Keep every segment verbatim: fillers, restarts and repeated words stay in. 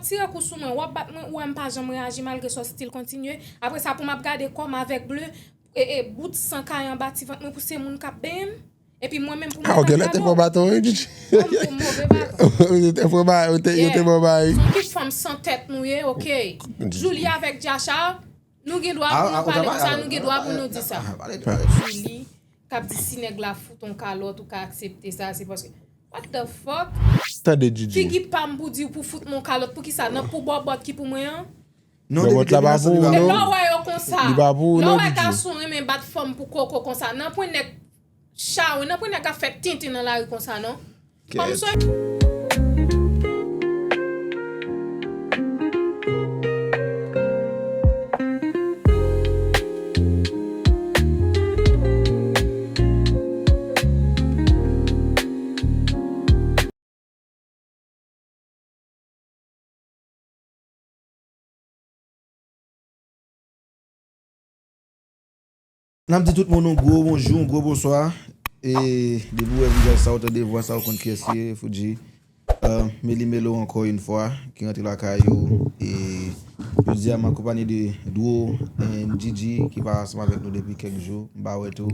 tire kou sou mwen, w ap bat mwen, ou wè m pa janm reyaji malgre sa w still kontinye. Apre sa, pou m ap gade kò m avèk ble, e, e, bout san kay anba ti vant mwen pou se moun k ap benyen m. Epi mwen menm pou m ap bat baton. Ah, ou genlè te pran baton, wi, Djidji. Mwen pou move baton. Ou te pran ba-, ou te, ou te pran bay. Son kit fanm san tèt nou ye, oke. Djidji. Julie avèk Djacha, nou gen dwa pou nou pale konsa, nou gen dwa pou nou di sa. Julie, k ap di si nèg la fout on kalòt, ou ka aksepte sa, se paske, what the fuck? Tande Djidji. Figi pa m pou di w pou fout m on kalòt, poukisa? Nan pou bòbòt ki pou mwen an? Non, bòbòt la pa pou ou, non. E lè w wè yo konsa, lè w wè gason renmen bat fanm pou koko konsa, nan pwen nèg chawony, nan pwen nèg ap fè tenten nan lari konsa, non. Fanm sou N ap di tout moun yon gwo bonjou, yon gwo bonswa. E depi w wè vizaj sa, w tande vwa sa, w konn kiyès li ye, Foudji. Euh, Meli Melo ankò yon fwa, ki rantre lakay ou. E jodi a, m akonpanye de Dwo and Djidji, ki pa ansanm avèk nou depi kèk jou. M pa wè tou.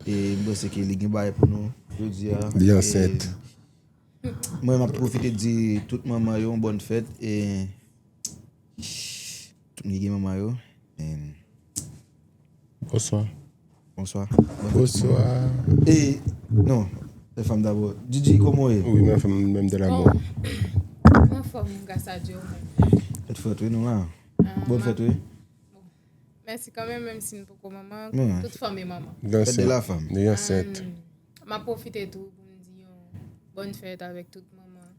E m panse ke li gen bagay pou nou jodi a. Li ansent. Mwen, m ap pwofite di tout manman yo yon bòn fèt. E tout moun ki gen manman yo. E Bonswa. Bonswa. Bonswa. E, non, se fanm dabò. Djidji, kòman w ye? Wi, mwen anfòm, menm de la mò. Mwen anfòm, gras a Dye, ou menm? Fèt fèt, wi, nou la. Bòn fèt, wi. Mèsi kanmenm, menm si n poko manman, tout fanm e manman. Fèt de la fanm. Li ansent. M ap pwofite tou pou m di yon bòn fèt avèk tout manman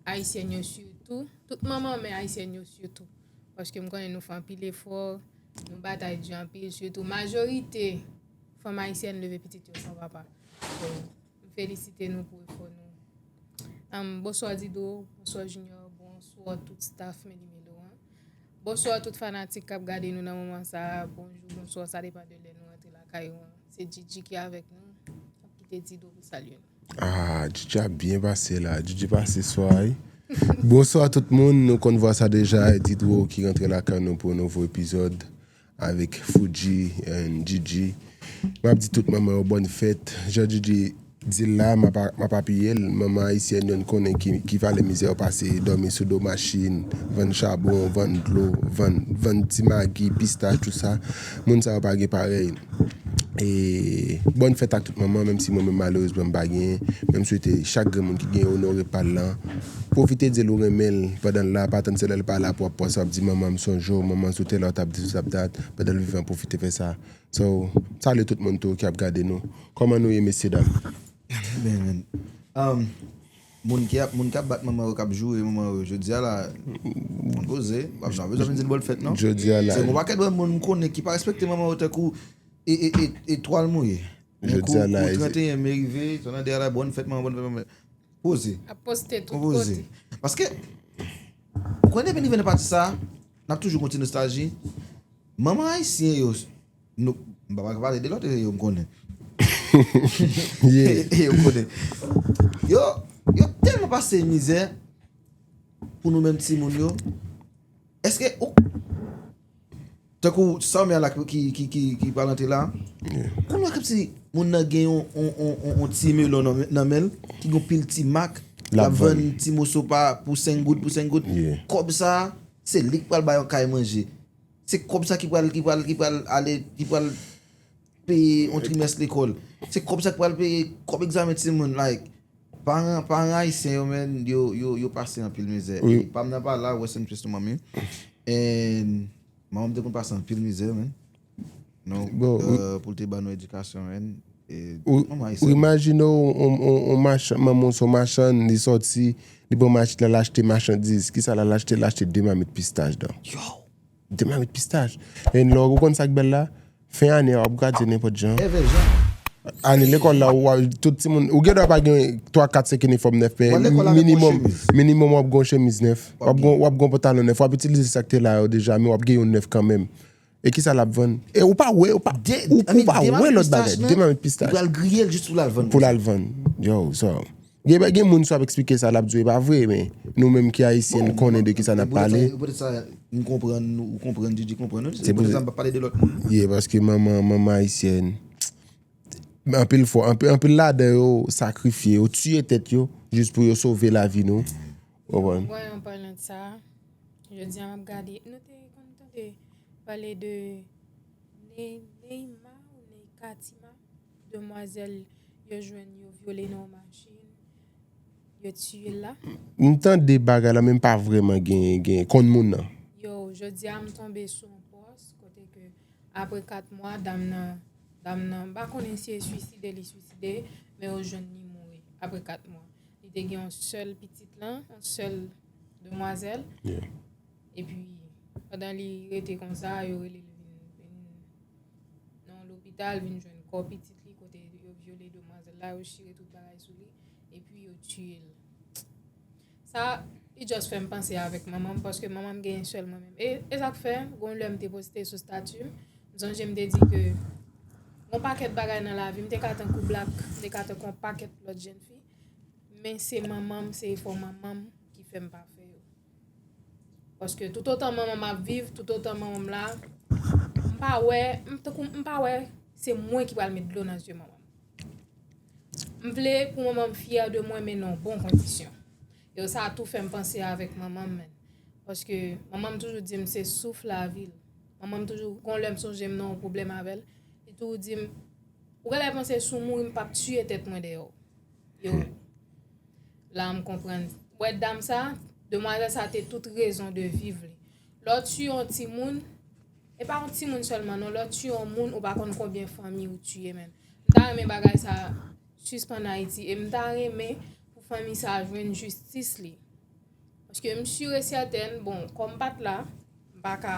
ayisyèn yo sitou. Tout manman, men ayisyèn yo sitou. Paske m konnen nou fè anpil efò, nou batay di anpil, sitou majorite fanm ayisyèn leve pitit yo san papa. So, m felisite nou pou efò nou. Am, bonswa Dido, bonswa Junior, bonswa tout staff Meli Melo an. Bonswa tout fanatik k ap gade nou nan moman sa a. Bonjou, bonswa, sa depann de lè nou rantre lakay ou an. Se Djidji ki avèk nou. N ap kite Dido pou salye nou. Ah, Djidji ap byen pase la. Djidji pase swa, wi. Bonswa tout moun. Nou konn vwa sa deja. Dido ki rantre lakay nou pou yon nouvo epizòd avèk Foudji and Djidji. M ap di tout manman yo bòn fèt. Jan Djidji di l la, m ap, m ap apiye l. Manman ayisyèn yo n konnen ki, ki valè mizè yo pase, dòmi sou do machin, vann chabon, vann dlo, vann, vann ti magi, pistach, tout sa. Moun sa yo pa gen parèy. E bòn fèt ak tout manman, menm si mwen menm malerezman m pa genyen, men m swete chak granmoun ki genyen onore pa l lan. Pwofite di l ou renmen l pandan l la, pa tann se lè l pa la pou w ap panse w ap di manman m sonje w, manman sou tèl lè w t ap di sou t ap dat, pandan l vivan pwofite fè sa. So, m salye tout moun tou ki ap gade nou. Kòman nou ye, mesye dam? Byen, men. Um, moun ki ap, moun k ap bat manman yo, k ap joure manman yo, jodi a la, moun poze, pa bezwen vin di l bòn fèt, non. Jodi a la. Se yon pakèt moun m konnen ki pa respekte manman yo tankou e, e, e, etwal mouye. Jodi a la, kou tranteyen me rive, sa nan de a la, bòn fèt manman, bòn fèt manman. Poze. Ap poste tout kote. Paske, ou konnen depi n rive nan pati sa, n ap toujou gon ti nostalji. Manman ayisyen yo, nou, m pa pral pale de lòt yo m konnen. Yeah. Yo m konnen. Yo, yo tèlman pase mizè pou nou menm timoun yo. Èske ou, tankou sa w men la ki, ki, ki, ki pral antre la, yeah, kounye a kòmsi moun nan gen yon, yon, yon, yon, yon ti melon nan, nan men l, ki gen yon pil ti mak, l ap vann ti moso pa pou senk goud, pou senk goud. Yeah. Kòb sa, se li k pral bay yon kay manje. Se kòb sa ki pral, ki pral, ki pral ale, ki pral peye yon trimès lekòl. Se kòb sa k pral peye kòb egzamen timoun, like, paran, paran ayisyen yo, man, yo, yo, yo pase anpil mizè. Wi. E pa m nan pa la, rest in peace to manmi. And manman m te konn pase anpil mizè, man. Non, bon, euh, pou l te ban nou edikasyon, man. E ou, manman ayisyen. Ou imajine w, on, on, on machann, manman w se on machann, li sòti, li pran machin la, l achte machandiz. Kisa l al achte? L achte de mamit pistach, dan. Yo! De mamit pistach. E lè w konn sa k bèl la, fen ane a, w ap gradye nenpòt jan. Èvè jan. Ane lekòl la, w a, tout timoun, ou gen dwa pa gen twa, kat, senk inifòm nèf, men minimòm, minimòm w ap gen yon chemiz nèf. W ap gen, w ap gen yon pantalon nèf. W ap itilize sa k te la yo deja, men w ap gen youn nèf kanmenm. E kisa l ap vann? E ou pa wè, ou pa, ou, ou pa wè lòt bagay. De mamit pistach. Li pral griye l jis pou l al vann. Pou l al vann. Yo, so. Gen, gen moun sa ap eksplike sa, l ap di w e pa vre, men nou menm ki ayisyen, n konnen de ki sa n ap pale. Se poutèt sa, m konprann, ou konprann, Didi konprann, non? Se poutèt sa m p ap pale de lòt moun. Yeah, paske manman, manman ayisyèn, anpil fwa, anpil, anpil ladan yo sakrifye, yo tiye tèt yo, jis pou yo sove lavi nou. Ou konprann? Wè, an palan de sa, jodi a m ap gade, nou te konn tande pale de Ne-, Neima ou Neikatima, demwazèl yo jwenn yo vyole nan yon machin, yo tiye l la. M tande bagay la, men m pa vrèman gen, gen, konn moun nan. Yo, jodi a m tonbe sou yon pòs kote ke apre kat mwa, dam nan, dam nan, m pa konnen si e swiside li swiside, men yo jwenn li mouri apre kat mwa. Li te gen yon sèl pitit lan, yon sèl demwazèl. Yeah. Epi, pandan li rete konsa, yo rele l vin, vin nan lopital, vin jwenn kò pitit li, kote yo vyole demwazèl la, yo chire tout bagay sou li, epi yo tiye l. Sa, li just fè m panse avèk manman m, paske manman m genyen sèl mwen menm. E, e sa k fè, gon lè m te poste sou stati m, m sonje m te di ke gon pakèt bagay nan lavi, m te ka tankou Black, m te ka tankou yon pakèt lòt jèn fi, men se manman m, se efò manman m ki fè m pa fè yo. Paske toutotan manman m ap viv, toutotan manman m la, m pa wè, m tankou, m pa wè se mwen ki pral met dlo nan zye manman m. M vle pou manman m fyè de mwen, men nan bon kondisyon. Yo, sa tou fè m panse avèk manman m, menn. Paske manman m toujou di m se souf lavi l. Manman m toujou, gon lè m sonje m nan yon pwoblèm avè l, li toujou di m, ou genlè panse si w mouri, m p ap tiye tèt mwen dèyè w. Yo, la m konprann. Wè dam sa, demwazèl sa te tout rezon de viv li. Lè w tiye yon timoun, e pa yon timoun sèlman non, lè w tiye yon moun, ou pa konn konbyen fanmi ou tiye, menn. M ta renmen bagay sa sispann Ayiti, e m ta renmen pou fanmi sa jwenn jistis li. Paske m si e sètèn, bon, kòm m pa t la, m pa ka,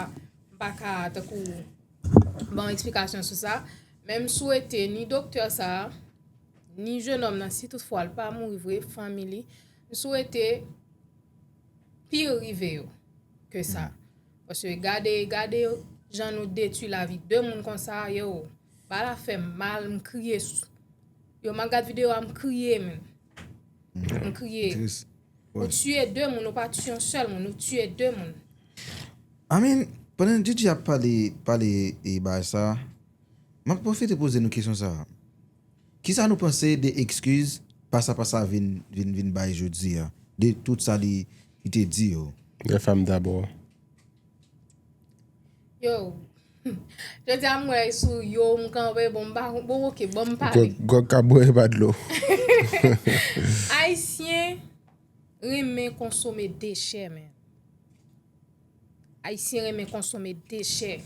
m pa ka, tankou, ban yon eksplikasyon sou sa, men m swete ni doktè sa, ni jennonm nan, si toutfwa l pa mouri vre, fanmi li, m swete pire rive yo ke sa. Paske gade, gade jan nou detwi lavi de moun konsa, yo, bagay la fè m mal, m kriye. Yo, m ap gad videyo a, m kriye, menn. M kriye. Tris. Ou tiye de moun, ou pa tiye yon sèl moun, ou tiye de moun. I mean, pandan Didi ap pale, pale e bagay sa, m ap pwofite poze nou kesyon sa. Kisa nou panse de ekskiz Pasa Pasa vin, vin, vin bay jodi a? De tout sa li, li te di yo. Les femmes d'abord. Yo, jodi a m wè sou yo, m kanpe, bon, m pa, bon, oke, bon, m pale. Gòg, gòg ka bwè e pa dlo. Ayisyen renmen konsome dechè, men. Ayisyen renmen konsome dechè.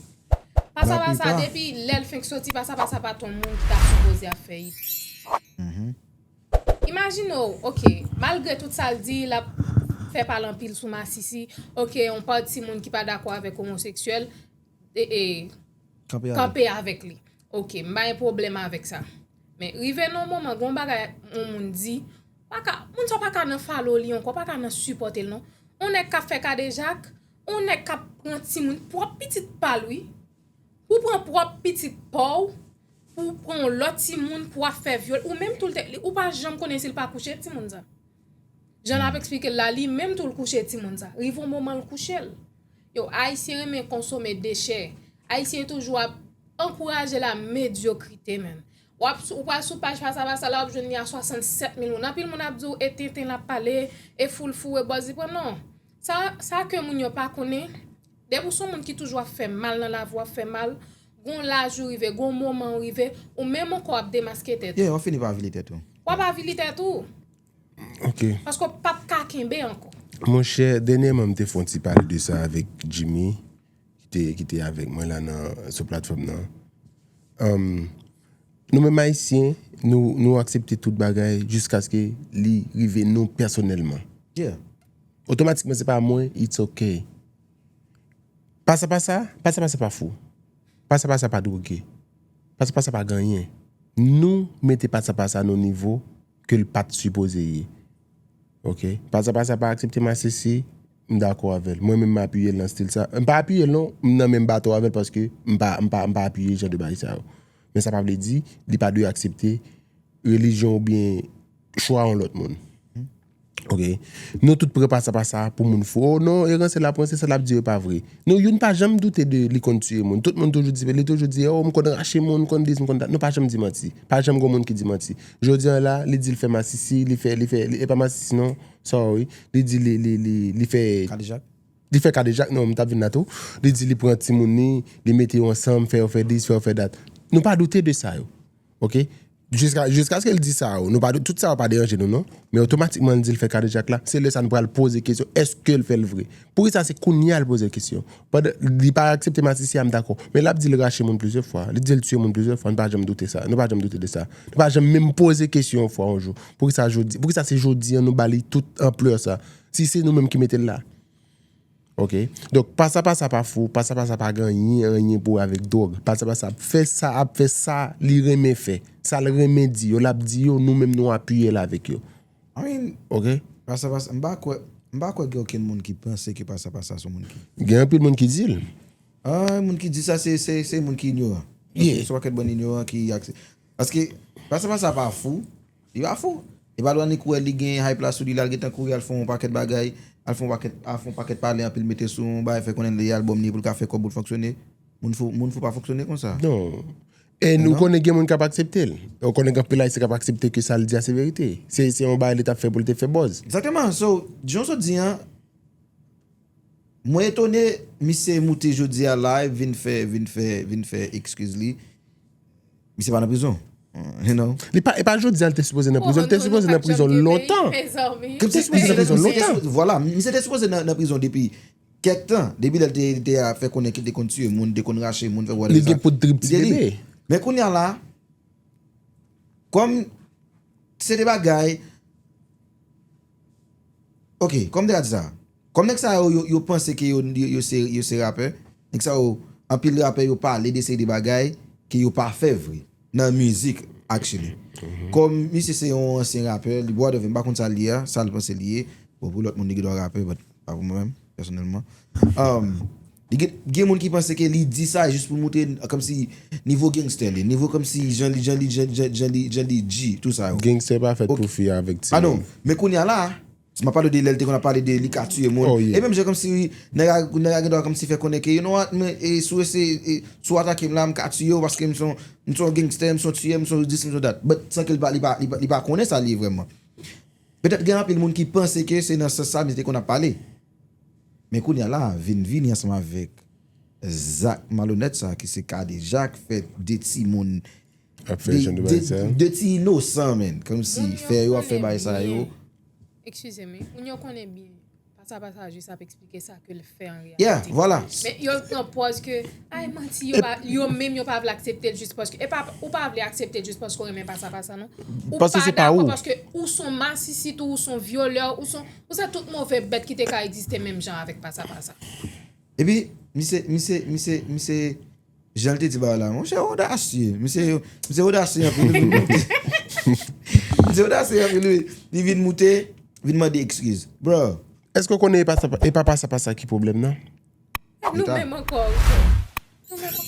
Pasa Pasa, depi lè l fenk soti, Pasa Pasa pa t yon moun ki ta sipoze ap fè it. Imajine w, oke, malgre tout sa l di, l ap fè pale anpil sou masisi, oke, yon pa timoun ki pa dakò avèk omoseksyèl, e, e, kanpe avèk li. Oke, m pa gen pwoblèm avèk sa. Men rive nan yon moman, gon bagay yon moun di, pa ka, moun sa pa ka nan follow li ankò, pa ka nan sipòte l non. On nèg k ap fè kadejak, on nèg k ap pran timoun, pwòp pitit pa l wi. Pou pran pwòp pitit pa w, pou pran yon lòt timoun, pou w ap fè vyòl, ou menm tou l te, ou pa janm konnen si l pa kouche timoun sa. Jan l ap eksplike l la, li menm tou l kouche timoun sa. Rive yon moman l kouche l. Yo, Ayisyen renmen konsome dechè. Ayisyen toujou ap ankouraje la medyokrite, menn. W ap sou, ou pral sou paj Pasa Pasa la, w ap jwenn li a swasannsèt mil moun. Anpil moun ap di w e tenten l ap pale, e foulfou, e bòz li pran. Non. Sa, sa ke moun yo pa konnen, depi w se yon moun ki toujou ap fè mal nan lavi w, ap fè mal, gon laj ou rive, gon moman ou rive, ou menm ankò w ap demaske tèt ou. Yeah, w ap fini pa avili tèt ou. W ap avili tèt ou. Ok. Paske w p ap ka kenbe ankò. Monchè, dènyèman m te fè yon ti pale de sa avèk Jimmy, ki te, ki te avèk mwen la nan, sou platfòm nan. Anm, nou menm Ayisyen, nou, nou aksepte tout bagay jiskaske li rive nou pèsonèlman. Yeah. Otomatikman, se pa mwen, it's ok. Pasa Pasa, Pasa Pasa pa fou. Pasa Pasa pa dwoge. Pasa Pasa pa gen anyen. Nou mete Pasa Pasa nan yon nivo ke l pa t sipoze ye. Ok? Pasa Pasa pa aksepte masisi, m dakò avè l. Mwen menm, m apiye l nan stil sa. M pa apiye l non, m nan menm bato avè l paske m pa, m pa, m pa apiye jan de bagay sa yo. Men sa pa vle di, li pa dwe aksepte relijyon oubyen chwa yon lòt moun. Ok. Nou tout pran Pasa Pasa pou moun fou. Oh non, e ranse l ap ranse, sa l ap di yo pa vre. Nou, youn pa janm doute de li konn tiye moun. Tout moun toujou di, li toujou di, oh, m konn rache moun, m konn dis, m konn dat. Nou pa janm di manti. Pa janm gon moun ki di manti. Jodi an la, li di l fè masisi, li fè, li fè, li, e pa masisi non, sorry. Li di li, li, li, li fè Kadejak? Li fè kadejak, non, m t ap vin la tou. Li di li pran timoun li, li mete yo ansanm, fè yo fè dis, fè yo fè dat. Nou pa doute de sa yo. Ok? Jiska, jiskaske l di sa yo, nou pa, tout sa yo pa deranje nou, non. Men otomatikman, l di l fè kadejak la, se lè sa nou pral poze kesyon, èske l fè l vre? Poukisa se kounye a l poze kesyon? Pandan, li pa aksepte masisi a, m dakò. Men l ap di l rache moun plizyè fwa, li di l tiye moun plizyè fwa, nou pa janm doute sa, nou pa janm doute de sa. Nou pa janm menm poze kesyon yon fwa yon jou. Poukisa jodi, poukisa se jodi an nou ba li tout anplè sa? Si se nou menm ki mete l la. Ok. Donk, Pasa Pasa pa fou, Pasa Pasa pa gen anyen, anyen pou wè avèk dwòg. Pasa Pasa ap fè sa, ap fè sa li renmen fè. Sa l renmen di yo, l ap di yo, nou menm nou apiye l avèk yo. I mean, Ok? Pasa Pasa, m pa kwè, m pa kwè gen okenn moun ki panse ke Pasa Pasa se yon moun ki. Gen anpil moun ki di l. Ah, moun ki di sa, se, se, se moun ki inyoran. Yeah. Se yon pakèt bann inyoran ki aksè. Paske, Pasa Pasa pa fou, li pa fou. E pa dwa nik wè li gen hype la sou li, l al gentan kouri, al fè yon pakèt bagay, al fè yon pakèt, al fè yon pakèt pale anpil, mete sou yon bagay, fè konnen li albòm li pou l ka fè kòb pou l fonksyone. Moun fou, moun fou pa fonksyone konsa. Non. E nou konnen gen moun k ap aksepte l. Ou konnen gen anpil Ayisyen k ap aksepte ke sa l di a se verite. Se, se yon bagay li t ap fè pou l te fè buzz. Egzakteman. So, jan w sot di an, mwen etone, misye moute jodi a la, vin fè, vin fè, vin fè ekskiz li. Misye pa nan prizon. You know? Li pa, e pa jodi a l te sipoze nan prizon, li te sipoze nan prizon lontan. Li te sipoze nan prizon lontan. Vwala, misye te sipoze nan, nan prizon depi kèk tan. Depi lè l te, te a fè konnen ke l te konn tiye moun, te konn rache moun, fè whatever. Li gen poud trip ti bebe. Men kounye a la, kòm se de bagay, ok, kòm te ka di sa, kòm nèg sa yo, yo, yo panse ke yo, yo, yo se, yo se rapè, nèg sa yo, anpil rapè yo pale de seri de bagay ke yo pa fè vre nan mizik, actually. Kòm misye se yon ansyen rapè, li whatever, m pa konn sa l ye a, sa l panse l ye. Bon, pou lòt moun, li gen dwa rapè, but pa pou mwen menm, pèsonèlman. Um, li gen, gen moun ki panse ke li di sa jis pou montre kòmsi nivo gangster li, nivo kòmsi jan li, jan li, jan, jan, jan li, jan li G, tou sa yo. Gangster pa fèt pou fi avèk timoun. Ah non, men kounye a la, si m ap pale de lè l te konn ap pale de li ka tiye moun. Oh, yeah. E menm jan kòmsi nèg la, nèg la gen dwa kòmsi fè konnen ke, you know what, men, e, si w ese, e, si w atake m la, m ka tiye w paske m se yon, m se yon gangster, m se yon tiyè, m se yon dis, m se yon dat. But san ke li pa, li pa, li pa, li pa konnen sa li ye vrèman. Petèt gen anpil moun ki panse ke se nan sans sa misye te konn ap pale. Men kounye a la, vin vini ansanm avèk zak malonèt sa ki se kadejak, fè de timoun, ap fè de, jan de bagay sa yo, de ti inosan, man, kòmsi fè yo ap fè bagay sa yo. Eskize m, wi. Moun yo konnen byen. Pasa Pasa jis ap eksplike sa ke l fè an reyalite. Yeah, vwala. Men yo pran pòz ke, ay, manti, yo pa, yo menm yo pa vle aksepte l jis paske, e pa, ou pa vle aksepte l jis paske w renmen Pasa Pasa, non. Ou pa dakò paske ou se yon masisit, ou se yon vyolè, ou se yon, ou se tout move bèt ki te ka egziste menm jan avèk Pasa Pasa. Epi, misye, misye, misye, misye, jan l te di bagay la, monchè, odasye. Misye, misye odasye anpil, wi. Misye odasye anpil, wi. Li vin moute, vin mande ekskiz. Bro. Èske w konnen e pa sa, e pa, pa sa, pa sa ki pwoblèm nan? Nou menm ankò.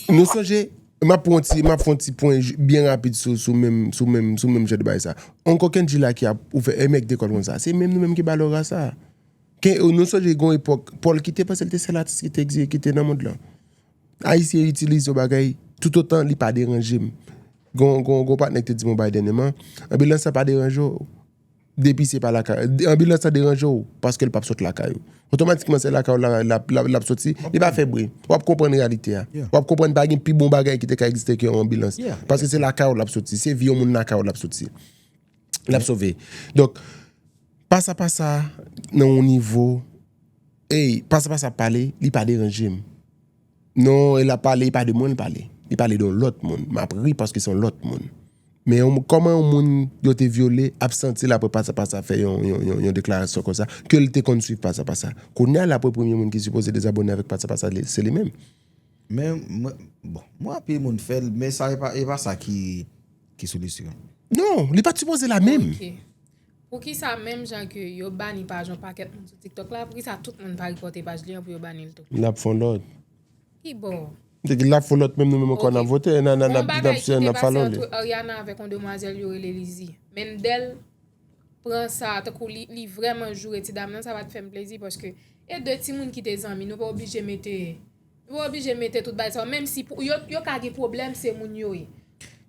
Nou sonje, m ap pran yon ti, m ap fè yon ti pwen byen rapid sou, sou menm, sou menm, sou menm jan de bagay sa. Uncle Kendji la ki ap ouvè, e mèg de kò l konsa. Se menm nou menm ki ba l ora sa. Ke, nou sonje gen yon epòk, Paul ki te panse l te sèl atis ki te egzi-, ki te nan mond lan. Ayisyen itilize yon bagay, toutotan li pa deranje m. Gon, gon, gon patnè ki te di m yon bagay dènyèman, anbilans la pa deranje w. Depi se pa lakay, anbilans la deranje w, paske l p ap sot lakay ou. Otomatikman, se lakay ou l ap, l ap, l ap soti, li pa fè bri. W ap konprann reyalite a. W ap konprann pa gen pi bon bagay ki te ka egziste ke yon anbilans. Paske se lakay ou l ap soti, se vi yon moun lakay ou l ap soti. L ap sove. Donk, Pasa Pasa nan yon nivo, ey, Pasa Pasa ap pale, li pa deranje m. Non, e l ap pale, e pa de mwen l pale. Li pale de yon lòt moun. M ap ri paske se yon lòt moun. Men yon, kòman yon moun yo te vyole ap santi l apre Pasa Pasa fè yon, yon, yon, yon deklarasyon konsa, ke l te konn swiv Pasa Pasa. Kounye a l apre premye moun ki sipoze dezabòne avèk Pasa Pasa, se li menm. Men, mwen, bon, mwen anpil moun fè l, men sa e pa, e pa sa ki, ki solisyon. Non, li pa t sipoze la menm. Ok. Poukisa menm jan ke yo bani paj yon pakèt moun sou TikTok la, poukisa tout moun pa ripòte paj li an pou yo bani l tou? L ap fè yon lòt. Ki bò? L ap fè yon lòt menm nou menm ankò n ap vote, n a, n a, n ap, n ap share, n ap follow li. Yon bagay ki te pase ant Ariana avèk yon demwazèl yo rele Lizzy. Mendel, pran sa, tankou li, li vrèman joure ti dam nan, sa pa t fè m plezi, paske e de timoun ki te zanmi, nou pa oblije mete, nou pa oblije mete tout bagay sa yo, menm si pou, yo, yo ka gen pwoblèm, se moun yo ye.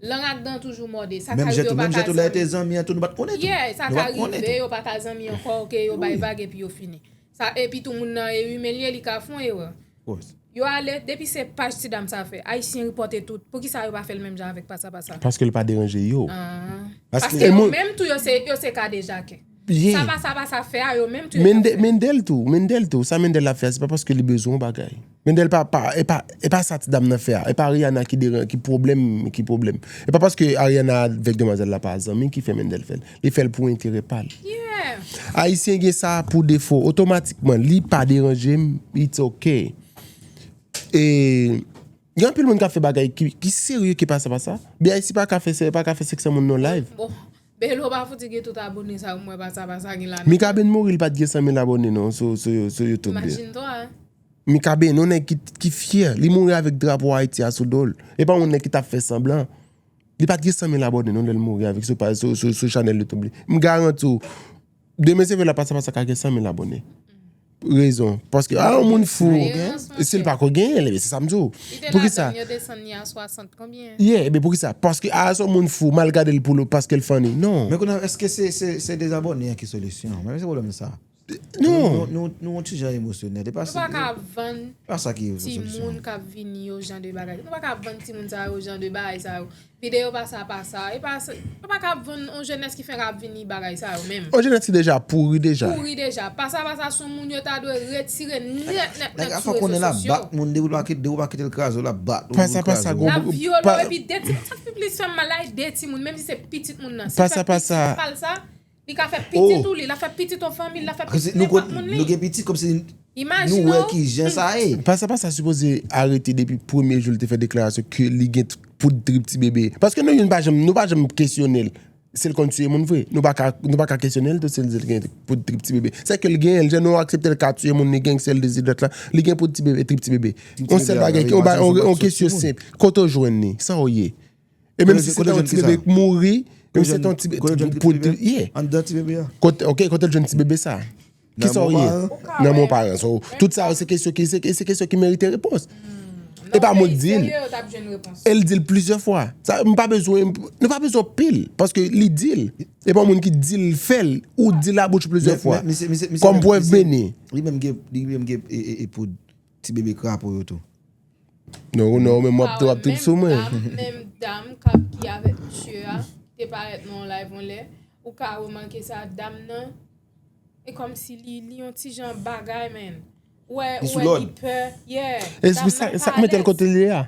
Lang ak dan toujou mòde, sa ka rive yo pa ka zanmi. Menm jan tou lè yo te zanmi an tou, nou pa t konnen tou. Yeah, sa ka rive yo pa ka zanmi ankò, ke yo bay vag epi yo fini. Sa, epi tou moun nan e imen li ye, li ka fè yon erè. Yo ale, depi se paj ti dam sa fè, Ayisyen ripòte tout. Poukisa yo pa fè l menm jan avèk pasa pasa? Paske l pa deranje yo. Ah. Paske yo menm tou yo se, yo se kadejakè. Sa pasa pasa fè a, yo menm tou yo ka fè. Mendel tou, Mendel tou. Sa Mendel ap fè a, se pa paske li bezwen yon bagay. Mendel pa, pa, e pa, e pa sa ti dam nan fè a. E pa Rihanna ki deran-, ki pwoblèm, ki pwoblèm. E pa paske Ariana avèk demwazèl la pa zanmi ki fè Mendel fè l. Li fè l pou enterè pa l. Yeah. Ayisyen gen sa pou defo. Otomatikman, li pa deranje m, it's ok. E gen anpil moun k ap fè bagay ki, ki serye ki pasa pasa. B I C pa ka fè, pa ka fè senk san moun nan live. Bon, Belo pa fouti gen tout abone sa, mwen pasa pasa gen la non. Mikaben mouri, li pa t gen san mil abone non, sou, sou, sou YouTube li. Imajine twa, hein. Mikaben, yon nèg ki, ki fyè, li mouri avèk drapo Ayiti a sou do l. E pa yon nèg ki t ap fè sanblan. Li pa t gen san mil abone non lè l mouri avèk sou, sou, sou, sou chanèl YouTube li. M garanti w, demen se vre la pasa pasa ka gen san mil abone. Rezon. Paske, a, yon moun fou, si l pa ko genyen l, se sa m di w. Poukisa? Li te ladan, yo desann li a swasant, konbyen? Yeah, men poukisa? Paske, a, se yon moun fou, m al gade l pou l, paske l funny. Non. Men kounye a, èske se, se, se dezabone an ki solisyon? Men se pwoblèm sa. Non. Nou, nou, nou, nou yon ti jan emosyonèl. E pa sa ki, pa sa ki solisyon. Timoun k ap vini yo jan de bagay. Nou pa ka vann timoun sa yo jan de bagay sa yo. Videyo pasa pasa. E pa sa, nou pa ka vann yon jenès ki fenk ap vini bagay sa yo menm. Yon jenès ki deja pouri deja. Pouri deja. Pasa pasa sou moun yo ta dwe retire nèt nèt nèt sou rezo sosyo. Nèg la fè konnen l ap bat moun, depi w pa kite, depi w pa kite l kraze w, l ap bat ou, l ap vyole w, epi de timoun, sa k pi plis fè m mal la, e de timoun, menm si se pitit moun nan. Si l fè pitit pa l sa, li ka fè pitit ou li, l ap fè pitit yon fanmi, l ap fè pitit nenpòt moun li. Nou gen pitit kòmsi nou wè ki jan sa ye. Pasa pasa sipoze arete depi premye jou l te fè deklarasyon ke li gen t-, poud trip ti bebe. Paske nou youn pa janm, nou pa janm kesyone l. Si l konn tiye moun vre. Nou pa ka, nou pa ka kesyone l tou si l di l gen poud trip ti bebe. Sèke l genyen l, jan nou aksepte l ka tiye moun, li gen sèl dezi dòt la, li gen poud ti bebe, trip ti bebe. Yon sèl bagay, yon ba-, yon, yon kesyon senp. Kote w jwenn li? Sa w ye? E menm si se te yon ti bebe k mouri, menm si se te yon ti bebe, poud, yeah. Anndan ti bebe a. Kote, ok, kote l jwenn ti bebe sa? Kisa w ye? Nan men yon paran. So, tout sa yo, se kesyon ki, se, se kesyon ki merite repons. E pa mwen k di l. E l di l plizyè fwa. Sa, m pa bezwen, nou pa bezwen pil, paske li di l. E pa yon moun ki di l fè l, ou di l a bouch plizyè fwa. Kòm prèv beni. Li menm gen, li menm gen, e, e, e poud ti bebe krapo yo tou. Non, non, men m ap tou ap trip sou mwen. Menm dam k ap ki avèk misye a, ki te parèt nan yon live yon lè, ou ka remake sa, dam nan, e kòmsi li, li yon ti jan bagay, man. Ou wè, ou wè li pè, yeah. E sa k mete l kote l ye a?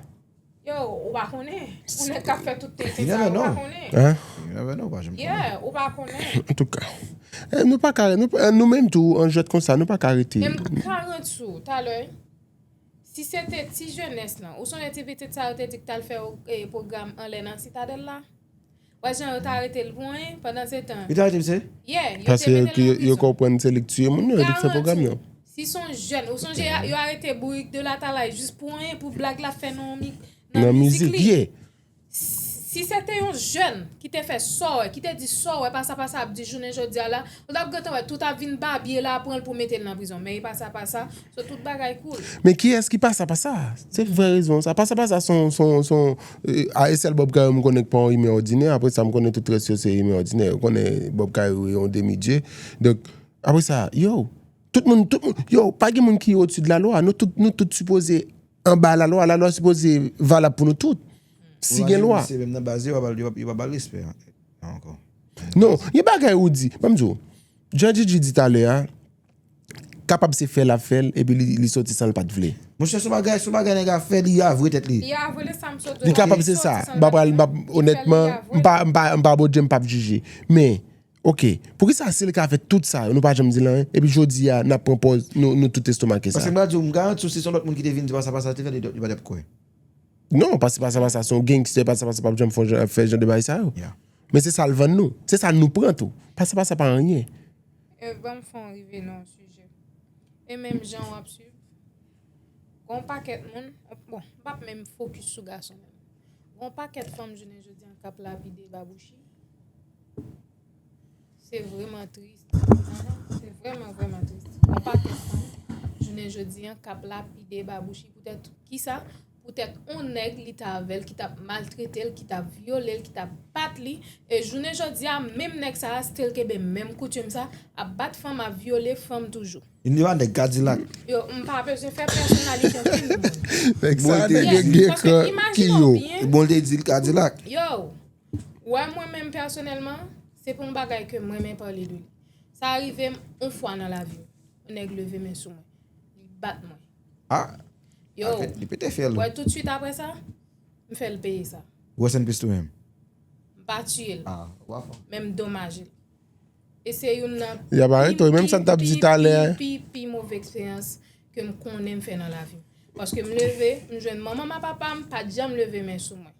Yo, ou pa konnen. Yon nèg k ap fè tout tenten sa, ou pa konnen. You never know, ou pa janm konnen. Yeah, ou pa konnen. Antouka, eh, nou pa ka, nou, eh, nou menm tou, an jwèt konsa, nou pa ka rete. Menm karant sou, talè, si se te ti jenès lan, ou sonje ti pitit sa yo te di k t al fè, eh, pwogram anlè nan Sitadèl la? Wè jan yo ta rete l pou anyen pandan se tan. Yo ta rete misye? Yeah, yo te mete l nan prizon. Paske yo konprann se li k tiye moun yo, li k fè pwogram yo. Si se yon jèn, ou sonje yo arete Bourik de Latalay jis pou anyen, pou blag l ap fè nan mi-, nan mizik li. Si se te yon jèn ki te fè sa w wè, ki te di sa w wè, pasa pasa ap di jounen jodi a la, ou t ap gentan wè tout ap vin babye la, pran l pou mete l nan prizon. Men e pasa pasa, so tout bagay cool. Men kiyès ki pasa pasa? Se vrè rezon sa. Pasa pasa se yon, se yon, se yon, eh, a, e sèl Bob Kayou m konnen k pa yon imè òdinè, apre sa m konnen tout rès yo se imè òdinè. Ou konnen Bob Kayou yon demi dye. Donk, apre sa, yo, tout moun, tout moun, yo, pa gen moun ki odsi de lalwa. Nou tout, nou tout sipoze anba lalwa, lalwa sipoze valab pou nou tout. Si gen lwa. Misye menm nan baz yo, yo pa ba l, yo pa, yo pa ba l respè ankò. Non, gen bagay ou di, ban m di w, jan Djidji di talè a, kapab se fè l ap fè l, epi li, li soti san l pa t vle. Monchè, se yon bagay, se yon bagay nèg ap fè, li avwe tèt li. Li avwe, sa m sot di la. Li kapab se sa. M pa pral, m pa, onètman, m pa, m pa, m pa Bondye, m p ap jije. Men, oke, poukisa si l ka fè tout sa, nou pa janm di l anyen, epi jodi a, n ap pran pòz, nou, nou tout estomake sa? Paske m pral di w, m garanti w, si se yon lòt moun ki te vin di pasa pasa, te fè, li, li pa t ap kwè. Non, paske pasa pasa se yon gangster, pasa pasa p ap janm fè, fè jan de bagay sa yo. Men se sa l vann nou. Se sa nou pran tou. Pasa pasa pa anyen. E, ban m fè w rive nan yon sijè. E menm jan w ap swiv, gon pakèt moun, bon, m p ap menm fokis sou gason menm. Gon pakèt fanm jounen jodi a k ap lapide babouchi. Se vrèman tris. Se vrèman, vrèman tris. Yon pakèt fanm, jounen jodi an, k ap lapide Babouchi poutèt kisa? Poutèt yon nèg li t avè l, ki t ap maltrete l, ki t ap vyole l, ki t ap bat li. E jounen jodi a, menm nèg sa a still kenbe menm koutim sa, ap bat fanm, ap vyole fanm toujou. Li pa nèg Kadilak. Yo, m pa bezwen fè pèsonalite anpil moun. Nèg sa a, nèg yo gen kran ki yo. Bon, l te di l Kadilak. Yo, wè mwen menm pèsonèlman, se pa yon bagay ke m renmen pale de li. Sa rive m yon fwa nan lavi m. Yon nèg leve men sou mwen. Li bat mwen. Ah, yo, li pete fyèl. Wè, toutswit apre sa, m fè l peye sa. Rest in peace tou menm. M pa tiye l. Ah, w a fò. Men m domaje l. E se youn nan pi, pi, pi, pi, pi move eksperyans ke m konnen m fè nan lavi m. Paske m leve, m jwenn manman m ak papa m pa t janm leve men sou mwen.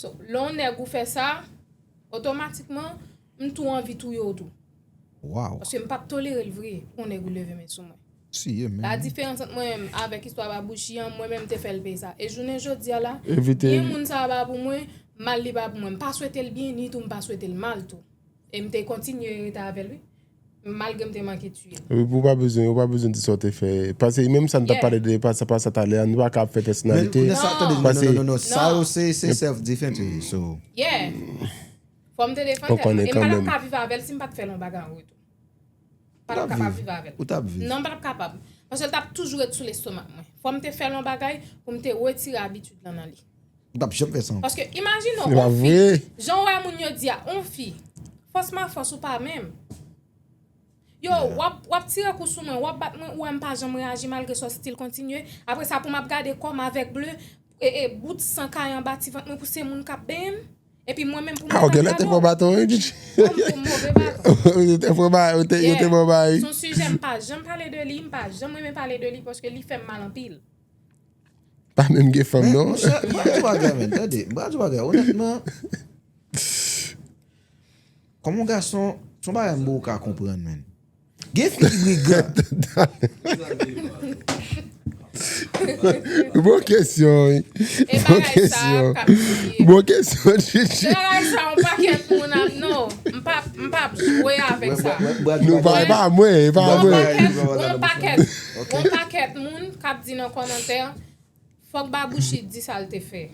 So, lè yon nèg ou fè sa, otomatikman, m tou anvi touye w tou. Wow. Paske m p ap tolere l vre, pou yon nèg ou leve men sou mwen. Tiye menm. La diferans ant mwen menm avèk istwa Babouchi an, mwen menm m te fè l peye sa. E jounen jodi a la, byen moun sa a pa pou mwen, mal li pa pou mwen. M pa swete l byen, ni tou m pa swete l mal tou. E m te kontinye rete avè l, wi. Malgre m te manke tiye l. Epi pou w pa bezwen, ou pa bezwen di sa w te fè. Paske menm sa n t ap pale de, pa sa, pa sa talè a, nou pa ka ap fè pèsonalite. Men, men sa, tande, non, non, non, non, sa yo se, se self defense, wi, so. Yeah. Fò m te defann tèt mwen. E m pa t ap ka viv avè l si m pa t fè l yon bagay an retou. Pa t ap kapab viv avè l. Ou t ap viv. Non, m pa t ap kapab. Paske l t ap toujou ret sou lestomak mwen. Fò m te fè l yon bagay pou m te retire abitid lan nan li. Ou t ap janm fè sa ankò. Paske imajine w, on fi, jan w wè moun yo di a, on fi, fòs ma fòs ou pa menm. Yo, w ap, w ap tire kou sou mwen, w ap bat mwen, ou wè m pa janm reyaji malgre sa w still kontinye. Apre sa, pou m ap gade kò m avèk ble, e, e, bout san kay anba ti vant mwen pou se moun k ap benyen m. Epi mwen menm pou mwen pa t gadon. Ou te pran baton, wi, Djidji. Ou te pran ba-, ou te, ou te pran ba, wi. Se yon sijè m pa janm pale de li, m pa janm renmen pale de li paske li fè m mal anpil. Pa menm gen fanm, non. Men, monchè, m pral di w bagay, men, tande, m pral di w bagay, onètman, kòm yon gason, se yon bagay m poko ka konprann, men. Gen fi ki brigan. Bon kesyon, wi. Bon kesyon. Bon kesyon, Djidji. Se bagay sa, yon pakèt moun ap, non, m p ap, m p ap jwe avèk sa. Nou pa, e pa mwen, e pa mwen. Yon pakèt, yon pakèt, yon pakèt moun k ap di nan kòmantè, fòk Babouchi di sa l te fè.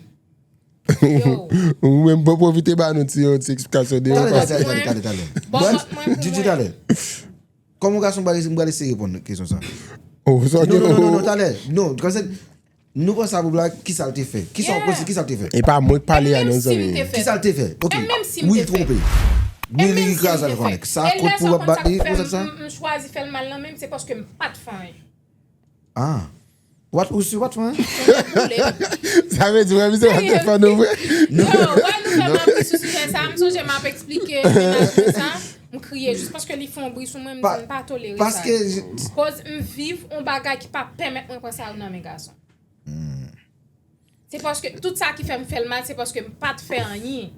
Ou menm, bon, pwofite ba nou ti, yon ti eksplikasyon de yon pase. Talè, talè, talè, talè, talè. Bon, mwen, mwen, Djidji, talè. Kòm yon gason, m pral, m pral eseye reponn kesyon sa. Oh, sa non, non, non, non, talè. Non, kòmsi, nou pran sa pou blag, kisa l te fè? Kisa w panse, kisa l te fè? E pa mwen k pale a, non, zanmi. Kisa l te fè? Ok. Wi, l twonpe. Wi, li kraze l kòmèk. Sa kot pou w ap bat li pou sa? M, m chwazi fè l mal nan menm, se paske m pa t fè anyen. Ah. What, ou si what, man? Sa vle di, wè, misye pa te fè nou vre. Yo, wè, nou fè m ap ri sou sijè sa, m sonje m ap eksplike mennaj mwen sa, m kriye jis paske li fè yon bri sou mwen, m di m pa tolere sa. Paske, koz m viv yon bagay ki pa pèmèt mwen pran sa yo nan men gason. Se paske, tout sa ki fè m fè l mal, se paske m pa t fè anyen.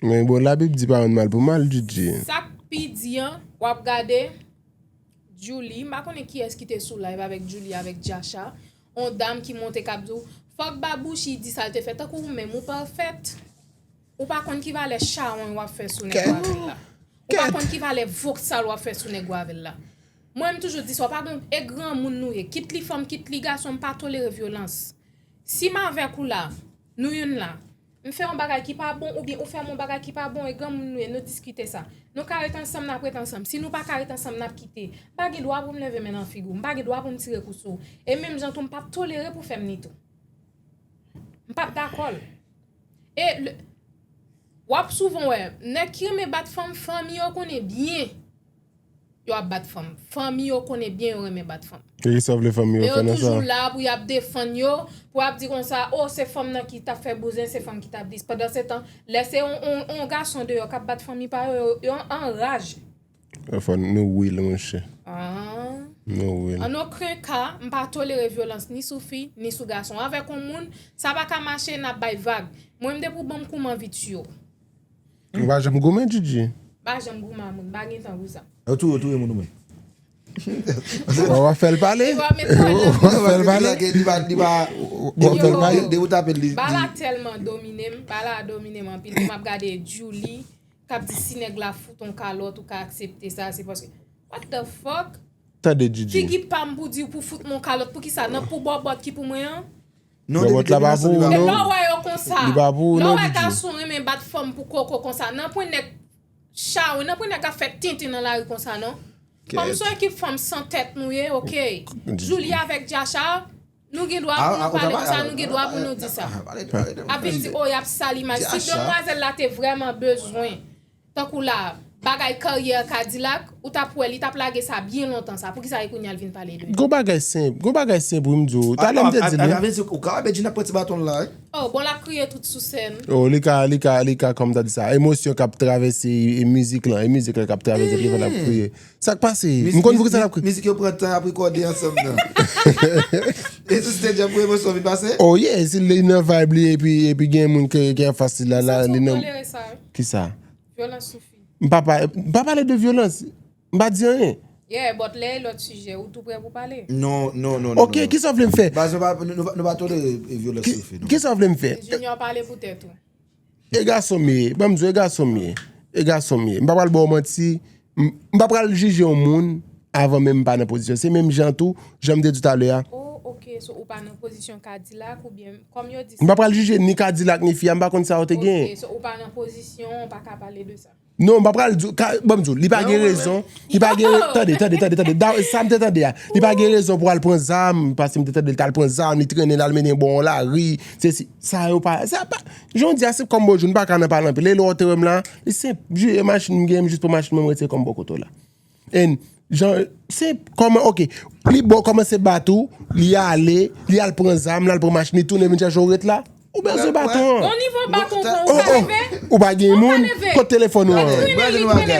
Men bon, Labib di pa rann mal pou mal, Djidji. Sa k pi di an, w ap gade Djouly, m pa konnen kiyès ki te sou live avèk Djouly, avèk Djacha, on dam ki monte k ap di w, fòk Babouchi di sa l te fè, tankou ou menm ou pa fèt. Ou pa konn ki valè chawony w ap fè sou nèg ou avè l la. Ou pa konn ki valè voksal w ap fè sou nèg ou avè l la. Mwen, m toujou di sa, w pa gon, e granmoun nou ye. Kit li fanm, kit li gason, m pa tolere vyolans. Si m avèk ou la, nou youn la, m fè yon bagay ki pa bon, oubyen ou fè m yon bagay ki pa bon, e granmoun nou ye, nou diskite sa. Nou ka ret ansanm, n ap ret ansanm. Si nou pa ka ret ansanm, n ap kite. M pa gen dwa pou m leve men nan figi w, m pa gen dwa pou m tire kou sou ou. E menm jan tou, m p ap tolere pou w fè m ni tou. M p ap dakò l. E le, w ap souvan wè, nèg ki renmen bat fanm, fanmi yo konnen byen. Yo ap bat fanm. Fanmi yo konnen byen yo renmen bat fanm. E kisa w vle fanmi yo fè nan sa? Men yo toujou la pou y ap defann yo, pou y ap di konsa, o, se fanm nan ki t ap fè bouzen, se fanm ki t ap dis. Pandansetan, lè se yon, yon, yon gason deyò k ap bat fanmi pa yo, yo, yo anraje. Fò nou real, monchè. Ah. Nou real. An okenn ka, m pa tolere vyolans ni sou fi, ni sou gason. Avèk yon moun, sa pa ka mache, n ap bay vag. Mwen, m depi w ban m kou, m anvi tiye w. Ou pa janm goumen, Djidji? M pa janm goumen a moun, m pa gen tan pou sa. Yo touye, yo touye moun ou menm? W ap fè l pale. W ap fè l pale. Li pa, li pa, W ap fè l pale. de, de ou tape li. Bala tèlman domine m, bala domine m anpil. Pou m ap gade Djoulie k ap di si nèg la fout on kalòt ou ka aksepte sa, se paske what the fuck? Tande Djidji. Figi pa m pou di w pou fout m on kalòt, poukisa nan pou bòbòt ki pou mwen an? Non, de, Bòbòt la pa pou ou, E non. Lè w wè yo konsa, Li pa pou ou, lè w non, wè Djidji. Gason renmen bat fanm pou koko konsa, nan pwen nèg chawe, nan pwen nèg ap fè tenten nan lari konsa, non? Fanm se ekip fanm san tèt nou ye, ok. Djoulie avèk Djacha, nou gen dwa pou nou pale konsa, nou gen dwa pou nou di sa. Ap vin di, o, y ap sal imaj. Si demwazèl la te vrèman bezwen, tankou la, bagay karyè Kadilak, ou t ap wè, li t ap lage sa byen lontan sa. Poukisa e kounye a l vin pale de li? Gon bagay senp, gon bagay senp wi m di w. Talè m te di l wi. Avè di ou ka wè Bedjine ap pran ti baton l la, wi. Oh, bon, l ap kriye tout sou sèn. Oh, li ka, li ka, li ka, kòm ta di sa, emosyon k ap travèse e mizik lan, e mizik lan k ap travèse telefòn ap kriye. Sa k pase? M konn poukisa l ap kriye. Mizik yo pran tan ap rekòde ansanm nan. E sou stage an pou emosyon vin pase? Oh yeah, si li nan vibe li epi, epi gen moun ki, ki anfas li la, la, li nan. Kisa? Vyolans sou fi. M pa, pa, m pa pale de vyolans. M pa di anyen. Yeah, but lè e lòt sijè, ou tou prè pou pale? Non, non, non, non. Ok, kisa w vle m fè? Baz, nou pa, nou, nou pa tolere vyolans sou fi, non. Kisa w vle m fè? Junior pale pou tèt ou. E gason m ye, ban m di w, e gason m ye. E gason m ye. M pa pral ba w manti, m m pa pral jije yon moun avan menm m pa nan pozisyon. Se menm jan tou, jan m te di w talè a. Oh, ok, so ou pa nan pozisyon Kadilak oubyen, kòm yo di M pa pral jije ni Kadilak ni fi a, m pa konn sa yo te genyen. Ok, so ou pa nan pozisyon, ou pa ka pale de sa. Non, m pa pral di w, ka- ban m di w, li pa gen rezon, li pa gen, tande, tande, tande, tande, sa m te tande a, li pa gen rezon pou al pran zam, paske m te tande l t al pran zam, li trennen l al mennen bon lari, se si, sa yo pa, sa pa, jan w di a, se kòm bonjou, m pa ka nan pale anpil, e lè w te wè m la, li senp, jis machin m gen, m jis pran machin mwen, m retire kòm bò kote w la. And, jan, se kòman, ok, li bon kòmanse bat ou, li ale, li al pran zam, li al pran machin, li tounen vin chèche w ret la, ou bezwen baton an. Bon nivo baton pran, ou ka leve? Ou pa gen moun, kote telefòn ou an?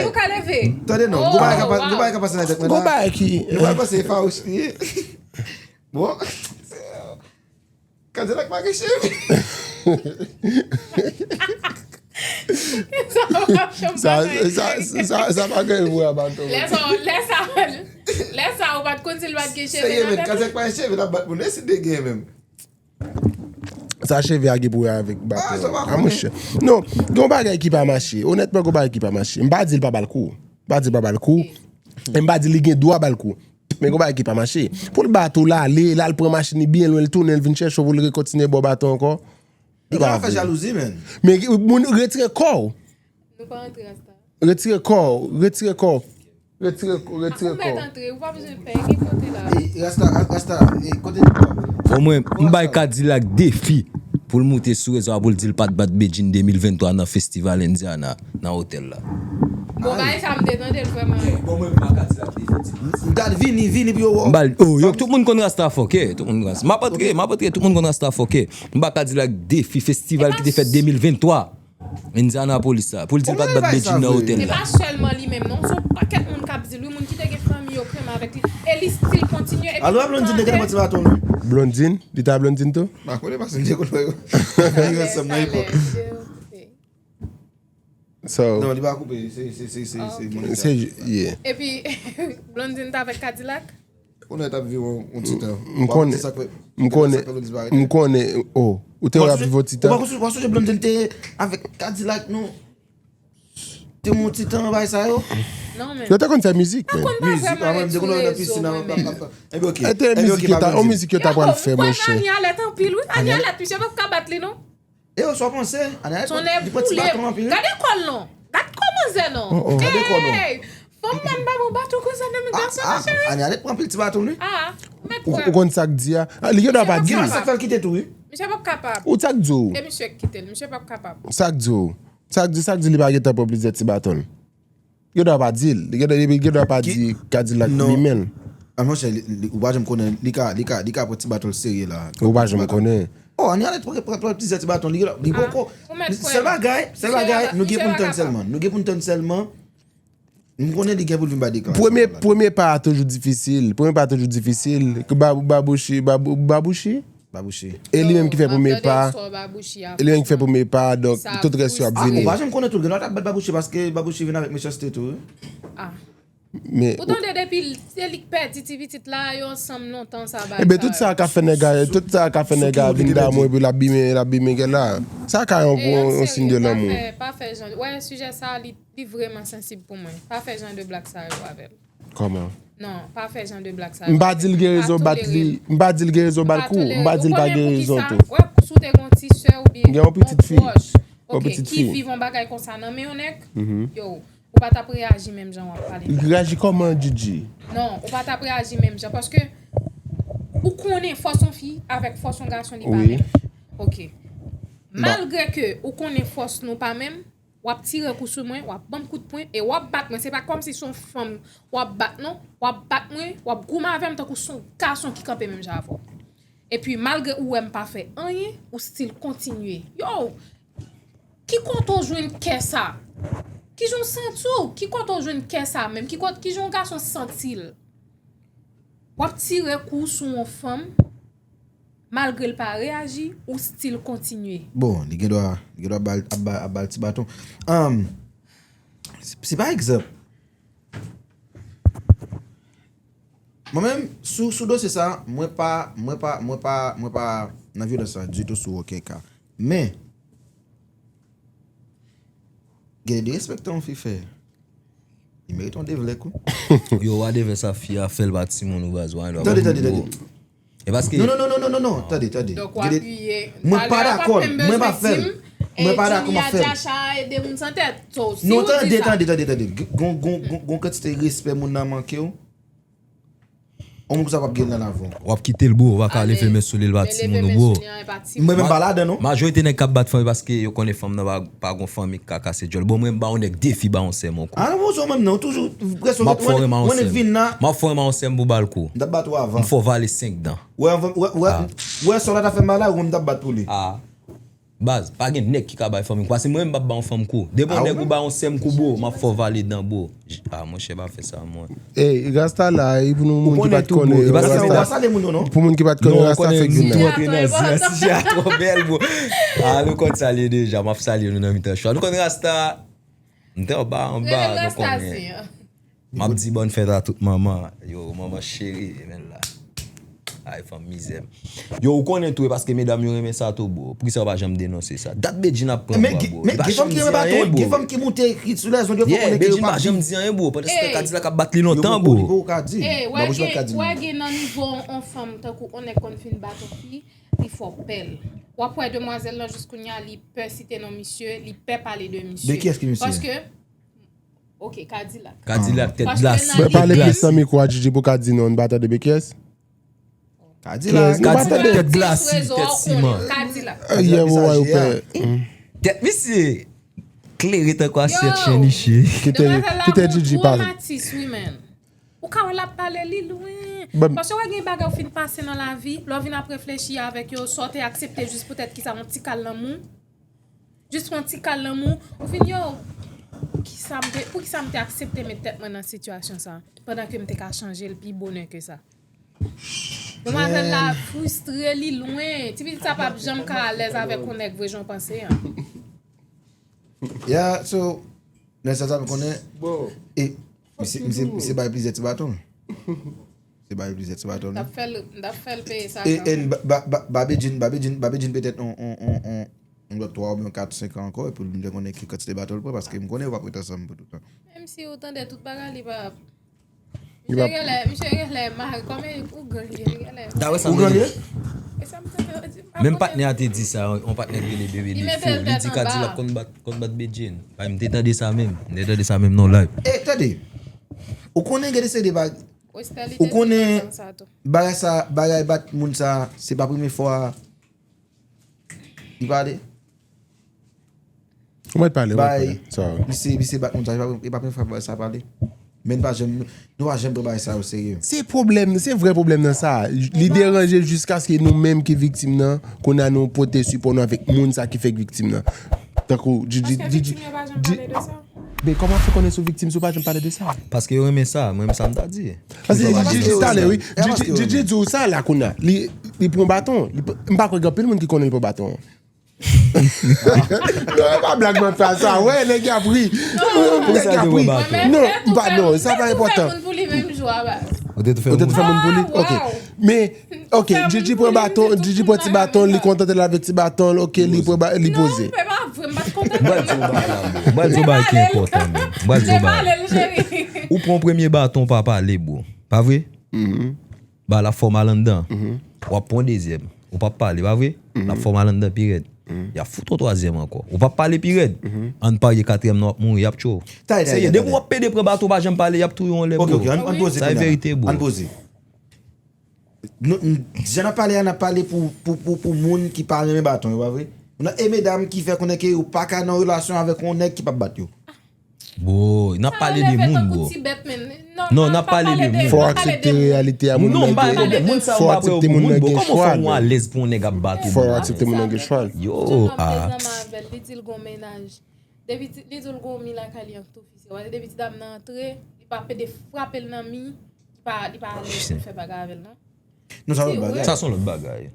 Ou ka leve? Tande non, gon bagay ka pase nan tèt mwen la. Gon bagay ki. Nou pa panse e fawouch li ye. Bon. Kadilak pa gen cheve. Sa, sa, sa, sa pa gen vre a baton. Lè sa, lè sa, lè sa, ou pa t konn si l pa t gen cheve. Serye, men, Kadilak pa gen cheve, l ap bat moun. E si l te gen menm? Sa cheve a gen pou wè avèk baton. A, monchè. Non, gen yon bagay ki pa mache. Onètman, gen yon bagay ki pa mache. M pa di l pa ba l kou. M pa di l pa ba l kou. E m pa di li gen dwa ba l kou. Men gen yon bagay ki pa mache. Pou l bat ou, l ale, l al pran machin li byen lwen, l tounen, l vin chèche w pou l rekontinye ba w baton ankò. Li ka fè jalouzi, menn. Men moun retire kò w. Nou pa antre Rasta. Retire kò w, retire kò w. Retire kò w, retire kò w. Ou pa bezwen pè, ki kote la? Rasta, Rasta, kote li pa? Bon, mwen, m bay Kadilak defi pou l moute sou rezo a pou l di l pa t bat Bedjine de mil venntwa nan festival Indiana, nan otèl la. Bon, bagay sa m te tande l vrèman. Bon, mwen, m ba Kadilak defi. M ta vini, vini pou yo wè. M ba l, oh, yo, tout moun konn Rasta fòkè, tout moun konn Rasta. M ap antre, m ap antre, tout moun konn Rasta fòkè. M ba Kadilak defi festival ki te fèt de mil venntwa. Indianapolis la, pou l di l pa t bat Bedjine nan otèl la. E pa sèlman li menm non, se yon pakèt moun k ap di l wi, moun ki te gen fanmi yo kreman avèk li. E li still kontinye. Epi Alò, Blondine te gentan pran ti baton wi. Blondine? Li ta Blondine tou? M pa konnen paske m te konn wè yo. Yo ansanm nan epòk. So, Non, li pa koupe, se, se, se, se, se Ok. mwen. Se, yeah. Epi, Blondine t avèk Kadilak? Konnen t ap viv yon, yon ti tan. M konnen, m konnen, m konnen, oh, ou te wè ap viv yon ti tan. Ou pa sonje Blondine te avèk Kadilak, non? Te yon ti tan bay sa yo? Non, men. Yo te konn fè mizik, Pa men. konn pa Mizik, vrèman mwen, m te konn wè nan ret sou pisin nan, rezo, m ap, ap, ap, epi ok. E te Epi ok, mizik yo pa ta, yon Blondine. mizik yo ta pral fè, monchè. Ani Alèt anpil, wi. Ani Alèt, misye p ap ka bat li, non. E yo, sa w panse? Ani Alèt, Tonnè li pran ti boule. baton anpil, wi. Gade kò l, non. Gade kò manzè, non. Oh, oh. Gade kò, non. Hey! Fò m ban m ba bon baton konsa nan men Ah, gason, ah, monchè. Ani Alèt pran anpil ti baton, wi. Ah, mèt Ou, frè. Ou konn sa k di a? Ah, li gen dwa pa di. Sa, sa fè l kite tou, wi. Misye p ap kapab. Ou sa k di w? E misye k kite l. Misye p ap kapab. Sa k di w? Sa k di, sa k di li pa gen tan pran plizyè ti baton? Li gen dwa pa di l. Li gen, li gen dwa pa di Kadilak li menm. Ah, monchè, li, li, ou pa janm konnen, li ka, li ka, li ka pran ti baton l serye la. Ou pa janm konnen. Oh, Ani Alèt pran, pran, pran plizyè ti baton, li, li Ah, poko. ou mèt kwè. Sèl bagay, sèl Misye bagay, pa- nou gen misye pou n pa tann kapab. sèlman. Nou gen pou n tann sèlman. M konnen li gen pou l vin bay deklarasyon. Premye, premye pa a toujou difisil. Premye pa a toujou difisil. Ke Ba- Babouchi, Babou- Babouchi? Babouchi. E li menm ki fè premye pa. E li menm ki fè premye pa, donk tout rès yo ap Ah, vini. ou pa janm konnen tou, l gen lòt ap bat Babouchi paske Babouchi vin avèk mechanste tou, wi. Ah. Men, ou tande depi l- se li k pèdi ti pitit la, yo ansanm lontan sa, bagay sa yo. Ebyen, tout sa ka fè nèg la, tout sa ka fè nèg la vin damou epi l ap bimen, l ap bimen gèl la. Sa ka yon, yon siy de lanmou. Pa fè, pa fè jan, wè, sijè sa, li, li vrèman sansib pou mwen. Pa fè jan de blag sa yo avè l. Kòman? Non, pa fè jan de blag sa yo avè l. M pa di l gen rezon bat li, m pa di l gen rezon bat kou, m pa di l pa gen rezon tou. Wè, si w te gen yon ti sè oubyen yon pwoch, oke, ki viv yon bagay konsa nan men yon nèg, yo, ou pa t ap reyaji menm jan w ap pale la. Reyaji kòman, Djidji? Non, ou pa t ap reyaji menm jan, paske ou konnen fòs yon fi avèk fòs yon gason, li pa menm. Oke. Malgre ke ou konnen fòs nou pa menm, w ap tire kou sou mwen, w ap ban m kout pwen, e w ap bat mwen. Se pa kòmsi se yon fanm w ap bat, non. W ap bat mwen, w ap goumen avè m tankou se yon gason ki kanpe menm jan avè w. Epi, malgre ou wè m pa fè anyen, ou still kontinye. Yo! Ki kote w jwenn kè sa? Kijan w santi w? Ki kote w jwenn kè sa menm? Ki kote, kijan yon gason santi l? W ap tire kou sou yon fanm, malgre l pa reyaji, ou still kontinye. Bon, li gen dwa, li gen dwa ba l, ap ba, ap ba l ti baton. Ann, se, se pa egzanp. Mwen menm, sou, sou dosye sa, mwen pa, mwen pa, mwen pa, mwen pa nan vyolans la ditou sou okenn ka. Men, gen de derespektan yon fi fè. Li merite yon devlè kou. Yo, wa devè sa fi a fè l pa timoun ou baz, wa. Tande, tande, tande. E paske non, non, non, non, non, non, non, tande, tande. Donk, w apiye. Mwen pa dakò, mwen pa fè l. Mwen pa dakò, m ap fè l. Non, tande, tande, tande, tande. Gon, gon, gon, gon kantite respè moun nan manke w. Yon moun konsa p ap gen nan lavi w. W ap kite l, bro, w pa ka leve men sou li, l pa timoun ou, bro. Mwen menm pa ladan, non. Majorite nèg k ap bat fanm yo paske yo konnen fanm nan pa, pa gon fanmi k ka kase djòl. Bon, mwen, m ba yon nèg defi, ba yon sè m yon kou. Ah, non, bon, se ou menm, non, toujou, prèske, m ap fè w renmen yon sè m. M ap fè w renmen yon sè m pou ba l kou. M t ap bat ou avan. M fè w vale senk dan. Wè, wè, wè, wè, sa w la ta fè m la, ou konn m t ap bat pou li. Ah. Baz, pa gen nèg ki ka bay fanm kou. Paske mwen menm m p ap ba yon fanm kou. Depi yon nèg ou ba yon sè m kou, bro, m ap fè w vale dan, bro. Ah, monchè, pa fè sa, mwen. Ey, Rasta la, e pou nou moun ki pa t konnen, Rasta, pou moun ki pa t konnen, Rasta fè gin nan. Nou konnen nou tou antre nan zen an, sijè a twò bèl, bro. Ah, nou konn sa l ye deja, m ap salye nou nan mitan cho a. Nou konn Rasta, m te anba, anba, nou konnen. M ap di bòn fèt a tout manman. Yo, manman cheri, men la. Ay, fanm mizè. Yo, ou konnen tou, e paske medam yo renmen sa tou, bro. Poukisa w pa janm denonse sa? Dat Bedjine ap pran bwa, bro. Li pa janm di anyen, bro. Gen fanm ki moute sou lèzond, yo fè konnen ke yo pa janm di anyen, bro. Pandan se tan Kadilak ap bat li lontan, bro. Wè gen nan nivo on fanm tankou on nèg konn fin bat on fi, li fè w pè l. W ap wè demwazèl lan jis kounye a, li pè site non misye, li pè pale de misye. De kiyès ki misye? Paske Ok, Kadilak. Kadilak, tèt glasi, tèt glasi. Mwen pale plis nan mikwo a, Djidji, pou ka di non, n pa tande, men kiyès? Kadilak. Kadilak, tèt glasi, tèt siman. Kadilak. Kadilak. Ayè, ou wè, ou pè. Tèt misye klere tankou asyèt chen niche. Kite, kite Djidji pale. Ou ka wè l ap pale, li lwen. Paske wè gen bagay ou fin pase nan lavi, lè w vin ap reflechi avèk yo, sa w te aksepte jis poutèt ki sa, yon ti kal lanmou. Jis yon ti kal lanmou, ou vin, yo, poukisa m te, poukisa m te aksepte met tèt mwen nan sitiyasyon sa, pandan ke m te ka chanje l pi bonè ke sa? Demwazèl la fristre, li lwen. Ti pitit sa p ap janm ka alèz avèk yon nèg vre jan w panse an. Yeah, so, nan sans sa m konnen, e, misye, misye, misye bay plizyè ti baton. Se bay plizyè ti baton. M t ap fè l, m t ap fè l peye sa kanmenm. E, e, ba, ba, ba, Babedjin, Babedjin, Babedjin petèt on, on, on, on, on lòt twa oubyen kat, senk an ankò, epi m te konnen ki kantite baton l pran, paske m konnen yo p ap ret ansanm pou toutan. Menm si ou tande tout bagay, li pa, misye genlè, misye genlè mare, kòman ougan li ye, li genlè mare. Ou gan li ye? E sa m tande yo di, m pa konnen. Menm patnè a te di sa, yon patnè ki rele Bebe Defo, li di Kadilak konn bat, konn bat Bedjine. Bay, m te tande sa menm, m te tande sa menm nan live. E, tande, ou konnen gen de seri de bag-, ou konnen bagay sa, bagay bat moun sa, se pa premye fwa li pale. Ou mèt pale, ou mèt pale. Misye, misye bat moun sa, e pa, e pa premye fwa bagay sa pale. Men n pa janm, nou pa janm pran bagay sa o serye. Se pwoblèm, se vrè pwoblèm nan sa. Li deranje jiskaske nou menm ki viktim nan, kounye a nou pote sipò nou avèk moun sa ki fèk viktim nan. Tankou Djidji, Djidji, Djidji. Men kòman w ap fè konnen sou viktim si w pa janm pale de sa? Paske yo renmen sa, mwen menm sa m ta di. Paske Djidji di talè, wi. Djidji, Djidji di w sa la kounye a. Li, li pran baton. Li p-, m pa kwè gen anpil moun ki konnen li pran baton. Non, e pa blag m ap fè sa. Wè, nèg y ap ri. Nèg y ap ri. Non, m pa, non, sa pa enpòtan. Ou te tou fè moun pou li menm jou a baz. Ou te tou fè moun pou li? Ok. Men, ok, Gigi pran baton, Gigi pran ti baton, li kontante l avèk ti baton, ok, li pran ba- li poze. Non, se pa vre, m pa t kontante. M pral di w bagay la, bro. M pral di w bagay ki enpòtan, man. M pral di w bagay. Ou pran premye baton, w pa pale, bro. Pa vre? Ba l ap fè w mal anndan. W ap pran dezyèm. Ou p ap pale, pa vre? L ap fè w mal anndan pi rèd. Y ap fout w twazyèm ankò. Ou p ap pale pi rèd. Ann parye katriyèm nan w ap mouri, y ap tchwe w. Serye, depi w ap pede pran baton, w pa janm pale, y ap touye w anlè, bro. Ok, ok, ann, ann poze. Sa e verite, bro. Ann poze. Nou, n- jan n ap pale a, n ap pale pou, pou, pou, pou moun ki pa renmen baton yo, pa vre? Nan e medam ki fè konnen ke yo pa ka nan relasyon avèk yon nèg ki p ap bat yo. Bro, n ap pale de moun, bro. Non, n ap pale de moun. Fò w aksepte reyalite a, moun nan gen, fò w aksepte moun nan gen chwa l. Fò w aksepte moun nan gen chwa l. Yo, a. Li di l gon mennaj. Depi ti- li di l gon mi lakay li an tou fise. Depi ti dam nan antre, li pa pede frape l nan mi, li pa, li pa alèz pou l fè bagay avè l, non. Non, sa se lòt bagay. Sa se yon lòt bagay.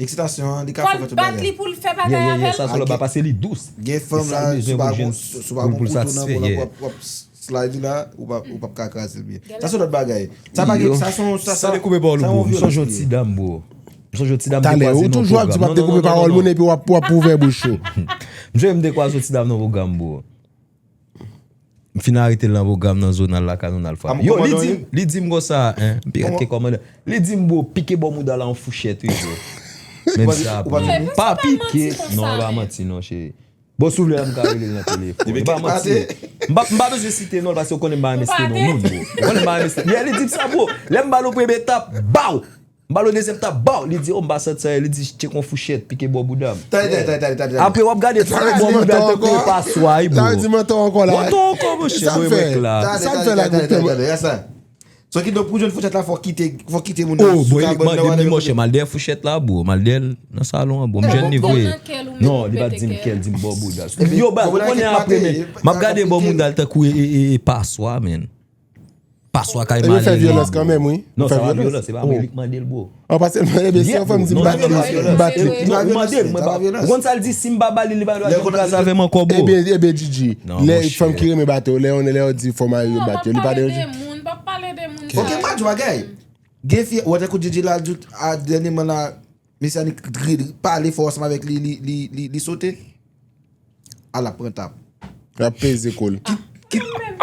Eksitasyon an, li ka fè tout bagay. Fò l bat li pou l fè bagay avè l. Sa se yon lòt bagay, paske li dous. Gen fanm la, si w pa gon, si w pa gon kouto nan men w, w ap, w ap slide la, ou p ap, ou p ap ka kraze l byen. Sa se yon lòt bagay. Sa pa gen, sa se yon, sa, sa dekoupe pawòl ou, bro. M sonje yon ti dam, bro. M sonje yon ti dam te kwaze nan yon pwogram. Talè, ou toujou ap di w ap dekoupe pawòl moun epi w ap, w ap ouvè bouch ou. M sonje m te kwaze yon ti dam nan pwogram, bro. M fin arete l nan pwogram nan zonal la, kanal la, l frape. Yo, li di m, li di m konsa, en, m pirat ke kòmandan. Li di m, bro, pike bò mouda la yon fouchèt, wi, bro. Menm sa, bro. Pa pike. Non, e pa manti, non, cheri. Bon, si w vle, m ka rele l nan telefòn. E pa manti. M pa, m pa bezwen site non l, paske w konnen m pa renmen site non moun, bro. Ou konnen m pa renmen site. Yeah, li di m sa, bro. Lè m ba l yon premye tap, baw! M ba l yon dezyèm tap, baw! Li di, o, m pa santi sa, li di, tcheke yon fouchèt, pike bò bouda m. Tande, tande, tande, tande. Apre, w ap gade, bò bouda l tankou yon paswa, wi, bro. Sa vle di mantò ankò la. Mantò ankò, monchè, mwen wè la. Sa m fè la, doktè? Sa ki donk pou jwenn fouchèt la, fò kite, fò kite moun nan sou kabann nan, w al dèyè fouchèt la, bro. M al dèyè l nan salon an, bro. M jwenn li vre. Non, li pa t di m kè l, di m bò bouda. Yo, baz, ou konnen apre, men, m ap gade bò bouda l tankou e, e, e, e paswa, men. Paswa kay male. Ebyen, fè vyolans kanmenm, wi. Non, sa pa vyolans, se pa mwen li k mande l, bro. An pase l mande, ebyen, si yon fanm di m bat li, m bat li. Non, ou mande l, mwen pa. Ou konn sa l di, si m pa ba li, li pa dwe vin kraze avè m ankò, bro. Ebyen, ebyen, Gigi, lè fanm ki renmen bat yo, lè yo, lè yo di fò mari yo bat yo, li pa deranje. Non, p ap pale de moun, p ap pale de moun sa yo. Ok, m pa di w bagay. Gen fi, ou wè tankou Gigi la, a, dènyèman la, mesye Annik pale fò ansanm avèk li, li, li, li, li sote. A, l ap pran tap. L ap peze kou l.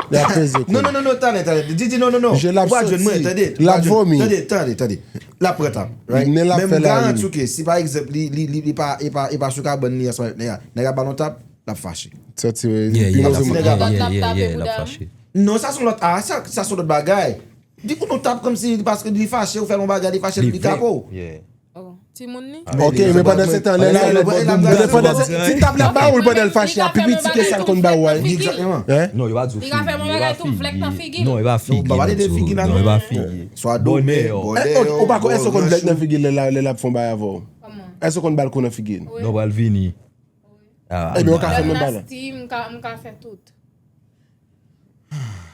L ap peze kou l. Non, non, non, non, tande, tande. Gigi, non, non, non. Ou pa jwenn mwen, tande. L ap vomi. Tande, tande, tande. L ap pran tap, right? Men m garanti w ke si pa egzanp, li, li, li, li pa, e pa, e pa sou kabann li ansanm avèk nèg la, nèg la ba l yon tap, l ap fache. Santi, wi. Yeah, yeah, l ap fache. Non, sa se yon lòt, a, sa, sa se yon lòt bagay. Di pou nou tap kòmsi paske li fache, ou fè l yon bagay, li fache, li kapo. Oh, timoun ni? Ok, men pandan se tan, lè la, pandan se, ti tap la ba ou l pandan l fache a, pi piti ke sa l konn ba ou a. Egzakteman. Non, yo pa di w figi. Yo pa figi. Li ka fè m yon bagay tou vlèk nan figi l. Non, yo pa figi. Non, yo pa figi. Swa do, bò dèyè, ou pa konn, èske w konn vlèk nan figi l lè l ap fè yon bagay avè w? Èske w konn ba l kou nan figi l? Non, pral vini. Ebyen, ou ka fè menm bagay la. Nasty, m ka, m ka fè tout.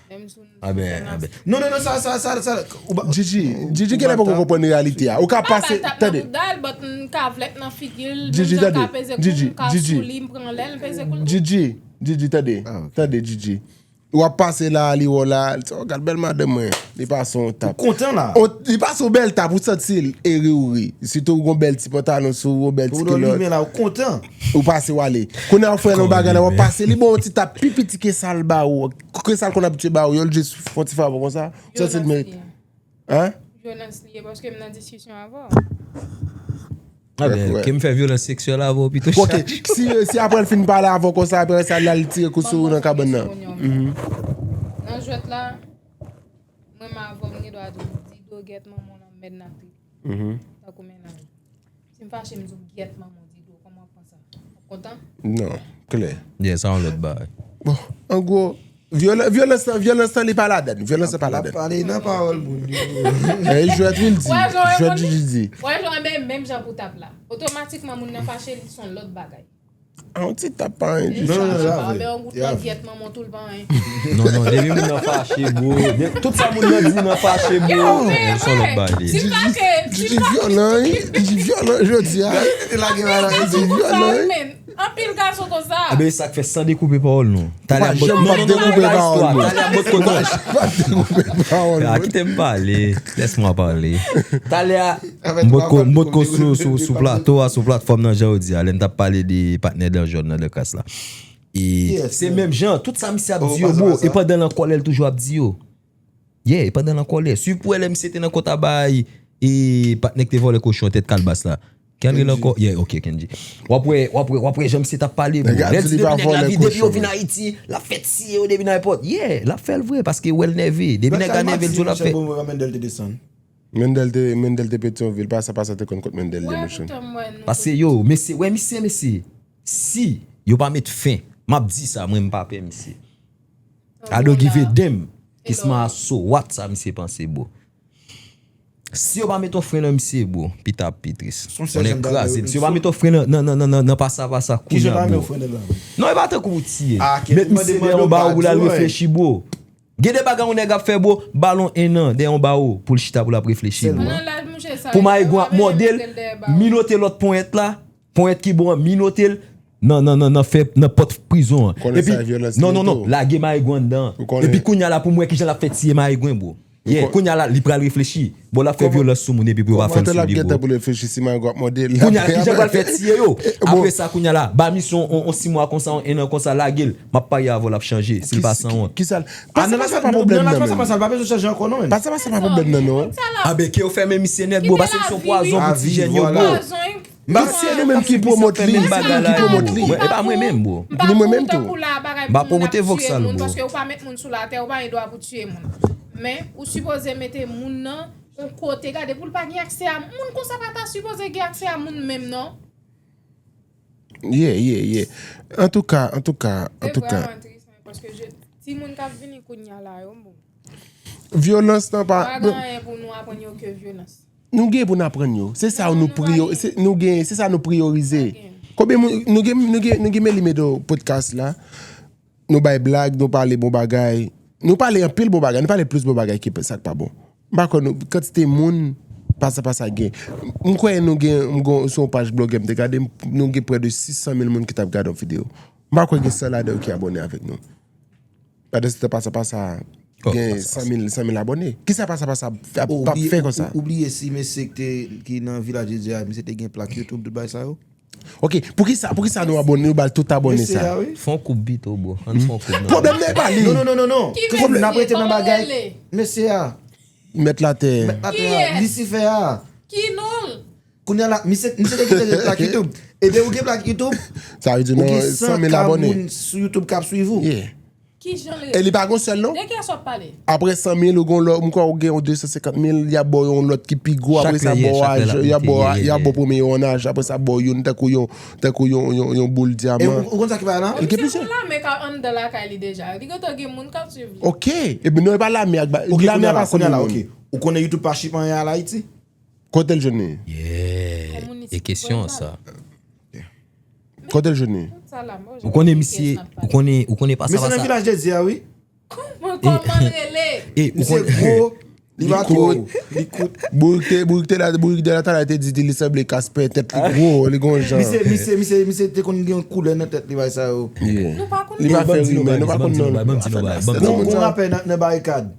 Menm sou, sou fè nasty. Non, non, non, sa, sa, sa, sa, ou pa. Gigi, Gigi genlè poko konprann reyalite a. Ou ka pase, tande. M pa ba l tap nan bouda l, but m ka vlèk nan figi l, menm jan m ka peze kou, m ka sou li, m pran lè l, m peze kou l tou. Gigi, Gigi, tande. Tande, Gigi. W ap pase la, li wè w la, li di, "Oh, gad bèl madanm mwen." Li pase yon tap. Ou kontan la? Li pase yon bèl tap, ou santi l ere ou ri. Sitou ou gon bèl ti pantalon sou ou, yon bèl ti kilòt. Ou kontan? Ou pase w ale. Kounye a ou fè yon bagay la, w ap pase, li ba w yon ti tap pi piti ke sa l ba ou. Ke sa l konn abitye ba ou, yo l jis fè yon ti favò konsa. Ou santi l merite. Hein? Vyolans li ye, paske m nan diskisyon avè w. Ke m fè vyolans seksyèl avè w pito chak jou. Ok, si, si apre l fin pale avè w konsa, apre sa, l al tire kou sou ou nan kabann nan. Nan jwèt la, mwen m avè w, m gen dwa di w, Dido, gyèt manman w nan mèd n ap viv. Tankou mennaj. Si m fache, m di w, gyèt manman w, Dido, kòman w ap pran sa? W ap kontan? Non, klè. Yeah, sa yon lòt bagay. Bon, an gwo, vyolan-, vyolans lan, vyolans lan, li pa ladann. Vyolans lan pa ladann. L ap pale nan pawòl moun yo. E jwèt wi l di. Jwèt Gigi di. Wè, jan, men menm jan pou tap la. Otomatikman, moun nan fache, li se yon lòt bagay. A, yon ti tap pa anyen ditou. Non, non, non, sa pa anyen. Yon gout langyèt manman w tou, l pa anyen. Non, non, depi moun nan fache, bro. Tout sa moun nan di nan fache, bro. Yo, men, se yon lòt bagay. Si m fache, si m fache. Gigi vyolan, wi. Gigi vyolan jodi a. Gigi vyolan, wi. Anpil gason konsa. Enben, e sa k fè san dekoupe pawòl nou. Talè a m bòt janm non, pa non, non, dekoupe pa pawòl istwa. nou. Talè a m bòt kote. Pa dekoupe pawòl Ah, nou. Kite m pale. Laisse-moi parler. Talè a m bòt ko- m bòt ko sou sou sou plato a, sou platfòm nan, jan yo di a, lè n t ap pale de patnè dan jòn nan, de klas la. E se menm jan, tout sa misye ap di yo, bro, e pandan l an kòlè l toujou ap di yo. Yeah, e pandan l an kòlè. Swiv pou wè lè misye te nan kont a bay e patnè k te vòlè kochon tèt kalbas la. Ki Andre l ankò? Yeah, ok, Kendji. W ap wè, w ap wè, w ap wè jan misye t ap pale, bro. Lè l di depi nèg la vin, depi yo vin Ayiti, l ap fè tiye yo depi nan èpòt. Yeah, l ap fè l vre, paske wè l nève. Depi nèg la nève, l di w l ap fè. Mendel te desann. Mendel te, Mendel te Petyonvil, pa sa, pa sa te konn kot Mendel ye, mesye. Paske yo, mesye, wè misye, mesye. Si yo pa met fen, m ap di sa, mwen m pa pè misye. I don't give a damn. Kisma so what sa misye panse, bro. Si yo pa met yon fren nan misye, bro, pita ap pi tris. Konnen kraze. Si yo pa met yon fren nan, nan, nan, nan, nan, nan pasa pasa kounye a, bro. Non, e pa tankou pou tiye. Met misye dèyè yon bawo pou l al reflechi, bro. Gen de bagay yon nèg ap fè, bro, ba l yon ennan dèyè yon bawo pou l chita pou l ap reflechi, bro. Pou mayigwan ap mòde l, minote lòt ponyèt la, ponyèt ki bon an, minote l nan, nan, nan, nan fè, nan pòt prizon an. Epi, non, non, non, lage mayigwan anndan an. Epi kounye a la pou m wè kijan l ap fè tiye mayigwen, bro. Yeah, kounye a la, li pral reflechi. Bon, l ap fè vyolans sou moun epi pou yo pa fè l sou li, bro. Pou reflechi si mayigwan ap mòde l. Kounye a la, kijan l pral fè tiye yo? Apre sa, kounye a la, ba misye yon, yon, yon sis mwa konsa, yon ennan konsa, lage l. M ap parye avè w, l ap chanje, si l pa sanwont. Kisa l. Pase, pase pa pwoblèm nan, men. Pase, pase pa pwoblèm nan, non. Pase, pase pa pwoblèm nan, non. Anben, ke yo fèmen misye nèt, bro, pase misye yon pwazon pou ti jèn yo, bro. Misye nou menm ki pwomot li, misye nou menm ki pwomot li. E pa mwen menm, bro. Ni mwen menm tou. M pa pwomote voksal, bro. Paske ou pa met moun sou latè, ou pa gen dwa pou tiye moun. Men, ou sipoze mete moun nan yon kote, gade, pou l pa gen aksè a moun konsa, pa ta sipoze gen aksè a moun menm, non. Yeah, yeah, yeah. Antouka, antouka, antouka. Paske timoun k ap vini kounye a la yo, bon. Vyolans nan pa. Pa gen anyen pou nou aprann yo ke vyolans. Nou gen pou n aprann yo. Se sa nou priyo, nou gen, se sa nou priyorize. Konbyen moun, nou gen, nou gen, nou gen Meli Medo podcast la. Nou bay blag, nou pale bon bagay. Nou pale anpil bon bagay, nou pale plis bon bagay ke sa k pa bon. M pa kwè nou, kantite moun, pa sa, pa sa gen. M kwè nou gen, m gon, sou yon paj blogè m te gade, nou gen prè de sis san mil moun ki t ap gade yon videyo. M pa kwè gen san ladan yo ki abòne avèk nou. Pandan se tan pa sa, pa sa, gen san mil, san mil abòne. Kisa pa sa, pa sa ap fè konsa? Ou bliye si mesye ki nan Vilaj de Dye a, misye te gen plak YouTube, tout bagay sa yo? Ok, poukisa, poukisa nou abòne, nou ba l tout abòne sa? Fè yon koup pito, bro. Ann fè yon koup nan. Pwoblèm nan e pa li. Non, non, non, non, non. N ap rete nan bagay mesye a. Mèt latè. Mèt latè a. Lisifè a. Ki non l? Kounye a la, misye, misye te kite gen plak YouTube. Ebyen, ou gen plak YouTube, sa vle di nou gen san mil abòne. Moun sou YouTube k ap swiv ou. E li pa gon sèl non. De kiyès w ap pale? Apre san mil, ou gon lòt, m kwè ou gen yon de san senkant mil, y ap ba w yon lòt ki pi gwo, apre sa y ap ba w, y ap ba w premye yon an, apre sa ba w youn tankou yon, tankou yon, yon, yon boul dyaman. Ou konn sa ki pa la? Li gen plizyè. Lame ka anndan lakay li deja. Li gentan gen moun k ap swiv li. Ok. Epi non, e pa lame ak ba-, lame a pa sanble moun. Ou konnen YouTube pa chip anyen al Ayiti? Kote l jwenn li? Yeah. E kesyon sa. Kote l jwenn li? Ou konnen misye, ou konnen, ou konnen pa sa, pa sa. Misye nan Vilaj de Dye a, wi. Kòman, kòman l rele? Misye gwo, li pa twò, li kout. Bourik te, bourik te la, bourik de la talè te di li sanble kaspè, tèt li gwo, li gon jan. Misye, misye, misye, misye te konn gen yon koulè nan tèt li, bay sa yo. Nou pa konn. Li pa fè rimè, nou pa konn non. Gon rapè nan, nan Barikad.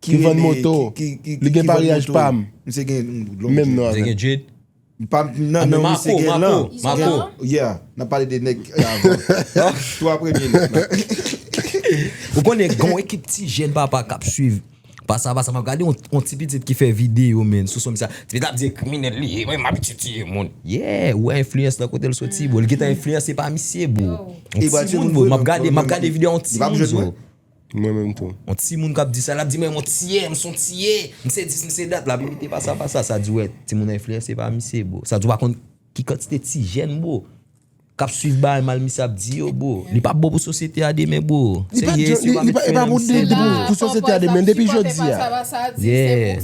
Ki vann moto. Li gen paryaj pa m. Misye gen menm non avè m. Misye gen dread. Pa m nan non, misye gen lan. Mako. Yeah, n ap pale de nèg avan. Twa premye nèg la. Ou konnen gen yon ekip ti jèn papa k ap swiv. Pa sa, pa sa, m ap gade yon, yon ti pitit ki fè videyo, men, sou son misye. Ti pitit ap di kriminèl li ye, mwen m abitye tiye moun. Yeah, ou wè enfliyans nan kote l soti, bro. Li gentan enfliyanse pa misye, bro. Yon timoun, bro. M ap gade, m ap gade videyo yon timoun, bro. Mwen menm tou. Yon timoun k ap di sa, l ap di, "Mwen, m yon tiyè, m s on tiyè, m se dis, m se dat." L ap imite pa sa, pa sa. Sa di, wè, timoun nan enfliyanse pa misye, bro. Sa di, w pa konn ki kantite ti jèn, bro, k ap swiv bagay mal misye ap di yo, bro. Li p ap bon pou sosyete a demen, bro. Se ye, si yo pa met fren nan misye, bro. Pou sosyete a demen, depi jodi a.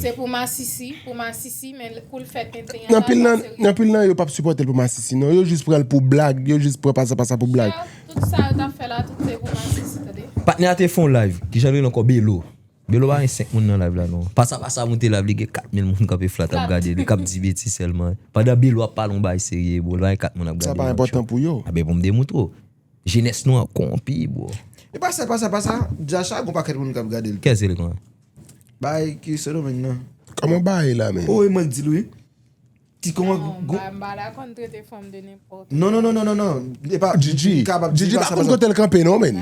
Se pou masisi, pou masisi, men kou l fè tenten an la, nan pil nan yo p ap sipòte l pou masisi, non. Yo jis pran l pou blag, yo jis pran pa sa, pa sa pou blag. Tout sa yo t ap fè la, tout se pou masisi, tande. Patnè a te fè yon live. Kijan l rele ankò? Belo. Belo pa gen senk moun nan live la non. Pasa pasa moute live li gen kat mil moun kanpe flat ap gade li, k ap di betiz sèlman. Pandan Belo ap pale yon bagay serye bro, li pa gen kat moun ap gade li. Sa pa enpòtan pou yo. Aben pou m demontre w. Jenès nou an konpi bro. E pa sa, pa sa, pa sa. Djacha gon pakèt moun k ap gade l. Kiyès se li konsa? Bay ki Sendomeng nan. Kòman bay la men? Oh, e mwen k di l wi. Ti kòman Non, gon- m pa, m pa dakò n trete fanm de nenpòt. Non, non, non, non, non, non. E pa Gigi. Gigi pa konn kote l kanpe non men.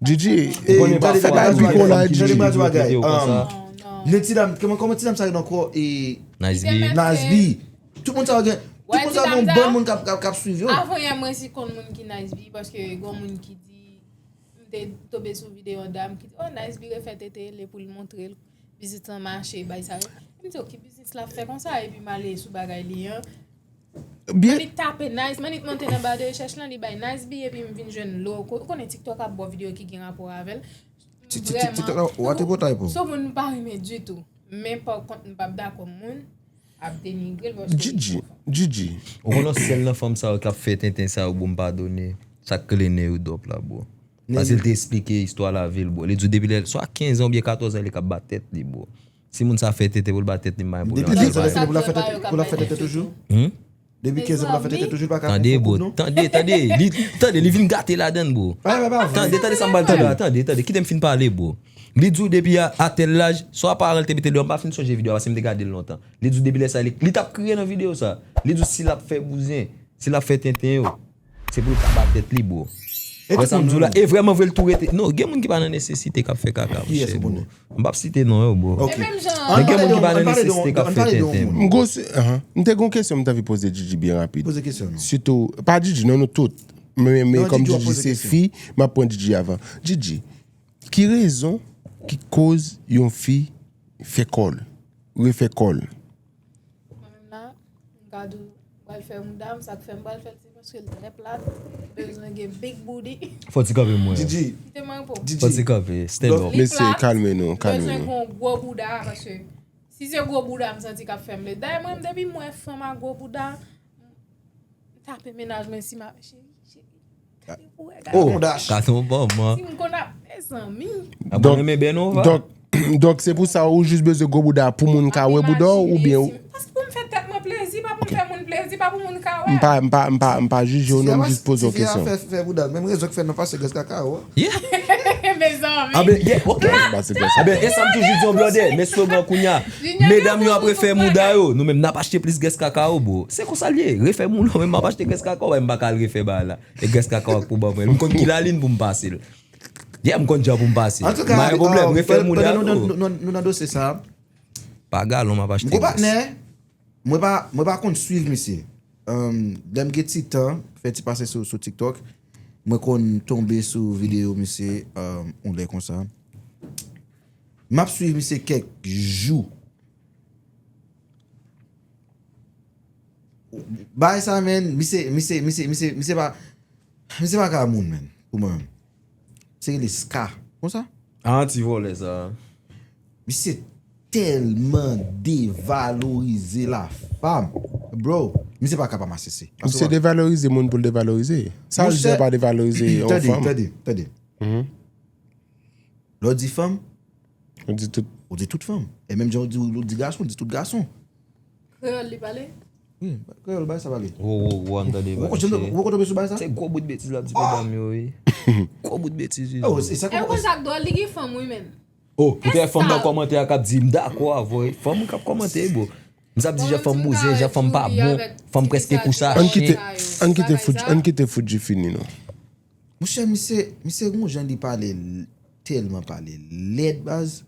Gigi. E pa fè bagay pi kon la Gigi. Tande m di bagay. Non, non. Men ti dam, kòman, kòman ti dam sa rele ankò? E Nice B. Nice B. Tout moun sa gen, tout moun sa gen yon bann moun k ap, k ap, k ap swiv yo. Avan yè mwen si konn moun ki Nice B paske gon moun ki di m te tonbe sou videyo yon dam ki di oh Nice B refè tete li pou l montre l biznis lan mache bay sa yo. M di oh ki biznis l ap fè konsa epi m ale sou bagay li an. Byen. Mannik tape Nice, Mannik monte nan ba de rechèch lan li bay Nice B epi m vin jwenn lo, ou konnen TikTok ap ba w videyo ki gen rapò avè l. TikTok la ou ate potay pou. Se yon moun m pa renmen ditou. Men pa kont m p ap dakò moun ap denigre l paske li Gigi, Gigi. Ou konnen sèl nan fanm sa yo k ap fè tenten sa yo bro m padone. Sa k rele Neyo Dòp la bro. Paske l te esplike istwa lavi l bro. Li di w depi lè l swa kenz an oubyen katòz an li k ap bat tèt li bro. Si moun sa fè tenten pou l bat tèt li m pa gen pwoblèm. Depi kenz an li fini pou l ap fè tenten, pou l ap fè tenten toujou? Hmm? Depi kenz an pou l ap fè tenten toujou li pa ka fè kout non. Tande bro, tande, tande. Li, tande, li vin gate ladann bro. Tande, tande sa m pral tande la, tande, tande. Kite m fin pale bro. Li di w depi a, a tèl laj, swa paran l te mete l deyò, m pa fin sonje videyo a paske m te gade l lontan. Li di w depi lè sa, li, li t ap kriye nan videyo sa. Li di w si l ap fè bouzen, si l ap fè tenten yo, se pou l ka bat tèt li bro. Wè sa m di w la, e vrèman vre l tou rete. Non, gen moun ki pa nan nesesite k ap fè kaka monchè bro. M p ap site non yo bro. Men gen moun ki pa nan nesesite k ap fè tenten bro. M gwo se, ahan. M te gon kesyon m t anvi poze Gigi byen rapid. Poze kesyon non. Sitou, pa Gigi non, nou tout. Men, men kòm Gigi se fi, m ap pran Gigi avan. Gigi, ki rezon ki koz yon fi fè kò l, refè kò l? Mwen menm la, m ka di w m pral fè mouda m, sa k fè m pral fè l se paske l trè plat, bezwen gen big booty. Fò ti kanpe mwen. Gigi. Kite mwen repo. Gigi. Fò ti kanpe, stand up. Mesye, kalme nou, kalme nou. Bezwen gen yon gwo bouda paske si se gwo bouda m santi k ap fè m le. Dayè mwen menm depi m wè fanm a gwo bouda, m tape mennaj mwen si m ap cheri, cheri. Gade pou wè, gade. Oh, gade yon bòm. Si m konn ap mezanmi. Donk, donk, donk se pou sa ou jis bezwen gwo bouda pou moun ka wè bouda w oubyen ou? Paske pou m fè tèt mwen plezi, pa pou m fè moun plezi, pa pou moun ka wè. M pa, m pa, m pa, m pa jije w non, m jis poze w kesyon. Tifi a fè, fè bouda l, menm rezon k fè n ap pase grès kaka yo. Mezanmi. Anben, yeah, ok. Anben, e sa m toujou di yon blòdè, men slogan kounya. Medam yo ap refè mouda yo, nou menm n ap achte plis grès kaka yo, bro. Se konsa l ye, refè mouda, menm m ap achte grès kaka yo, m pa ka al refè bagay la. E grès kaka w ak pou ban mwen. M konn ki lalin pou m pase l. Yeah, m konn jan pou m pase l. M pa gen pwoblèm, refè mouda yo. Nou nan dosye sa. Pa galon m ap achte grès. Gwo patnè, mwen pa, mwen pa konn swiv misye. Lè m gen ti tan, fè ti pase sou, sou TikTok, mwen konn tonbe sou videyo misye yon lè konsa. M ap swiv misye kèk jou. Bagay sa menn, misye, misye, misye, misye, misye pa, misye pa ka moun menn, pou mwen menm. Se rele Ska, konsa? A ti vòlè sa. Misye tèlman devalorize lafam. Bro, misye pa ka pa masisi. Misye devalorize moun pou l devalorize. Sa l di a pa devalorize yon fanm. Tande, tande, tande. Lè w di fanm, ou di tout. Ou di tout fanm. E menm jan ou di, ou di gason, ou di tout gason. Kreyòl li pale? Wi, kreyòl bay sa pale. Wo, wo, wo, ann tande bagay. Ou poko tonbe sou bagay sa? Se gwo bout betiz l ap di medam yo wi. Gwo bout betiz wi. Oh, se sa. E konsa k dwòl li gen fanm wi menn. Oh, poutèt fanm nan kòmantè a k ap di m dakò avè w. Fanm k ap kòmante bro. M sa ap di jan fanm bouzen, jan fanm pa bon, fanm prèske kouche a chen. Ann kite, ann kite Foudji, ann kite Foudji fini non. Monchè, misye, misye gon jan li pale, tèlman pale lèd baz.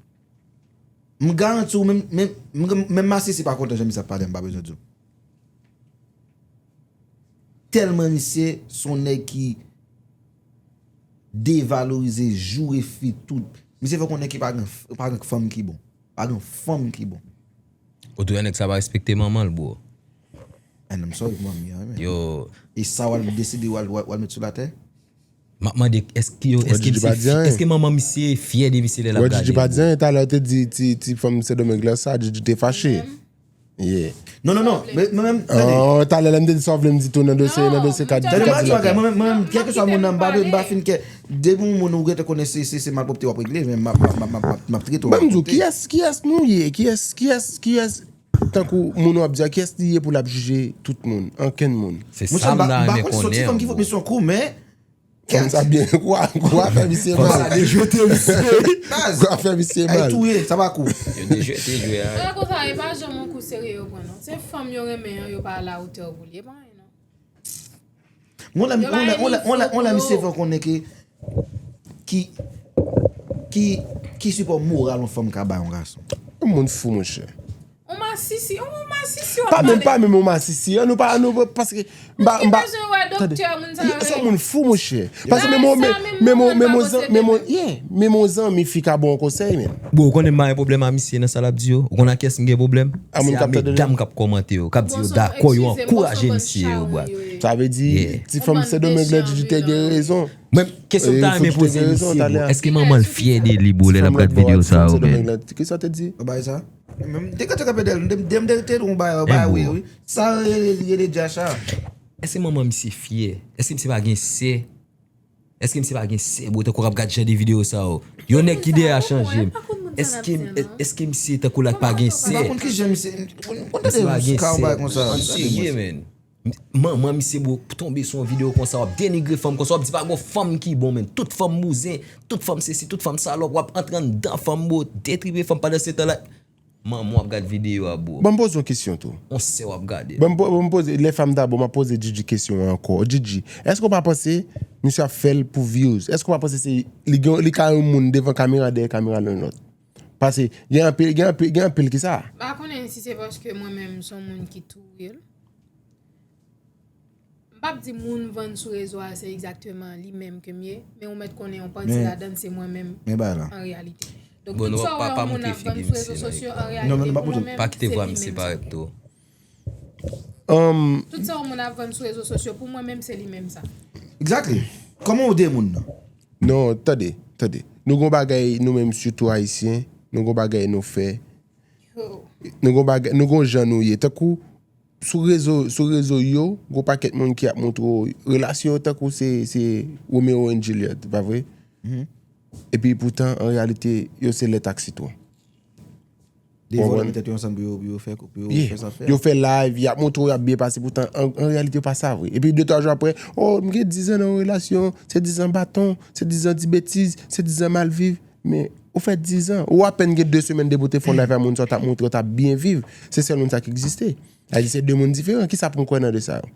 M garanti w, menm, menm, menm, menm masisi pa kontan jan misye ap pale, m pa bezwen di w. Tèlman misye se yon nèg ki devalorize, joure fi tout. Misye fè konnen ki pa gen, pa gen fanm ki bon. Pa gen fanm ki bon. Ou tou wè nèg sa pa respekte manman l, bro. And I'm sorry pou manmi an, men. Yo. E sa w al deside w al, w al, w al met sou latè? M ap mande, èske yo, èske misye, èske manman misye fyè de misye lè l ap gade l, bro? Wè Gigi pa di anyen, talè w te di ti, ti fanm Sendomeng la sa, Gigi te fache. Yeah. Non, non, non. Men men menm, tande. Oh, talè la m te di sa w vle m di tou nan dosye, nan dosye kat Tande, m ap di bagay, mwen menm, mwen menm, kèlkeswa moun nan, m pa vle, m pa fin kè. Depi yon moun ou gentan konnen se, se, se malpwòpte w ap regle, men m ap, m ap, m ap, m ap, m ap trete w. Ban m di w, kiyès, kiyès nou ye? Kiyès, kiyès, kiyès, tankou moun w ap di a, kiyès li ye pou l ap jije tout moun? Ankenn moun. Se sa m ta renmen konnen. Fòm sa byen, kwa, kwa fè misye mal. Kwa fè misye mal. Ay touye, sa pa kou. Yo dejwete jwe a. Ala konsa, e pa janm yon kou serye yo pran non. Se fanm yo renmen an, yo pa alawotè pou li. E pa anyen non. Yon lè, yon lè, yon lè, yon lè, yon lè misye fè w konnen ke ki, ki, ki sipò moral yon fanm ka bay yon gason. Yon moun fou, monchè. On masisi, on masisi w ap pale. Pa menm, pa menm on masisi. An nou pa, an nou pa, paske m pa, m pa. Ki bezwen wè doktè moun sa yo ye? Se yon moun fou, monchè. Paske menm, menm, menm, menm, yeah, menm on zanmi fi ka ba w yon konsèy, men. Bro, ou konnen m pa gen pwoblèm a misye nan sa l ap di yo. Ou konnen ak kiyès m gen pwoblèm? A moun k ap tande. Se a medam k ap kòmante yo, k ap di yo dakò, yo ankouraje misye yo, bro. Sa vle di, ti fanm Sendomeng la, Djidji te gen rezon. Mwen, kesyon m ta renmen poze misye, bro, èske manman l fyè de li, bro, lè l ap gad videyo sa yo, men? Kisa w te di? Bagay sa? M te kanpe kanpe dèyè l, m te, m te, m te, te di yon bagay, bagay wi, wi. Sa rele, li rele Djacha. Èske manman misye fyè? Èske misye pa gen sè? Èske misye pa gen sè, bro, tankou w ap gad jan de videyo sa yo? Yon nèg ki dèyè a chanje m. Èske, èske misye tankou la k pa gen sè? M pa konn kijan misye, m konn tande yon ka yon bagay konsa. An serye, men. Manman misye, bro, tonbe sou yon videyo konsa, w ap denigre fanm konsa, w ap di pa gon fanm ki bon, men. Tout fanm bouzen, tout fanm sesi, tout fanm salòp, w ap antre anndan fanm, bro, detripe fanm pandan se tan la. Manman w ap gad videyo a, bro. Ban m poze yon kesyon tou. On sè w ap gade. Ban m, ban m poze, lè fanm ta bon, m ap poze Djidji kesyon an ankò. Djidji, èske w pa panse misye ap fè l pou views? Èske w pa panse se, li gen, li ka yon moun devan kamera, dèyè kamera l yon lòt? Paske gen anpil, gen anpil, gen anpil ki sa. M pa konnen si se paske mwen menm se yon moun ki tou ril. M p ap di moun vann sou rezo a se egzakteman li menm ke m ye, men ou mèt konnen yon pati ladan l se mwen menm an reyalite. Donk tout sa w wè yon moun ap vann sou rezo sosyo an reyalite pou mwen menm se li menm sa. Tout sa yon moun ap vann sou rezo sosyo pou mwen menm se li menm sa. Exactly. Kòman w de moun nan? Non, tande, tande. Nou gon bagay nou menm sitou ayisyen, nou gon bagay nou fè. Nou gon bagay, nou gon jan nou ye. Tankou sou rezo, sou rezo yo, gon pakèt moun ki ap montre w relasyon yo tankou se, se Romeo and Juliet, pa vre? Epi poutan, an reyalite, yo se lèt ak sitwon. Devore tèt yo ansanm pou yo, pou yo fè, pou yo fè sa fè. Yo fè live, y ap montre w y ap byen pase, poutan an, an reyalite yo pa sa vre. Epi de twa jou apre, oh, m gen diz an nan yon relasyon, se diz an baton, se diz an di betiz, se diz an mal viv. Men, ou fè diz an, ou apèn gen de semèn depi w te fè yon live a moun sa w t ap montre w t ap byen viv. Se sèl moun sa ki egziste. Sa vle di se de moun diferan. Kisa pou n kwè nan de sa yo?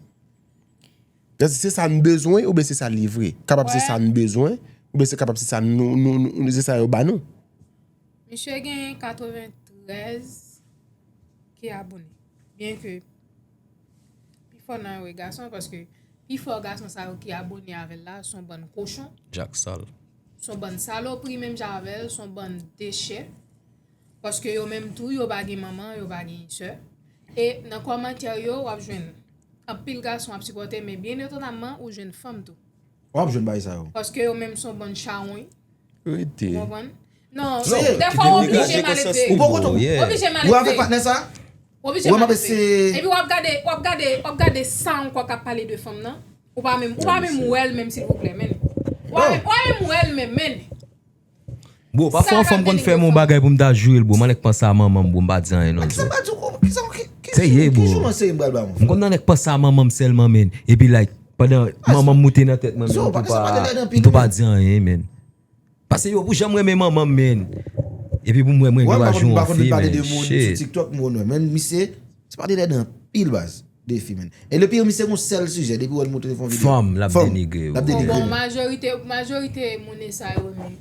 Èske se sa n bezwen oubyen se sa li vre? Kapab se sa n bezwen, oubyen se kapab se sa nou, nou, nou, se sa yo ba nou. Misye gen katreventrèz K abone. Byen ke pifò nan yo e gason, paske pifò gason sa yo ki abone avè l la se yon bann kochon. Djak sal. Se yon bann salopri menm jan avè l, se yon bann dechè. Paske yo menm tou, yo pa gen manman, yo pa gen sè. E nan kòmantè yo, w ap jwenn anpil gason ap sipòte, men byen etonamman, ou jwenn fanm tou. W ap jwenn bagay sa yo. Paske yo menm se yon bann chawony. Rete. Ou konprann? Non, dèfwa w oblije malelve. Ou poko tou. Oblije malelve. Ou avèk patnè sa? Ou oblije malelve. Epi w ap gade, w ap gade, w ap gade sa ankò k ap pale de fanm nan. Ou pa menm, ou pa menm wè l menm silvouplè, men. Ou pa menm, ou pa menm wè l menm, men. Bro, pafwa yon fanm konn fè m yon bagay pou m ta joure l, bro. M annik panse a manman m, bro. M pa di anyen non, bro. Serye, bro. M konn annik panse a manman m sèlman, men. Epi, like, pandan manman m moute nan tèt mwen, men, m tou pa, m tou pa di anyen, men. Paske yo pou janm renmen manman m, men. Epi pou mwen, mwen gen dwa jwe yon fi, men. Shit. Men misye, se pa de lèd anpil, baz. Defi, men. E le pire, misye gon sèl sijè, depi w wè l montre fon videyo. Fanm, l ap denigre yo. L ap denigre yo. Bon, majorite, majorite moun sa yo, men.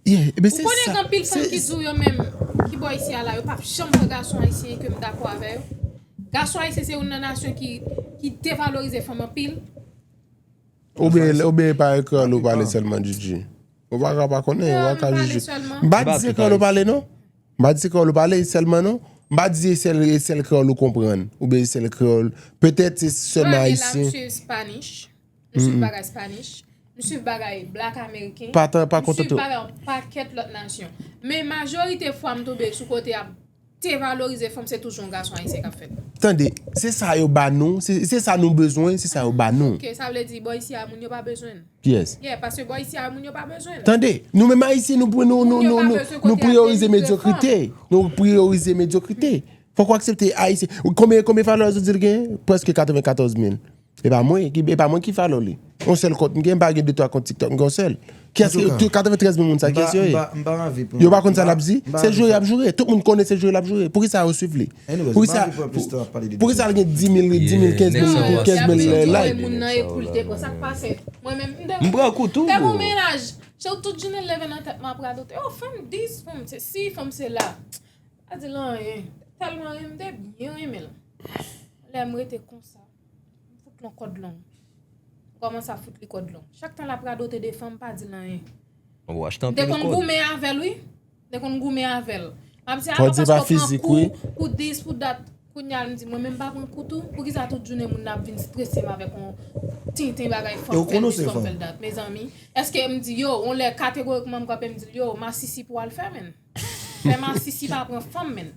Yeah, ebyen se sa. Ou konnen gen anpil fanm ki di w yo menm, ki bò isi a la, yo p ap janm pran gason ayisyen ke m dakò avè yo. Gason ayisyen se youn nan nasyon ki, ki devalorize fanm anpil. Oubyen, oubyen e pa kreyòl ou pale sèlman, Djidji? Ou pa ka pa konnen, ou pa ka jije. M pa di se kreyòl ou pale, non. M pa di se kreyòl ou pale sèlman non. M pa di e sèl, e sèl kreyòl ou konprann. Oubyen e sèl kreyòl. Petèt se sèlman ayisyen. Mwen la, m swiv Spanish. M swiv bagay Spanish. M swiv bagay Black American. Pa tan, pa kontante w. M swiv bagay yon pakèt lòt nasyon. Men majorite fwa m tonbe sou kote y ap te valorize fanm, se toujou yon gason ayisyen k ap fè l. Tande, se sa yo ba nou, se se sa nou bezwen, se sa yo ba nou. Ok, sa vle di bò isi a moun yo pa bezwen l. Yes. Yeah, paske bò isi a moun yo pa bezwen l. Tande, nou menm ayisyen, nou, nou, nou, nou, nou, nou priyorize medyokrite. Nou priyorize medyokrite. Fòk w aksepte ayisyen. Konbyen, konbyen followers ou di l gen? Prèske katrevenkatòz mil. E pa mwen ki, e pa mwen ki follow li. Yon sèl kont m gen, m pa gen de twa kont TikTok, m gen yon sèl. Kiyès ki, katrevenntrèz mil moun sa, kiyès yo ye? Yo pa konn sa l ap di? Se joure y ap joure. Tout moun konnen se joure l ap joure. Poukisa yo swiv li? Poukisa, poukisa l gen dis mil, dis mil, kenz mil, kenz mil like? Moun nan e pou l te pran sa k pase. Mwen menm, m te, m pran kou tou. Te gon mennaj, se tout jounen leve nan tèt m ap radote. Oh, fanm dis, fanm se si, fanm se la. Pa di l anyen. Tèlman renmen, m te byen renmen l. Lè m rete konsa, m fout l yon kòd long. M kòmanse ap fout li kòd long. Chak tan l ap radote de fanm, m pa di l anyen. M te konn goumen avè l, wi. M te konn goumen avè l. M ap di, alò, paske w pran kou, pou dis, pou dat. Kounye a, m di, mwen menm m pa pran kou tou. Poukisa tout jounen moun nan ap vin strese m avèk yon tenten bagay fanm fè l dis, fanm fè l dat? Mezanmi, èske m di, yo, yon lè kategorikman m kanpe, m di l, yo, masisi pou w al fè, menn. Fè masisi pa pran fanm, menn.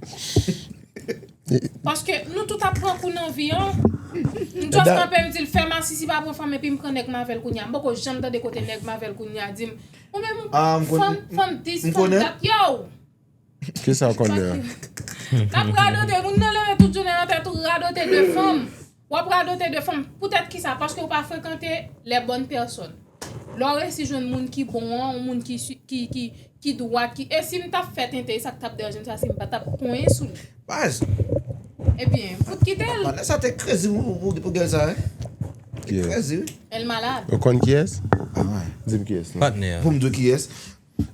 Paske nou tout ap pran kou nan vi an. M just kanpe, m di l, fè masisi pa pran fanm, epi m pran nèg m avè l kounye a. M poko janm tande kote nèg m avè l kounye a di m, ou menm, fanm, fanm dis, fanm dat, yo! Kisa w konnen an? N ap radote, moun nan leve tout jounen nan tèt ou radote de fanm. W ap radote de fanm. Poutèt kisa? Paske w pa frekante les bonnes personnes. Lè w resi jwenn moun ki bon an, yon moun ki, ki, ki, ki dwat, ki, e si m t ap fè tenten, e sa k t ap deranje m, se si m pa t ap konyen sou li. Baz. Ebyen, fout kite l. Patnè sa te krezi pou, pou, pou gèl sa, wi. Te krezi, wi. El malad. Ou konn kiyès? Di m kiyès, non. Patnè a. Pou m di w kiyès?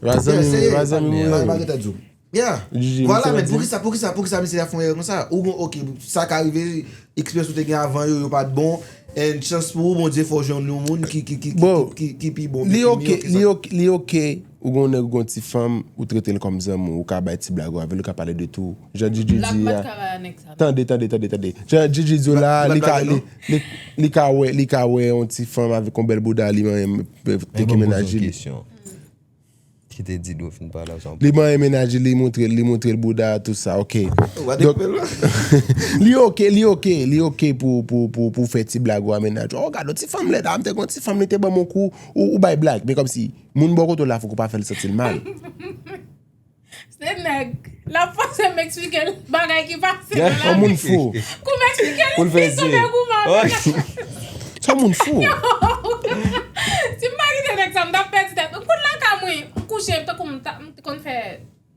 Vazan, vazan, wi. Yeah. Vwala, men poukisa, poukisa, poukisa misye ap fè yon erè konsa? Ou gon, ok, sa ka rive, eksperyans ou te gen avan yo, yo pa t bon, and chans pou ou, Bondye fè w jwenn yon moun ki, ki, ki, ki, ki, ki pi bon, ki pi miyò ke sa. Li ok, li ok, ou gon nèg, ou gon ti fanm, ou trete l kòm zanmi w, ou ka bay ti blag ou avè l, ou ka pale de tou. Jan Djidji di a. Tande, tande, tande, tande. Jan Djidji di w la, li ka, li, li, li ka wè, li ka wè yon ti fanm avèk yon bèl bouda, li manyen, teke mennaj li. Ki te di dwe fin pale avè sa. Li manyen mennaj li, li montre, li montre l bouda, tout sa, ok. Donk, li ok, li ok, li ok pou, pou, pou, pou fè ti blag ou a mennaj. Oh, gade yon ti fanm lèd, a, m te gon ti fanm, li te ban m yon kou, ou, ou bay blag. Men kòmsi, moun bò kote w la, fòk ou pa fè l santi l mal. Se nèg. L ap fòse m eksplike l bagay ki pase nan lavi. Yon moun fou. Kou m eksplike l, li tonbe kou m ap. Se yon moun fou. Si m pa kite nèg sa, m t ap pèdi tèt mwen. M konn lakay mwen, m kouche, m tankou m ta, m te konn fè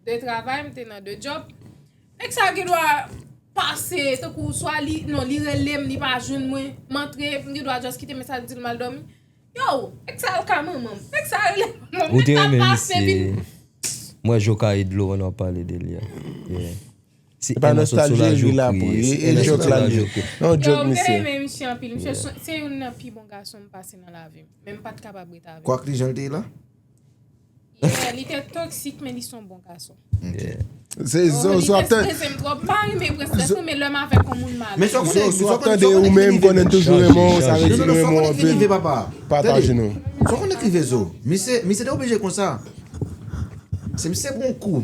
de travay, m te nan de djòb. Nèg sa gen dwa pase, tankou swa li, non, li rele m, li pa jwenn mwen, m antre, m gen dwa just kite mesaj, di l m al dòmi. Yo, nèg sa al ka manman m. Nèg sa rele manman m. Ou te renmen misye. M wè Joe ka ri dlo pandan w ap pale de li a. Se pa nostalji ri la pou li. E jòk la li. Non, jòk misye. Yo, m te renmen misye anpil. Misye se youn nan pi bon gason m pase nan lavi m. Men m pa t kapab ret avè l. Kwak li jan l te ye la? Yeah, li te toksik, men li se yon bon gason. Se, so, so ap tande. Mari m prensès mwen, men lè m avèk yon moun m ale. Men so konnen, so konnen, so konnen ki rive, papa. Pataje nou. So konnen ki rive zo. Misye, misye te oblije konsa. Se misye pran kou.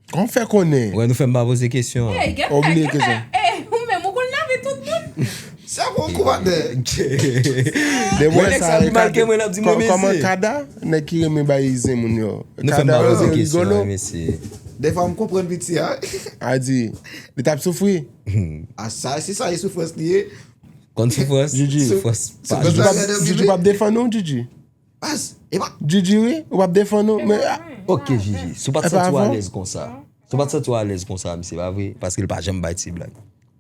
Kòman w fè konnen? Wè, nou fè m pa poze kesyon an. Obliye kesyon. Ou menm ou konn lavi tout moun. Sa pran kou patnè. Depi wè sa, kòman kada? Nèg ki renmen bay zen moun yo. Nou fè m pa poze kesyon an, mesye. Defwa m konprann piti a. A di, li t ap soufri. A sa, si sa e soufrans li ye. Konn soufrans? Djidji. Soufrans pa jis. Djidji p ap defann ou, Djidji? Baz, e pa. Djidji, wi, ou p ap defann ou, men. Ok, Djidji, si w pa t santi w alèz konsa. Si w pa t santi w alèz konsa, misye, pa vre? Paske l pa janm bay ti blag.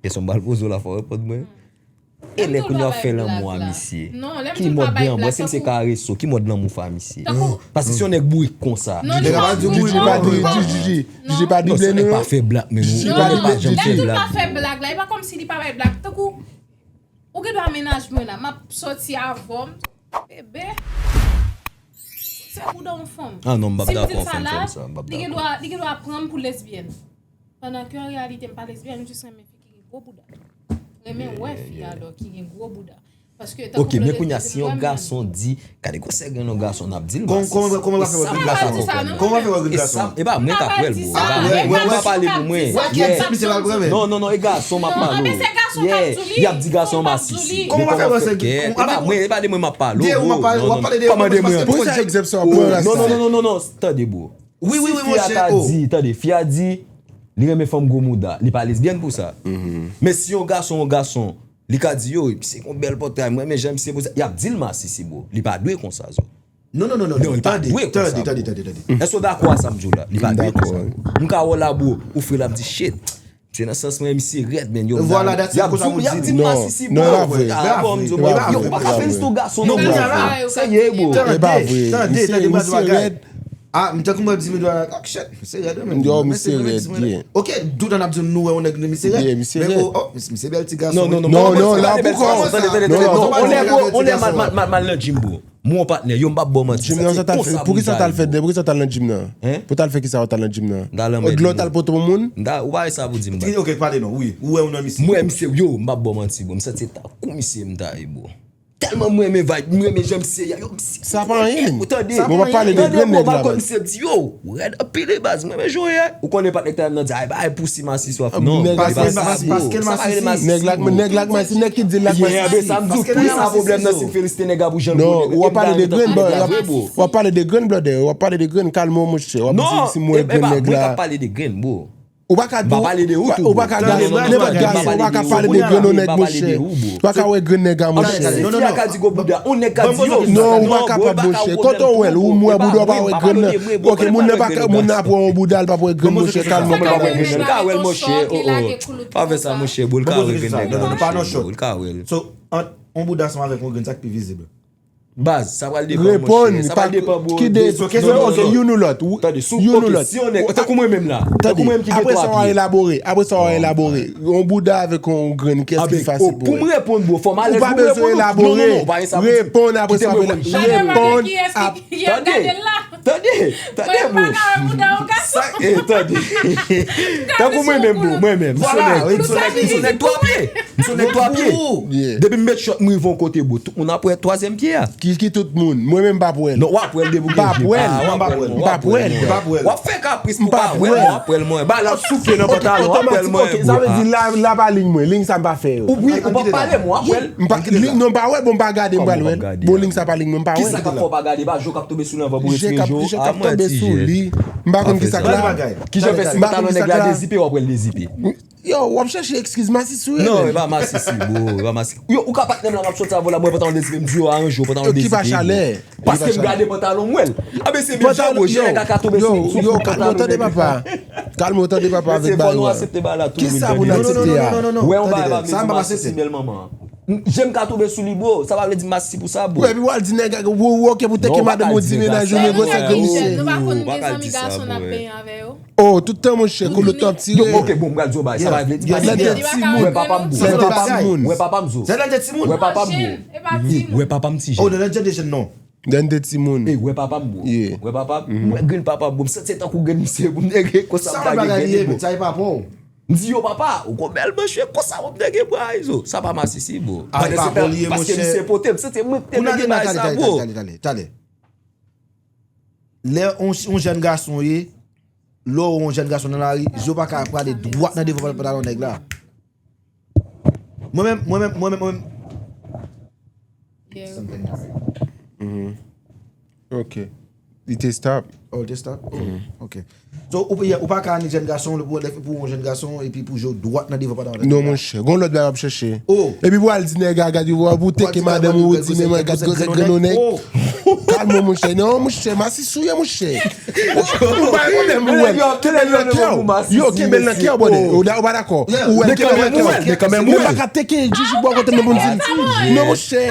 Kesyon m pral poze w la, fò w reponn mwen. E lè kounye a w fè lanmou a misye? Ki mòd lanmou? Èske misye kareso? Ki mòd lanmou w fè a misye? Paske si yon nèg bourik konsa, Djidji pa drible nou non. Djidji pa fè blag, men nou konnen pa janm fè blag. Li pa fè blag la, e pa kòmsi li pa bay blag. Tankou, ou gen dwa mennaj mwen la, m ap sòti avè w, bebe. Se bouda yon fanm. Ah non, m p ap dakò yon fanm fè m sa, m p ap dakò. Li gen dwa, li gen dwa pran m pou lesbyèn. Pandan ke an reyalite, m pa lesbyèn, m jis renmen fi ki gen gwo bouda. Renmen wè fi, alò, ki gen gwo bouda. Ok, men kounye a, si yon gason di, gade gwosè grenn yon gason, n ap di l masis. Kòman, kòman, kòman w ap fè wè grenn gason? Kòman w ap fè wè grenn gason? E pa mwen k ap wè l, bro. E pa mwen, mwen pa pale pou mwen. Non, non, non, e gason m ap pale. Y ap di gason masis. Kòman w ap fè wè se? E pa mwen, e pa de mwen m ap pale, bro. Non, non, non. Pa mande mwen. Poukisa egzanp sa w ap pran la sa? Non, non, non, non, non, tande, bro. Wi, wi, wi, monchè. Fi a ta di, tande, fi a di, li renmen fanm gwo mouda. Li pa lesbyèn pou sa. Men si yon gason, yon gason, li ka di, yo, misye gon bèl pòtay, mwen renmen jan misye poze. Y ap di l masisi, bro. Li pa dwe konsa, zo. Non, non, non, non, non. Tande, tande, tande, tande. Èske w dakò a sa m di w la? Li pa dwe konsa, bro. M ka wè w la, bro, ou fre l ap di, shit. Misye nan sans mwen, misye rèd, men yo. Vwala, that's it, konsa pou di. Y ap di masisi, bro. Non, e pa vre. Yo, ou pa ka felisite yon gason, non, bro. Sa ye, bro. E pa vre. Misye rèd. Ah, m tankou mwen di m dwa, oh, shit, misye rèd, men. Yo, misye rèd, yeah. Ok, doutan ap di nou wè yon nèg misye rèd. Yeah, misye rèd. Oh, misye bèl ti gason. Non, non, non, la pou kò. Tande, tande, tande, tande. On lè, bro, on lè mal, mal, mal, mal nan gym, bro. Mwen yon patnè, yo, m p ap ba w manti. Gym nan, sa t al fè, poukisa w t al fè, poukisa w t al nan gym nan? Hein? Pou w t al fè kisa w t al nan gym nan? Dlo w t al pote pou moun? M ta, ou pa wè sa pou di m, bro. Ok, pale non, wi. Ou wè yon nan misye. Mwen, misye, yo, m p ap ba w manti, bro. M santi se tankou misye m ta ye, bro. Tèlman mwen renmen vibe, mwen renmen jan misye ye. Yo, misye. Sa pa anyen. Tande. Bon, w ap pale de grenn nèg la, baz. Misye di, yo, rèd anpil, baz. Mwen renmen jan w ye. Ou konnen patnè k ta nan di, ay, bay pousi masisi w ap. Non, nèg la, paske l masisi. Sa pa rele masisi, bro. Nèg la, nèg la k masisi, nèg ki di l la k masisi. Yeah, ben, sa m di w, tou sa pwoblèm nan, si m felisite nèg la pou jan l konnen. Non, w ap pale de grenn, bro. W ap pale de grenn, brother. W ap pale de grenn, kalme w, monchè. W ap di si m wè grenn nèg la. Non, e pa mwen k ap pale de grenn, bro. Ou pa ka di, ou pa ka gade nenpòt gason, ou pa ka pale de grenn yon nèg, monchè. Ou pa ka wè grenn nèg la, monchè. Non, non, non. Non, ou pa kapab, monchè. Kote w wè l, ou m wè bouda, ou pa wè grenn nan. Ok, moun nan pa ka, moun nan ap wè yon bouda, l p ap wè grenn, monchè, kalme w, kalme w, monchè. L ka wè l, monchè. Oh, oh. Pa fè sa, monchè, bro, l ka wè grenn nèg la, monchè, bro, l ka wè l. So, ant yon bouda ansanm avèk yon grenn, sa k pi vizib? Baz, sa pral depann, monchè. Sa pral depann, bro. Ki de, ok, youn ou lòt. Tande, si, ok, si yon nèg, tankou mwen menm la. Tankou mwen menm ki gen twa pye. Apre sa, w a elabore. Apre sa, w a elabore. Yon bouda avèk yon grenn, kiyès ki fasil pou ou? Pou m reponn, bro, fò m alèz pou m reponn ou. Ou pa bezwen elabore. Non, non, non, ou pa gen sa pou di. Reponn, apre sa, w a reponn ap. Tande, tande, tande, bro. Sa, eh, tande. Tankou mwen menm, bro, mwen menm. Vwala, wi, m se yon nèg, m se yon nèg twa pye. M se yon nèg twa pye. Depi m met chòt, m rive yon kote, bro, tout moun ap wè twazyèm pye a. Ki, ki tout moun? Mwen menm m p ap wè l. Non, w ap wè l depi w gen je. M p ap wè l. M p ap wè l. M p ap wè l. W ap fè kapris pou w pa wè l, w ap wè l, mwen. Ba l ap soufle nan pantalon, w ap wè l, mwen. Ok, sa vle di la, la pa liy mwen. Liy sa m pa fè yo. Ou, wi, ou p ap pale, mwen, w ap wè l. M pa, non, m pa wè, bon, m pa gade, m pral wè l. Bon, liy sa pa liy mwen, m pa wè l. Kisa k ap fè w pa gade? Ba, je w k ap tonbe sou li anvan pou w retire je w. Je k ap tonbe sou li. M pa konn kisa k la. Kijan fè si pantalon nèg la dezipe, w ap wè l dezipe? Yo, w ap chèche eskiz, masisi w ye menm. Non, e pa masisi, bro, e pa masisi. Yo, ou ka patnè m la, m ap sòti avè w la, m wè pantalon dezipe, m di yo aranje w, pantalon dezipe, bro. Paske m gade pantalon m wè l. A, men se menm jan, bro, jan nèg la ka tonbe sou, sou pantalon nèg la. Yo, yo, kalme w, tande papa. Kalme w, tande papa, avèk bagay yo. Mesye, fò nou aksepte bagay la tou, wi. Kisa pou n aksepte a? Wè yon bagay pa vle di masisi bèl manman. Je m ka tonbe sou li, bro. Sa pa vle di masisi pou sa, bro. Wi, epi w al di nèg, ou, ou oke pou teke madanm ou, di mennaj ou, men gwosè grenn misye. Nou pa konn gen zanmi gason n ap benyen avè yo. Oh, tout tan, monchè, koulout w ap tire. Yo, ok, bon, m pral di w bagay, sa pa vle di. Lè de timoun. Wè papa m, bro. Lè de timoun. Wè papa m, zo. Wè papa m, bro. Wè papa m, ti jèn. Oh, nan lè de jèn, non. Lè de timoun. Ey, wè papa m, bro. Wè papa m. M wè grenn papa m, bro. M santi se tankou grenn misye, bro. M nèg konsa, m ta gen grenn, bro. Sa e papa w. M di yo, papa, ou gon bèl manch, konsa, bro, m nèg bra, zo. Sa pa masisi, bro. Ay, papa w li ye, monchè. Paske misye pote, m santi mwen te nèg bagay sa, bro. Tande, tande, tande, tande. Lè yon, yon jèn gason ye, lè w yon jèn gason nan lari, je w pa ka prale dwat nan devan pantalon nèg la. Mwen menm, mwen menm, mwen menm, mwen menm. Something happened. Ok. Li te stop. Oh, li te stop? Oh, ok. So, ou, ou pa ka ni jèn gason, pou, pou yon jèn gason, epi pou je w dwat nan devan pantalon nèg la. Non, monchè. Gon lòt bagay w ap chèche. Oh. Epi pou al di nèg a, gad, ou teke madanm ou, ou di, men mwen, gad, gwosè grenn yon nèg. Kalme w, monchè. Non, monchè, masisi w ye, monchè. Ou pa gen pwoblèm, ou wè l. Kenbe l nan kè w. Yo, kenbe l nan kè w, brother. Ou pa dakò? Ou wè l, kenbe l nan kè w. Men kanmenm, men kanmenm, men kanmenm, men pa ka teke jijik bò kote m pou m di l. Non, monchè.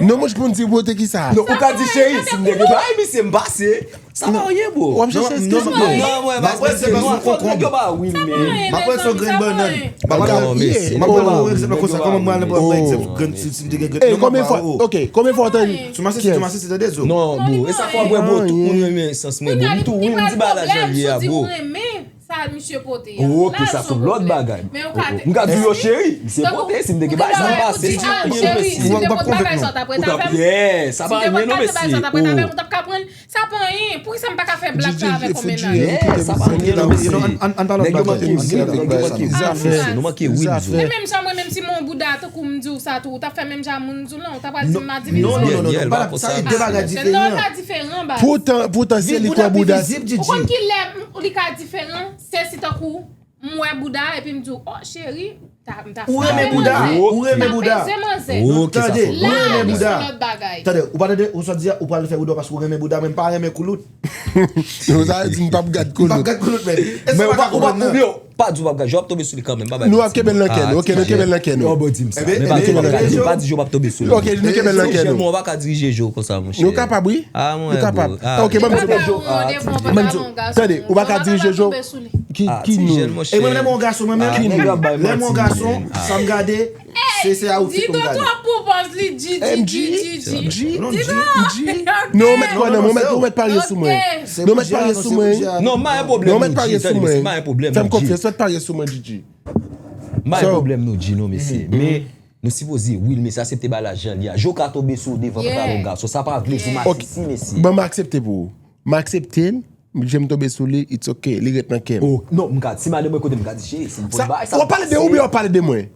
Non, monchè, pou m di, bro, te kisa? Non, ou ka di, cheri, si m te gen bagay, misye, m pase. Sa pa anyen, bro. W ap chèche eskiz, bro. Non, mwen pa, se pa sou konkon. Nèg yo pa win, men. M ap pran sou grenn bannann. M ap pran, m ap pran yon egzanp konsa. Kòman mwen pran yon egzanp grenn, si, si m te gen grenn. Ey, konbyen fwa, ok, konbyen fwa w tande? Sou masisi, sou masisi, tande zo. Non, bro, e sa fò vre, bro, tout moun renmen esans mwen, bro. M tou, wi, m di bagay la jan l ye a, bro. Misye pote a. Oh, ok, sa se yon lòt bagay. Men ou ka te. M ka di yo cheri, misye pote, si m te gen bagay sa m pase, sa pa anyen non mesye. Ou t ap konvenk nou. Yeah, sa pa anyen non mesye. Ou t ap ka pran, sa pa anyen. Poukisa m pa ka fè blag sa avèk yon mennaj? Yeah, sa pa anyen non mesye. Nèg yo manke win, nèg yo manke win. Li menm jan mwen, menm si mwen bouda tankou m di w sa tou, ou t ap fè menm jan moun di w lan, ou t ap pral di m m a divize. Non, non, non, non, non, pa sa, se de bagay diferan. Non, li pa diferan, baz. Poutan, poutan se li k wè bouda. Ou konn ki lè li ka diferan? Se si tankou m wè bouda epi m di w, "Oh, cheri, ta, m ta fè bouda, ou renmen bouda, ou renmen bouda." Tande, ou renmen bouda. Tande, ou pa tande, ou sot di a, ou pral fè bouda paske ou renmen bouda, men m pa renmen koulout. Ou sa di m p ap gad koulout. M p ap gad koulout, men. Men ou pa, ou pa, ou pa di w p ap gad, jan w ap tonbe sou li kanmenm, pa bay manti. Nou ap kenbe l nan kè nou, ok, nou kenbe l nan kè nou. Yo, bon, di m sa. Men pa di w p ap gad, di m pa di jan w ap tonbe sou li. Ok, nou kenbe l nan kè nou. Jèn mwen, ou pa ka dirije je w konsa, monchè. Nou kapab, wi. Ah, mwen, ok, bon. Tande, ou pa ka dirije je w. Ki, ki nou? E mwen, lè mwen yon gason, mwen menm, lè mwen yon gason, sa m gade, se, se a outfit pou m gade. Di non twòp pou bòz li, di, di, di, di, di. Non, di, di. Non, ou mèt kwè nan mwen, ou mèt, ou mèt parye sou mwen. Non, ou mèt parye sou mwen. Non, m pa gen pwoblèm nou, G, tande, mesye, m pa gen pwoblèm nou, G. Fè m konfyans, ou mèt parye sou mwen, G G. M pa gen pwoblèm nou, G, non, mesye. Men, nou sipoze, wi, mesye, aksepte bagay la jan l ye a. Jan w ka tonbe sou w devan papa yon gason, sa pa vle di w masisi, mesye. Ban m aksepte pou ou. M aksepte l, jan m tonbe sou li, it's ok, li ret nan kè m. Oh, non, m ka, si madanm mwen kote m, m ka di, cheri, si m fè yon bagay, sa. W ap pale de ou oubyen w ap pale de mwen?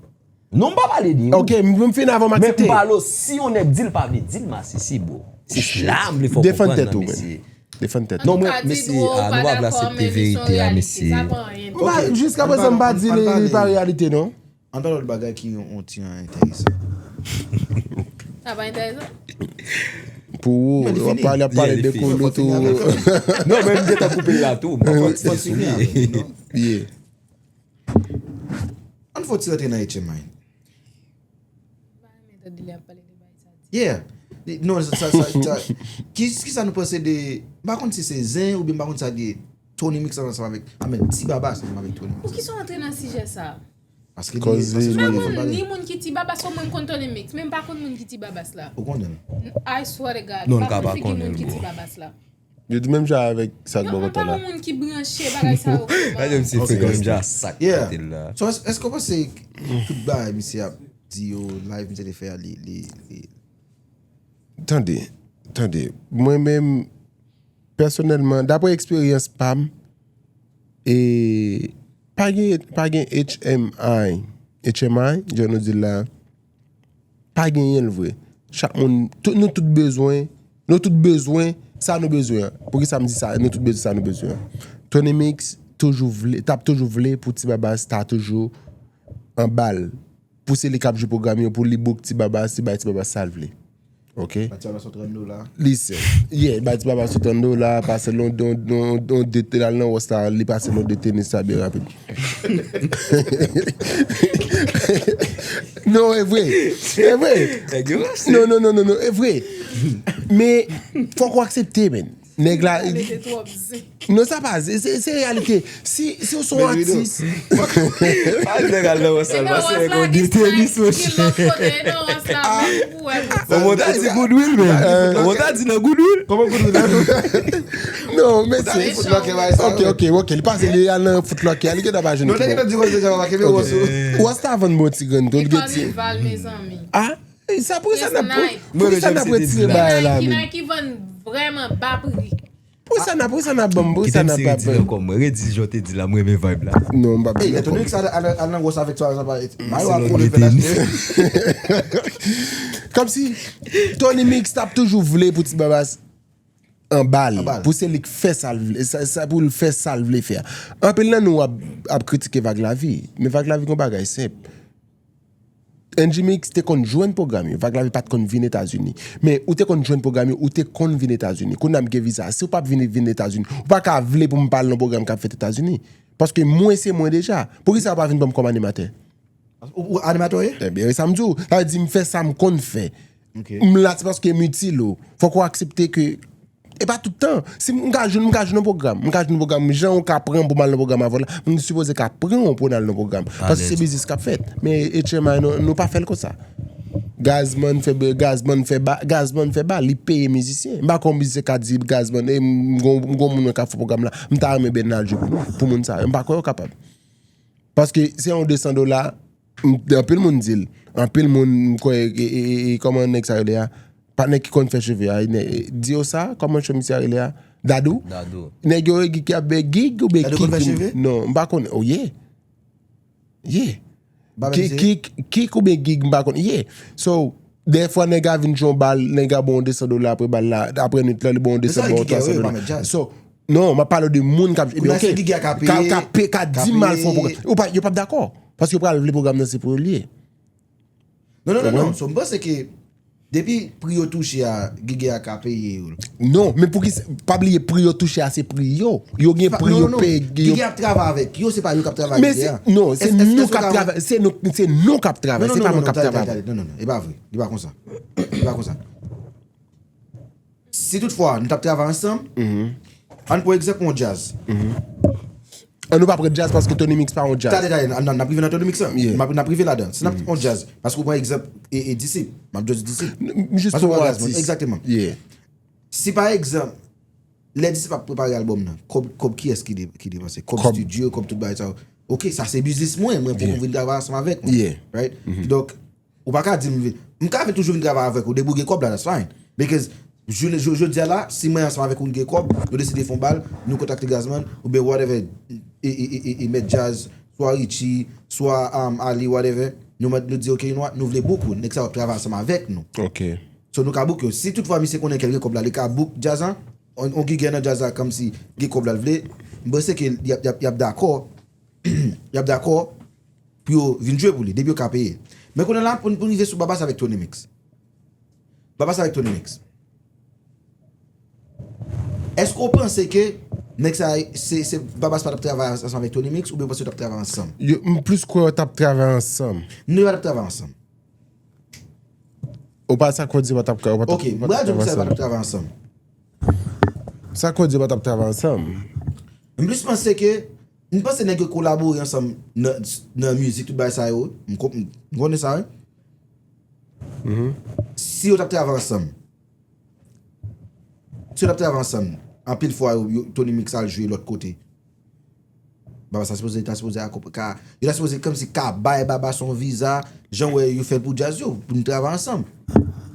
Non, m pa pale de ou. Ok, m, m fin avan m aksepte. Men m pale w, si yon nèg di l pa vle di l masisi, bro. Se la m vle fè w konprann nan, mesye. Defann tèt ou, man. Defann tèt ou. Non, mwen, mesye, ah, nou pa vle aksepte verite a, mesye. Jiskaprezan, m pa di li, li pa reyalite, non. Ann pale lòt bagay ki yon, yon ti jan enteresan. Sa pa enteresan? Pou ou, w ap pale, ap pale de koulout ou. Non, men m gentan koupe l la tou. Fò, fò fini avè l, non? Yeah. Ann fè yon ti rantre nan H M I. M pa renmen tande lè y ap pale de bagay sa. Yeah. Non, sa, sa, sa, sa. Ki, kisa nou panse de, m pa konn si se zen oubyen m pa konn sa li ye. Tony Mix ansanm avèk, a men, Ti Babas ansanm avèk Tony Mix. Poukisa w antre nan sijè sa? Paske li, paske li fè pale. Ni moun ki Ti Babas, ou mwen m konn Tony Mix, men m pa konn moun ki Ti Babas la. Ou konnen l? I swear to God, m pa konn figi moun ki Ti Babas la. Yo di menm jan avèk sa k bò kote w la. Yo pa yon moun ki branche bagay sa yo. Gade misye frekan menm jan ak sa k kote l la. So, èske w panse tout bagay misye ap di yo, live misye te fè a, li, li, li Tande, tande. Mwen menm, pèsonèlman, daprè eksperyans pa m, e, pa gen, pa gen H M I, H M I, jan nou di l la, pa genyen l vre. Chak moun, tout, nou tout bezwen, nou tout bezwen sa nou bezwen an. Poukisa m di sa? Nou tout bezwen sa nou bezwen an. Tony Mix toujou vle, t ap toujou vle pou Ti Babas ta toujou anba l. Pou se li k ap jwe pwogram yo, pou li book Ti Babas, li bay Ti Babas sa l vle. Ok? Bay Ti Babas yon trant dola. Listen. Yeah, bay Ti Babas yon trant dola, pase l yon, yon, yon, yon dete, l al nan Wòs la, li pase l yon dete, ni sa byen rapid. Non, e vre. E vre. Nèg yo mache. Non, non, non, non, non, e vre. Men, fòk ou aksepte, men. Nèg la. Pale de twòp zen. Non, sa pa, se, se, se reyalite. Si, si w se yon atis. Pa di nèg al nan Wòs la, pase nèg yon de tenis, monchè. Ou monte di Goodwill, men. Ou monte di nan Goodwill. Kòman Goodwill la? Non, men se. Ok, ok, ok. Li pase, li al nan Foot Locker, li gentan pa jwenn. Non, nèg gentan di Wòs deja, pa kenbe Wòs ou. Wòs ta vann bon ti grenn tou, li gen ti. Carnival, mezanmi. Ah? Ey, sa poukisa n ap, poukisa n ap retire bagay la menm? Ki Nike vann vrèman ba pri. Poukisa n ap, poukisa n ap ban m, poukisa n ap ban m? Kite m si redi l ankò, mwen. Redi jan w te di la, mwen renmen vibe la. Non, m p ap di ankò. Ey, Tony Mix al, al, al nan Wòs avèk sa, sa pa, mayo a koule fè lachte. Kòmsi, Tony Mix t ap toujou vle pou Ti Babas anba l, pou se li k fè sa l vle, sa, sa pou l fè sa l vle fè a. Anpil nan nou ap, ap kritike Vag Lavi, men Vag Lavi gon bagay senp. N G Mix te konn jwenn pwogram yo, Vag Lavi pa t konn vin Etazini. Men ou te konn jwenn pwogram yo, ou te konn vin Etazini. Kounye a m gen viza. Si w p ap vin, vin Etazini, ou pa ka vle pou m pa al nan pwogram k ap fèt Etazini. Paske mwen se mwen deja. Poukisa w pa vin ban m kòm animatè? Ou, ou animatè w ye? Ebyen, e sa m di w. Sa vle di m fè sa m konn fè. M la, se paske m itil ou. Fòk ou aksepte ke e pa tout tan. Si m ka jwenn, m ka jwenn yon pwogram. M ka jwenn yon pwogram. Jan ou ka pran m pou m al nan pwogram avè w la, m sipoze ka pran w pou n al nan pwogram. Paske se biznis k ap fèt. Men H M I, nou, nou pa fè l konsa. Gazman fè, Gazman fè ba, Gazman fè ba, li peye mizisyen. M pa kwè yon mizisyen ka di Gazman, e m gon, m gon moun mwen k ap fè pwogram la, m ta renmen Bernard jwe pou nou, pou moun sa yo. M pa kwè yo kapab. Paske se yon de san dola, m, anpil moun di l. Anpil moun, m kwè, e, e, e, e, kòman nèg sa rele a? Pa nèg ki konn fè cheve a, e, e, di yo sa, kòman cheve misye a rele a? Dadou? Dadou. Nèg yo ki, ki ap gig oubyen Dadou konn fè cheve? Non, m pa konnen. Oh, yeah. Yeah. Kik, kik, kik oubyen gig, m pa konnen. Yeah. So, dèfwa nèg a vin jwe yon bal, nèg a ba w de san dola apre bal la, apre nwit la, li ba w de san, ba w twa san dola. So, non, m ap pale de moun k ap, ebyen, ok. Ka, ka pe, ka di m al fè yon pwogram. Ou pa, yo p ap dakò. Paske yo pral vle pwogram nan se pou yo l ye. Non, non, non, non. So, m panse ke depi pri yo touche a, Gigi a ka peye yo. Non, men pou ki, pa bliye pri yo touche a, se pri yo. Yo gen pri yo peye. Gigi ap travay avèk yo, se pa yo k ap travay avèk Gigi a. Non, se nou k ap travay, se nou, se nou k ap travay, se pa mwen k ap travay. Non, non, non, e pa vre. Li pa konsa. Li pa konsa. Si toutfwa nou t ap travay ansanm, ann pran egzanp yon djaz. An nou pa pran djaz paske Tony Mix pa yon djaz. Tande, tande, n, n, n ap rive nan Tony Mix lan. Yeah. N ap, n ap rive ladan. Si n ap yon djaz, paske w pran egzanp e, e Disip, m ap jis di Disip. Jis pou yon atis. Egzakteman. Yeah. Si pa egzanp, lè Disip ap prepare albòm nan, kòb, kòb kiyès ki de, ki depanse? Kòb estidyo, kòb tout bagay sa yo. Ok, sa se biznis mwen, mwen pou m vin travay ansanm avèk mwen. Yeah. Right? Donk, ou pa ka di m vin, m ka vin toujou vin travay avèk ou, depi w gen kòb la, that's fine. Because, jounen, jou, jodi a la, si mwen ansanm avèk ou, n gen kòb, nou deside fè yon bal, nou kontakte Gazman, oubyen whatever, e, e, e, e, e mèt djaz, swa Richie, swa, um, Ali, whatever, nou mèt, nou di, ok, you know what, nou vle book ou, nèg sa yo ap travay ansanm avèk nou. Ok. So, nou ka book yo. Si toutfwa misye konnen ke l gen kòb la, li ka book djaz lan, on, on gigè nan djaz la, kòmsi gen kòb la l vle, m panse ke y ap, y ap, y ap dakò, y ap dakò pou yo vin jwe pou li, depi yo ka peye. Men kounye a la, pou n, pou n rive sou Babas avèk Tony Mix. Babas avèk Tony Mix. Èske w panse ke nèg sa, se, se Babas pa t ap travay ansanm avèk Tony Mix, oubyen w panse yo t ap travay ansanm? Yo, m plis kwè yo t ap travay ansanm. Non, yo pa t ap travay ansanm. Ou pa sa k fè w di yo pa t ap, yo pa t ap, ok, yo pa t ap travay ansanm. Sa k fè w di yo pa t ap travay ansanm? M plis panse ke, m panse nèg yo kolabore ansanm nan, nan mizik, tout bagay sa yo. M ko-, m konnen sa, wi. Si yo t ap travay ansanm, si yo t ap travay ansanm, anpil fwa yo, yo, Tony Mix al jwe lòt kote. Babas ta sipoze, ta sipoze akonp-, ka, yo ta sipoze kòmsi ka bay Babas yon viza, jan w wè yo fè l pou djaz yo, pou nou travay ansanm.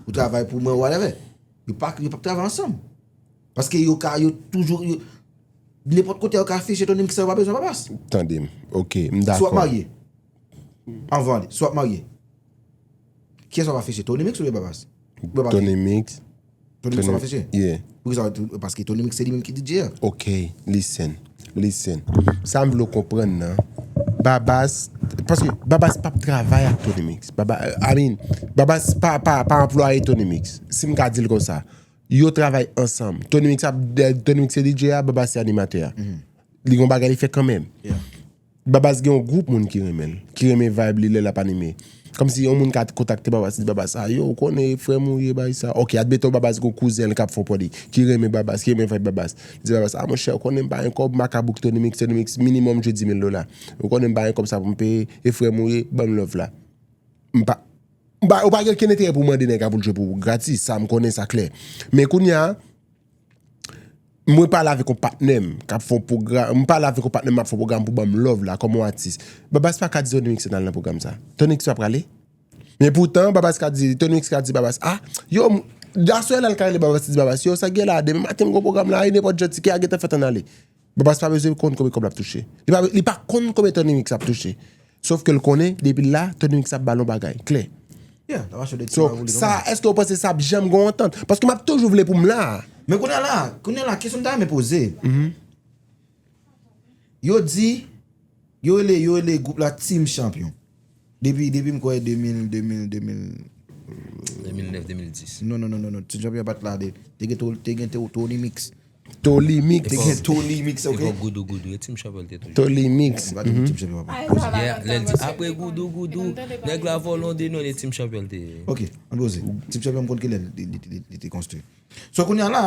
Ou travay pou mwen, whatever. Yo pa, yo p ap travay ansanm. Paske yo ka, yo toujou, yo, nenpòt kote yo ka afiche Tony Mix sa, yo pa bezwen Babas. Tande m. Ok, m dakò. Si w ap marye, anvan li, si w ap marye, kiyès w ap afiche, Tony Mix oubyen Babas? Tony Mix. Tony Mix w ap afiche? Yeah. Poukisa? Paske Tony Mix se li menm ki D J a. Ok, listen, listen. Sa m vle w konprann nan, Babas, paske Babas p ap travay ak Tony Mix. Baba, I mean, Babas pa, pa, pa anplwaye Tony Mix. Si m ka di l konsa, yo travay ansanm. Tony Mix ap, Tony Mix se D J a, Babas se animatè a. Li gon bagay li fè kanmenm. Yeah. Babas gen yon gwoup moun ki renmen l, ki renmen vibe li lè l ap anime. Kòmsi yon moun ka kontakte Babas, li di Babas, "Ah, yo, ou konnen frè m ou ye, bay sa." Ok, admeton Babas gen yon kouzen l k ap fon pò li, ki renmen Babas, ki renmen vibe Babas. Li di Babas, "Ah, monchè, ou konnen m pa gen kòb, m a ka book Tony Mix, Tony Mix minimum jwe di mil dola. Ou konnen m pa gen kòb sa pou m peye, e frè m ou ye, ban m love la." M pa, m pa, ou pa gen okenn enterè pou mande nèg la pou l jwe pou ou gratis, sa m konnen sa klè. Men kounye a, mwen pale avèk yon patnè m k ap fè yon pwogram, m pale avèk yon patnè m ap fè yon pwogram pou ban m love la kòm yon atis. Babas pa ka di Tony Mix al nan pwogram sa. Tony Mix pa prale. Men poutan, Babas ka di, Tony Mix ka di Babas, "Ah, yo, m-, aswè la l ka rele Babas, li di Babas, yo, sa k gen la, demen maten m gon pwogram la, e nenpòt jan tikè a gentan fèt ann ale." Babas pa bezwen konn konbyen kòb l ap touche. Li pa, li pa konn konbyen Tony Mix ap touche. Sòf ke l konnen, depi l la, Tony Mix ap ba l yon bagay klè. Yeah, l ap achte de ti bagay pou li. So, sa, èske w panse sa ap janm gon antant? Paske m ap toujou vle pou m la. Men kounye a la, kounye a la, kesyon m ta renmen poze. Yo di, yo rele, yo rele gwoup la Team Champion. Depi, depi m kwè de mil, de mil, de mil. De mil nèf, de mil dis. Non, non, non, non, non. Team Champion pa t la de. Te gen To-, te gen To-, Tony Mix. Tony Mix. Te gen Tony Mix, ok? Epòk Goudou Goudou, e Team Champion te toujou. Tony Mix. Pa te gen Team Champion, papa. Yeah, lè l di, "Apre Goudou Goudou, nèg la vòlò de non, e Team Champion te ye." Ok, ann poze. Team Champion, m konn ki lè li, li, li, li te konstwi. So, kounye a la,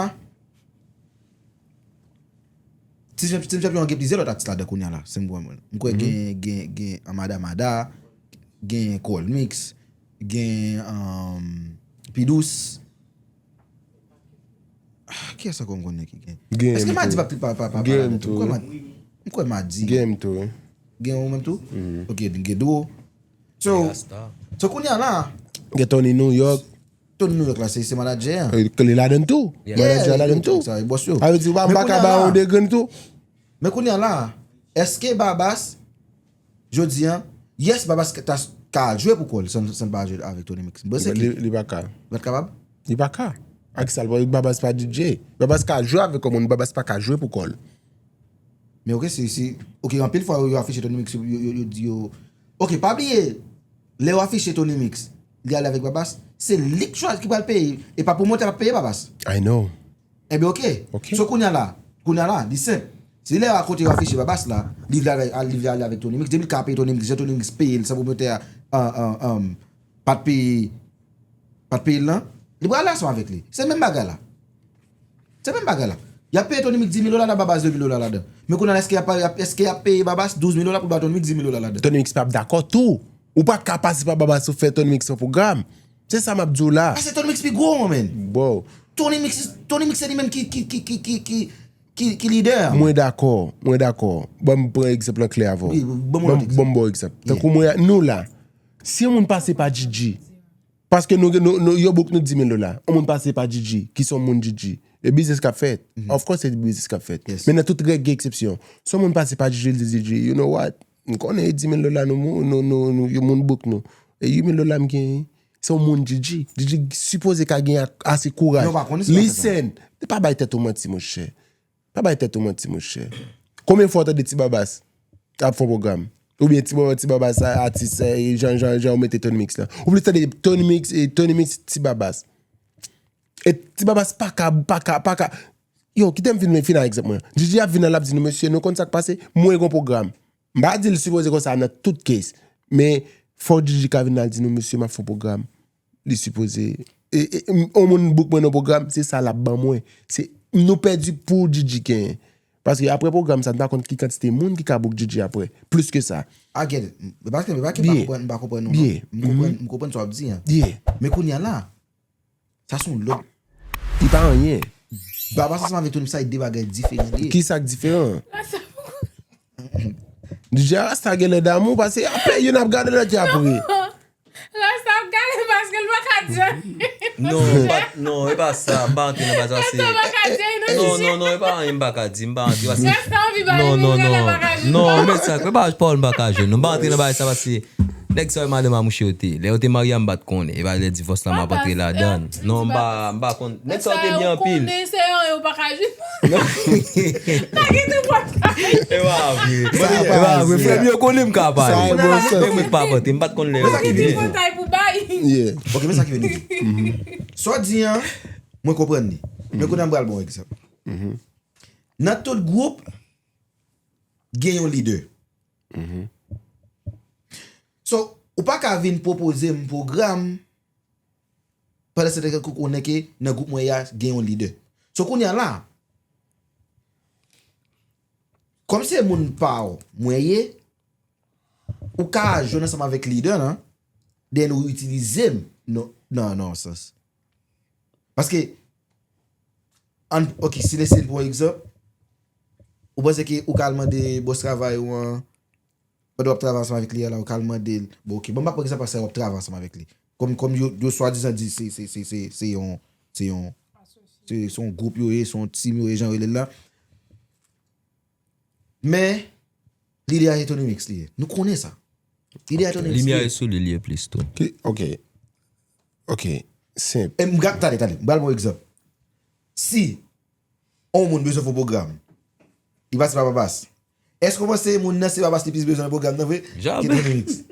Team Champ-, Team Champion gen plizyè lòt atis ladan kounye a la, si m kwè mwen. M kwè gen, gen, gen Amada Mada, gen Coral Mix, gen um, Pidous. Ah, kiyès ankò m konnen ki gen? Gen Èske M Madi tou. pa pa pa pa Gen pa M la tou? tou. M kwè Mad- M kwè Madi. Gen M tou, wi. Gen ou menm tou? Ok, gen Dwo. So, Rasta. so kounye a la, Gen Tony New York. Tony New York la, se se manadjè an. Eh, li ladan tou. Yeah. Manadjè a ladan tou. Sa e bòs yo. A vle di, w pa, m Men pa kounye ka a ba la- yon degrenn tou. Men kounye a la, èske Babas, jodi an, yes, Babas ka, ta, ka jwe pou kò l, san, san pa jwe avèk Tony Mix. M panse Li, ki li pa ka. Mwen kapab? Li pa ka. Ak sa, Babas pa D J. Babas ka jwe avèk yon moun, Babas pa ka jwe pou kò l. Men ok, si, si, ok, anpil fwa yo, yo afiche Tony Mix, yo, yo, yo, yo di yo. Ok, pa bliye, lè yo afiche Tony Mix, li ale avèk Babas, se li k chwazi ki pral peye, e pa pwomotè p ap peye Babas. I know. Ebyen ok. Ok. So kounye a la, kounye a la, li senp. Se lè a kote yo afiche Babas la, li vle ale, li vle ale avèk Tony Mix, depi l ka peye Tony Mix, jan Tony Mix peye l, san pwomotè a, an, an, an, pa t peye, pa t peye l lan, li pral ale ansanm avèk li. Se menm bagay la. Se menm bagay la. Y ap peye Tony Mix dis mil dola, la Babas de mil dola ladan. Men kounye a la, èske y ap, èske y ap peye Babas douz mil dola pou ba Tony Mix dis mil dola ladan? Tony Mix p ap dakò tou. Ou pa ka pase pa Babas pou fè Tony Mix yon pwogram. Se sa m ap di w la. Paske Tony Mix pi gwo, man. Bro, Tony Mix, Tony Mix se li menm ki, ki, ki, ki, ki, ki, ki, ki lidè a. Mwen dakò, mwen dakò. Ban m pran egzanp lan klè avè w. Wi, ban m yon lòt egzanp. Ban m ba w egzanp. Tankou mwen, nou la, si yon moun pase pa D J, paske nou, nou, nou, yo book nou dis mil dola, yon moun pase pa D J, ki se yon moun D J, e biznis k ap fèt. Of course, se biznis k ap fèt. Yes. Men nan tout règ, gen eksepsyon. Si yon moun pase pa D J, li di D J, you know what? M konnen e dis mil dola nou, nou, nou, nou, yon moun book nou. E uit mil dola m genyen. Se yon moun D J. D J sipoze ka gen a- ase kouraj. Non, pa konnen si l ap fè sa. Listen. Pa bay tèt ou manti, monchè. Pa bay tèt ou manti, monchè. Konbyen fwa w tande Ti Babas ap fè yon pwogram? Oubyen Ti Babas, Ti Babas, a- atis, eh, jan, jan, jan w mete Tony Mix la. Ou plis tande Tony Mix, eh, Tony Mix, Ti Babas. E Ti Babas pa ka, pa ka, pa ka. Yo, kite m fin, fin ak egzanp mwen. D J ap vin la, l ap di nou, mesye, nou konn sa k pase? Mwen gen yon pwogram. M pa di l sipoze konsa nan tout case. Men, fò D J ka vin la, l di nou, mesye, m ap fè yon pwogram. Li sipoze. E, e, m- yon moun book mwen nan pwogram, se sa l ap ban mwen. Se, nou pèdi pou D J genyen. Paske apre pwogram sa, m pa konn ki kantite moun ki ka book D J apre. Plis ke sa. I get it. Men paske, men paske m pa Byen. konprann, m pa konprann nou. Byen. M konprann, m konprann sa w ap di an. Yeah. Men kounye a la, sa se yon lòt. Li pa anyen. Babas ansanm avèk Tony Mix, sa e de bagay diferan li ye. Ki sa k diferan? D J a Rasta gen lè damou, paske apre youn ap gade lòt yo apre. Rasta ap gade paske l pa ka di anyen. Non, pa- non, e pa sa, m pa antre nan bagay sa, se Rasta pa ka di anyen, non, non, Chichi. Non, non, e pa anyen m pa ka di, m pa antre paske Rasta anvi ba non, li non, gade non, pa ka jwenn. Non, men sa, e pa pawòl m pa ka jwenn, non, m pa antre nan bagay sa paske nèg sa yo e madanm a mouche yo te ye. Lè yo te marye a, m pa t konnen, e pa lè divòs la m ap antre ladan. Non, m pa, m pa konn. Nèg sa yo te byen anpil. Konnen se yo, yo pa ka jwenn. Pa gen tou pòtay. E pa vre. E pa vre. Frè m yo konnen m ka pale. Mwen mwen pa pote, m pa t konn lè yo Pa te gen vini. tou pòtay pou bay. Yeah. Ok, men sa ki vin di. Sa w di an, mwen konprann li. Men kounye a m pral bon egzanp. Nan tout gwoup, gen yon lidè. So, ou pa ka vin pwopoze m pwogram pandan se tan ke ou konnen ke nan gwoup mwen ya gen yon lidè. So, kounye a la, kòm se moun pa w mwen ye, ou ka jwenn ansanm avèk lidè lan, then ou itilize m nan, nan, nan yon sans. Paske, an, ok, si lese l pran egzanp, ou panse ke ou ka al mande bòs travay ou an, pandan w ap travay ansanm avèk li a la, ou ka al mande l, bon, ok, bon, m pa pran egzanp paske w ap travay ansanm avèk li. Kòm, kòm yo, yo swadizan di se, se, se, se, se yon, se yon, se, se yon gwoup yo ye, se yon team yo ye, jan yo rele l la. Men, lidè a se Tony Mix li ye. Nou konnen sa. Lidè a Tony Mix li Limyè ye. Sou li, li ye plis tou. Ki- Ok. Ok. Senp. E m ga-, tande, tande, m pral ba w egzanp. Si yon moun bezwen fè yon pwogram, li pase pa Babas. Èske w panse moun nan se Babas li plis bezwen nan pwogram nan vre? Jamè. Ke Tony Mix?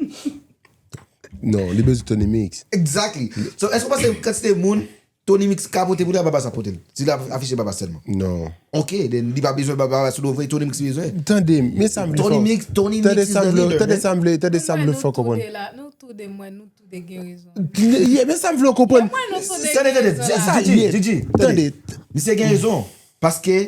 Non, li bezwen Tony Mix. Exactly. So, èske w panse kantite moun Tony Mix ka pote pou li a Babas ap pote l? Si l ap afiche Babas sèlman. Non. Ok, then li pa bezwen Babas sou do vre, Tony Mix bezwen. Tande, men sa m vle fè. Tony Mix, Tony Mix Tande is sa the m vle, leader, tande man. sa m vle, tande sa m vle Nou fè w konprann. tou de la, nou tou de mwen, nou tou de gen rezon. Yeah, men sa m vle w konprann. Mwen nou tou de Tande, gen tande, rezon. Didi, Didi, Tande. Didi. Misye gen rezon. Paske,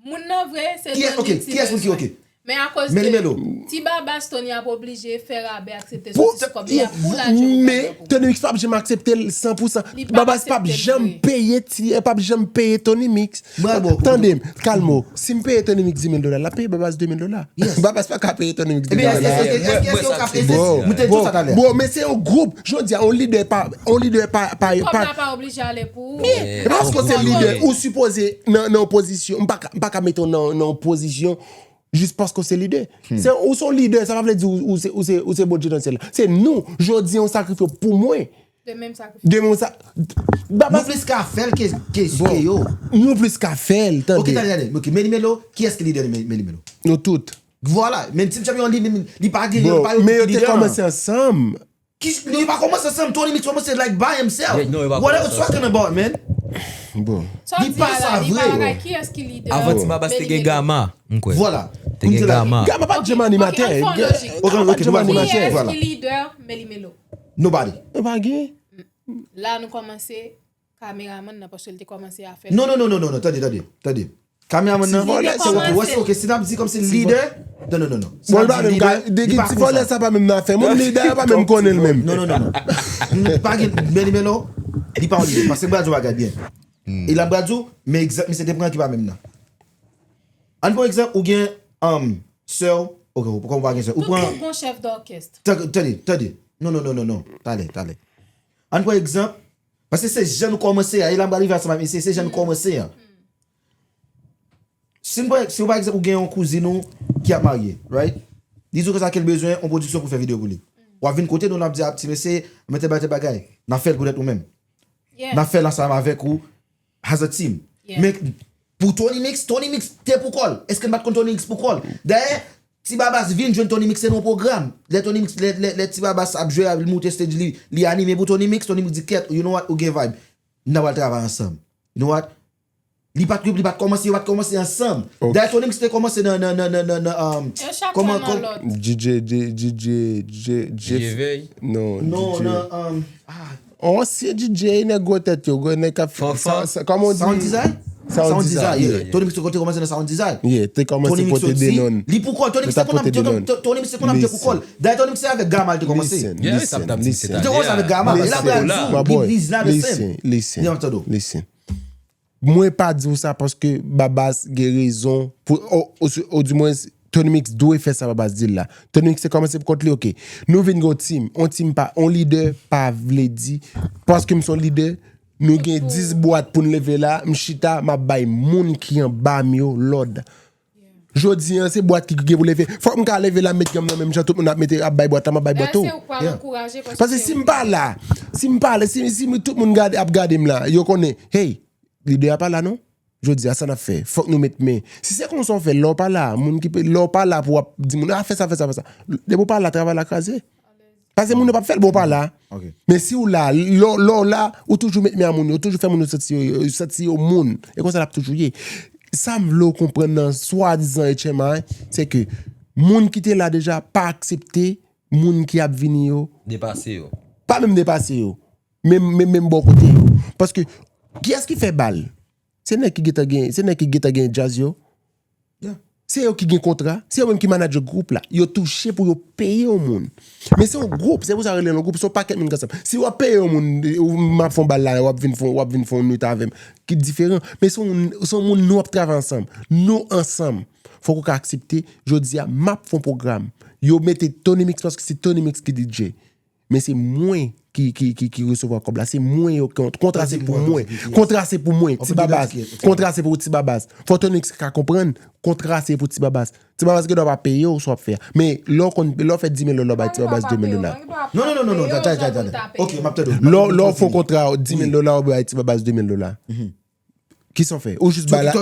Moun nan vre, se kiyès, Tony ok, Mix li kiyès moun ki, bezwen. Ok. Men akoz Men li de Melo. Ti Babas, Tony ap oblije fè Rabè aksepte Pou, soti sou kòb li a pou la men Joe. Tony Mix p ap janm aksepte l san pou san. Li p ap Babas p ap aksepte l janm vre. peye ti, p ap janm peye Tony Mix. Mwen, bon, Tande m, kalme w. Si m peye Tony Mix dis mil dola, l ap peye Babas de mil dola. Babas pa ka peye Tony Mix dis mil Ebyen, èske dola. èske- èske- èske- èske w ka peye Bro, Mwen te di bro, w sa talè. Bro, men se yon gwoup. Jodi a, yon lidè pa, yon lidè pa, pa, Kòb pa, la pa oblije ale pou ou. E pa paske w se lidè, ou sipoze nan, nan opozisyon. M pa ka, m pa ka mete w nan, nan opozisyon jis paske w se lidè. Se, ou se yon lidè, sa pa vle di ou, ou se, ou se, ou se Bondye nan syèl la. Se nou, jodi a, w sakrifye w pou mwen. De menm sakrifye. Demen w sa. Nou plis ka fè l ke, ke, ke yo. Nou plis ka fè l, Ok, tande. Tande, tande. Ok, Meni Melo, kiyès ki lidè Meni Melo? Nou tout. Vwala, men Team Champion li, li, li pa gen, li Bro, pa yon men yo lidè. Te kòmanse ansanm. Ki, yo pa kòmanse ansanm, Tony Mix kòmanse like by himself. Yeah, non, yo pa What are you kòmanse talking about, man? Bon. Sa w Li di pa a sa la, li pa vre. Bagay, kiyès ki lidè? Avan Ti Babas te gen Gama, m kwè. Vwala. Te gen Gama. Gama pa t janm animatè. Ok, an fon lojik. Ok, ok, Gama pa t janm nou pa animatè. kòmanse. Kiyès Vwala. Ki lidè Meni Melo? Nobody. Yo pa gen. La nou kòmanse kameramann nan paske li te kòmanse a fè. Non, non, non, non, non, non, tande, tande, tande. Kameramann nan. Ti vòlè, se yon Ok, wè, ok, si n ap di kòmsi lidè. Non, non, non, non. Si Bon, n l pa ap di menm lidè, ka, de li ki pa ti konsa. Vòlè sa pa menm nan afè. Moun lidè yo pa menm konnen l menm. Non, non, non, non. M pa gen Meni Melo, li pa yon lidè. Paske m pral di w bagay byen. E la m pral di w, men egzanp misye te pran ki pa menm nan. Ann pran egzanp, ou gen um, sè w, ok, ou pa gen sè. Ou Tout pran, moun gon chèf dòkès. tande, tande, tande. Non, non, non, non, non. Talè, talè. Ann pran egzanp, paske se jan nou kòmanse a, e la m pral rive a sa, se, se jan nou kòmanse a. Si, m pran- si w pa egzanp, ou gen yon kouzin ou ki ap marye, right? Li di w konsa ke l bezwen yon pwodiksyon pou fè videyo pou li. W ap vin kote nou, n ap di, "A, ti mesye, mete bagay, bagay." N ap fè l poutèt ou menm. Yeah. N ap fè l ansanm avèk ou, as a team. Yeah. Men pou Tony Mix, Tony Mix te pou kò l. Èske n pa t konn Tony Mix pou kò l? Dayè, Ti Babas vin jwenn Tony Mix se nan yon pwogram. Lè Tony Mix, lè, lè, lè Ti Babas ap jwe, ap moute stage li, li anime pou Tony Mix, Tony Mix di, "Kèt, you know what, ou gen vibe. N a pral travay ansanm. You know what?" Li pa t, li pa t kòmanse, yo pa t kòmanse ansanm. Dayè Tony Mix te kòmanse nan, nan, nan, nan, nan, nan, um, Yo chak kòman- fwa nan kòm- lòt. DJ, DJ, DJ, Jeff. Jevey. Non, Non, DJ. nan, um, ah, Ansyen DJ, nèg gwo tèt yo, gwo nèg k ap fè. Fanfan. Sa- sa- Kòman w di? Sound Design? Sound Design, Yeah. yeah. Tony Mix te kòmanse nan Sound Design. Yeah, te kòmanse Tony Mix pote soti, denon. Li pou kò l, Tony Mix te konn ap jwe pou kò l. Dayè Tony Mix te konn ap jwe pou kò l. Tony Mix se avèk Gama l te kòmanse. Yeah, sa t ap di, se Li te kòmanse avèk Gama. E la m pral di w, Listen, Big Wiz la the same. listen, Li ap tande w. Listen. Mwen pa di w sa paske Babas gen rezon pou, o, o, o, di mwen, Tony Mix dwe fè sa Babas di l la. Tony Mix te kòmanse pou kont li, ok. Nou vin gen yon team, yon team pa, yon lidè pa vle di, paske m se yon lidè, nou gen dis bwat pou n leve la, m chita, m ap bay moun ki anba m yo lòd. Jodi an, se bwat ki gen pou leve. Fòk m ka leve la, m met gam nan menm jan tout moun ap mete, ap bay bwat la, m ap bay bwat tou. Dayè, se ou k pral ankouraje. Paske si m pa la, si m pa la, si, si tout moun gade, ap gade m la, yo konnen, hey, lidè a pa la non. Jodi a, sa n ap fè? Fòk nou met men. Si se konsa w fè, lè w pa la, moun ki pe, lè w pa la pou w ap di moun, a, fè sa, fè sa, fè sa. Depi w pa la, travay la kraze. Paske moun yo p ap fè l, bon, w pa la. Ok. Men si w la, lè w lè w la, ou toujou met men a moun yo, ou toujou fè moun yo santi yo, yo santi yo moun. E konsa l ap toujou ye. Sa m vle w konprann nan swadizan H M I, se ke moun ki te la deja pa aksepte moun ki ap vini yo, Depase yo. Pa menm depase yo, men, men, menm bò kote yo. Paske, kiyès ki fè bal? Se nèg ki gentan gen, se nèg ki gentan gen djaz yo. Yeah. Se yo ki gen kontra, se yo menm ki manadjè gwoup la. Yo touche pou yo peye yon moun. Men se yon gwoup, se pou sa yo rele l yon gwoup, se yon pakèt moun ki ansanm. Si w ap peye yon moun, ou m ap fè yon bal la, w ap vin fè, w ap vin fè yon nwit avè m, ki diferan. Men se yon, se yon moun nou ap travay ansanm. Nou ansanm. Fòk ou ka aksepte, jodi a, m ap fè yon pwogram. Yo mete Tony Mix paske se Tony Mix ki D J. Men se mwen ki, ki, ki, ki resevwa kòb la. Se mwen yo kont-, kontra se pou mwen. Kontra se pou mwen. Ti Babas. Kontra se pou Ti Babas. Fò Tony Mix ka konprann. Kontra se pou Ti Babas. Ti Babas gen dwa pa peye w sa w ap fè a. Men lè w konn, lè w fè dis mil dola, w bay Ti Babas de mil dola. Non, non, non, non, non, tande, tande, tande. Ok, m ap tande w. Lè w, lè w fè yon kontra, dis mil dola, w bay Ti Babas de mil dola. Kisa w fè? Ou jis bay la.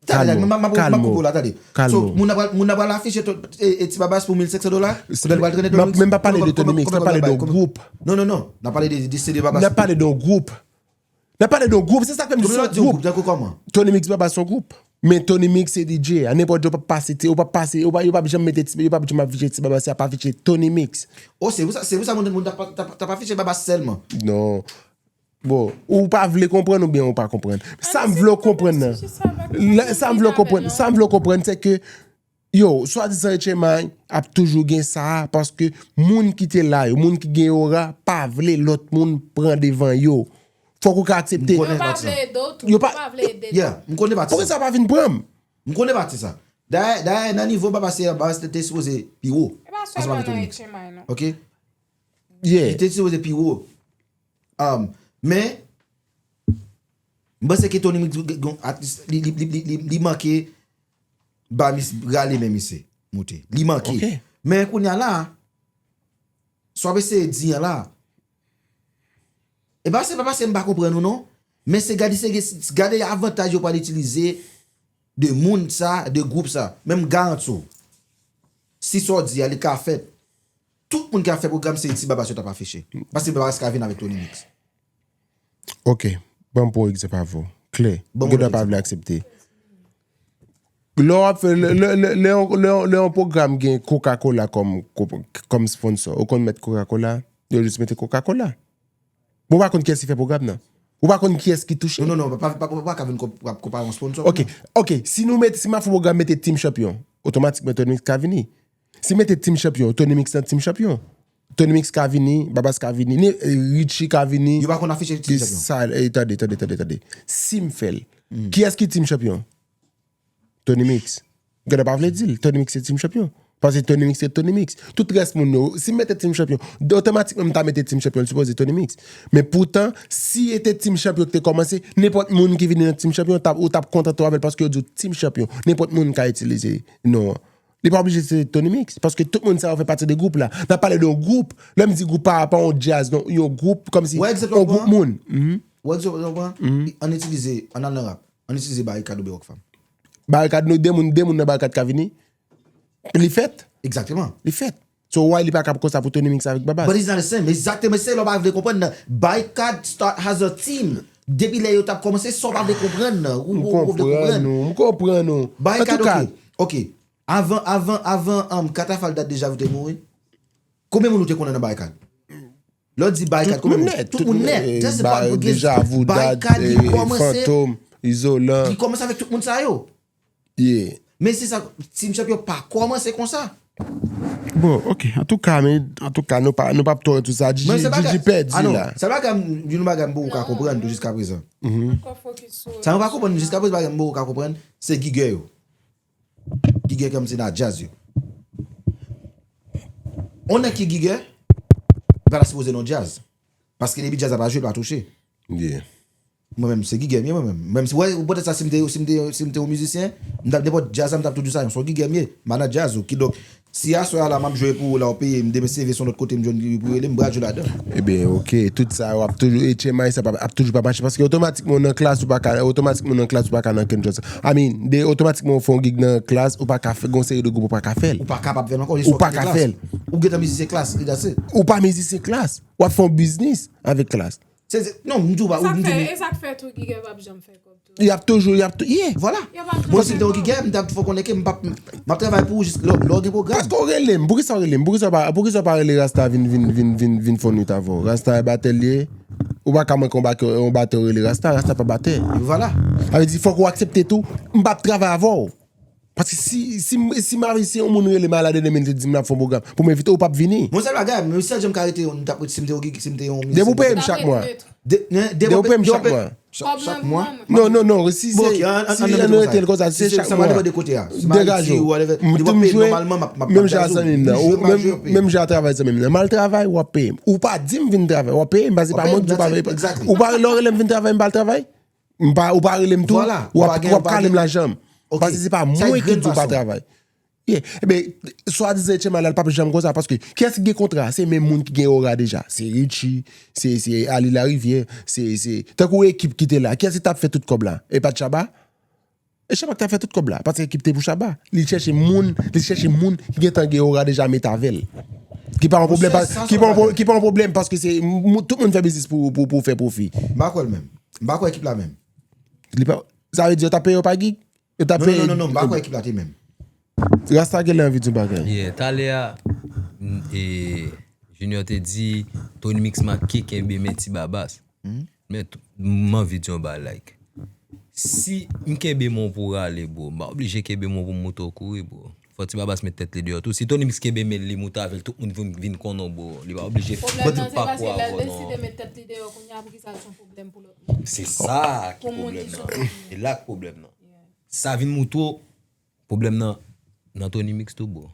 Tande, tande, m ap, m ap, m ap koupe w la, tande. So, moun nan pral, moun nan pral afiche to-, e, e Ti Babas pou mil senk san dola? Lè l pral trennen Tony Mix? Men m pa pale de Tony Mix, m ap pale de yon gwoup. Non, non, non. N ap pale de, de C D Babas. N ap pale de yon gwoup. N ap pale de yon gwoup, se sa k fè m di se yon gwoup. Tankou kòman? Tony Mix Babas se yon gwoup. Men Tony Mix se D J. A nenpòt jan, w p ap pase, ti, w p ap pase, w p ap, yo p ap janm mete ti, yo p ap janm afiche Ti Babas, se ap afiche Tony Mix. Oh, se pou sa, se pou sa moun, moun t ap, t ap, t ap afiche Babas sèlman. Non. Bon, ou pa vle konprann oubyen ou pa konprann. Sa m vle w konprann nan. Sa m vle w konprann, sa m vle w konprann, se ke Yo, swadizan H M I ap toujou gen sa a, paske moun ki te la yo, moun ki gen ora, pa vle lòt moun pran devan yo. Fòk ou ka aksepte. Yo pa vle ede w tou. Yo pa vle ede. Yeah, m konnen pati sa. Poukisa pa vin pran m? M konnen pati sa. Dayè, dayè nan nivo Babas te, Babas te sipoze pi wo. E pa sèlman nan H M I non. Ok? Yeah. Li te sipoze pi wo. Um, men, m panse ke Tony Mix li, li, li, li, li manke ba mis rale men misye moute. Li manke. Ok. Men kounye a la, sa w ap eseye di an la, e pa se pa paske m pa konprann ou non, men se gade, se, se gade avantaj yo pral itilize de moun sa, de gwoup sa. Men m garanti w, si sa w di a li ka fèt, tout moun ki ap fè pwogram se Ti Babas yo t ap afiche. Paske Babas ka vin avèk Tony Mix. Ok, ban m pran yon egzanp avè w. Klè. Ou gen dwa pa vle aksepte. Lè w ap fè, lè, lè, lè, lè, lè, lè yon pwogram gen Coca-Cola kòm, kòm sponsor, ou konn mèt Coca-Cola, yo jis mete Coca-Cola. Bon, ou pa konn kiyès ki fè pwogram nan. Ou pa konn kiyès ki touche. Non, non, non, pa, pa, pa, pa ka vin konp-, konpare yon sponsor. Ok, ok, si nou mete, si m ap fè pwogram mete Team Champion, otomatikman Tony Mix ka vini. Si mete Team Champion, Tony Mix nan Team Champion. Tony Mix ka vini, Babas ka vini, ni, eh, Richie ka vini. Yo pa konn afiche Team Champion. Sa, eh, tande, tande, tande, tande. Si m fè l, kiyès ki Team Champion? Tony Mix. Gade pa vle di l, Tony Mix se Team Champion. Paske Tony Mix se Tony Mix. Tout rès moun yo, si m mete Team Champion, otomatikman m ta mete Team Champion, l sipoze Tony Mix. Men poutan, si e te Team Champion ki te kòmanse, nenpòt moun ki vini nan Team Champion, t ap, ou t ap kontante w avè l paske yo di w Team Champion. Nenpòt moun ka itilize non an. Li pa oblije se Tony Mix, paske tout moun sa yo fè pati de gwoup la. N ap pale de yon gwoup, lè m di gwoup pa, pa yon djaz, non, yon gwoup, kòmsi, yon gwoup moun. Mhm. Wè egzanp, egzanp, ann itilize, ann al nan rap, ann itilize Barikad oubyen Rockfam. Barikad, nou, de moun, de moun nan Barikad ka vini. Li fèt. Egzakteman. Li fèt. So why li pa ka konsa pou Tony Mix avèk Babas? But it's not the same. Egzakteman, se lè w pa vle konprann nan. Barikad start as a team. Depi lè yo t ap kòmanse, sa w pa vle konprann nan. Ou, ou, ou vle konprann. M konprann ou. Barikad, ok. Ok. Avan, avan, avan, um, Katafal dat deja ou te mouri. Konbyen moun ou te konnen nan Barikad? Lè w di Barikad, konbyen moun? Tout moun nèt. Just the part, because Barikad, li kòmanse, Fantom, Izolan. Li kòmanse avèk tout moun sa yo. Yeah. Men se sa, Team Champion pa kòmanse konsa. Bon, ok. Antouka, men, antouka, nou pa, nou pa twò tout sa. Gigi, Gigi pèdi la. Se bagay, youn bagay m poko ka konprann tou jiska prezan. Sa mwen pa konprann jiska prezan, bagay m poko ka konprann, se gigè yo. Gigè kòmsi nan djaz yo. On nèg ki gigè, li pa ta sipoze nan djaz. Paske depi djaz la pa jwe, li pa touche. Yeah. Mwen menm, se gigè m ye, mwen menm. Menm si, wè, poutèt sa, si m te, si m te, si m te yon mizisyen, m t ap nenpòt djaz la, m t ap toujou sa, se yon gigè m ye. M pa nan djaz ou. Kidonk, si aswè a la, m ap jwe pou ou la, ou peye m, demen si se vle se yon lòt kote m jwenn pou rele m, m pral jwe ladan. Ebyen, ok, tout sa yo ap toujou, H M I sa pa, ap toujou pa mache, paske otomatikman w nan klas, ou pa ka, otomatikman w nan klas, ou pa ka nan kenn jazz. I mean, de, otomatikman w fè yon gig nan klas, ou pa ka fè, gon seri de gwoup ou pa ka fè l. Ou pa kapab fè l ankò, ou pa ka fè l. Ou gentan mizisyen klas, li dase. Ou pa mizisyen klas, w ap fè yon biznis avèk klas. Se, se, non, m di w pa, ou m di e sa k fè tou gigè p ap janm fè kòb tou. Y ap toujou, y ap tou, yeah. Vwala. Mwen, si m te yon gigè, m t ap fè w konnen ke m p ap, m ap travay pou ou jis lè, lè w gen pwogram. Paske w rele m, poukisa w rele m? Poukisa w pa, poukisa w pa rele Rasta vin, vin, vin, vin, vin fè yon nwit avè w? Rasta e batè l ye. Ou pa ka manke yon batè, yon batè w rele Rasta, Rasta pa batè. Vwala. Sa vle di, fòk ou aksepte tou, m p ap travay avè w. Paske si, si, si m ap, si yon moun rele m a la dènye minit, li di m l ap fè yon pwogram, pou m envite w, ou p ap vini. Mwen, sèl bagay, mwen, sèl jan m ka rete, m t ap rete, si m te yon gig, si m te yon mizisyen. Depi w peye m chak mwa. Depi w peye m chak mwa. Chak mwa? Non, non, non, si se, si ann rete l konsa, si se chak mwa. Degaje w. M tou m jwe, menm jan a zanmi m nan. Menm jan a travay zanmi m nan. M al travay, w ap peye m. Ou pa di m vin travay, w ap peye m, paske se pa mwen ki di w pa peye. Ou pa, lè w rele m vin travay, m pa al travay. M pa, ou pa rele m tou, w ap, w ap kale m lajan m. Paske se pa mwen ki di w pa travay. Yeah. Ebyen, swadizan H M I la, l p ap janm konsa, paske kiyès ki gen kontra? Se menm moun ki gen ora deja. Se Richie, se, se Ali Larivière, se, se, tankou ekip ki te la. Kiyès ki t ap fè tout kòb la? E pa t Shabba? E Shabba ki t ap fè tout kòb la, paske ekip te pou Shabba. Li chèche moun, li chèche moun ki gentan gen ora deja met avè l. Ki pa yon pwoblèm, ki pa yon pwoblèm, paske se, tout moun fè biznis pou, pou, pou fè pwofi. M pa kwè l menm. M pa kwè ekip la menm. Li pa, sa vle di yo t ap peye yo pa gig? Yo t ap peye. Non, non, non, non, m pa kwè ekip la te menm. Rasta genlè anvi di yon bagay. Yeah, talè a, e, Junior te di, Tony Mix manke kenbe men Ti Babas. Men, m anvi di yon bagay, like, si m kenbe men w pou w rale, bro, m pa oblije kenbe men w pou m moute w kouri, bro. Fò Ti Babas met tèt li deyò tou. Si Tony Mix kenbe men l, li moute avè l, tout moun vin, vin konnen w, bro. Li pa oblije fè tout pakou a avè w, non. Pwoblèm nan se paske lè l deside met tèt li deyò kounye a, poukisa l se yon pwoblèm pou lòt moun? Se sa ki pwoblèm nan. E la k pwoblèm nan. Sa vin moute w, pwoblèm nan, nan Tony Mix tou, bro.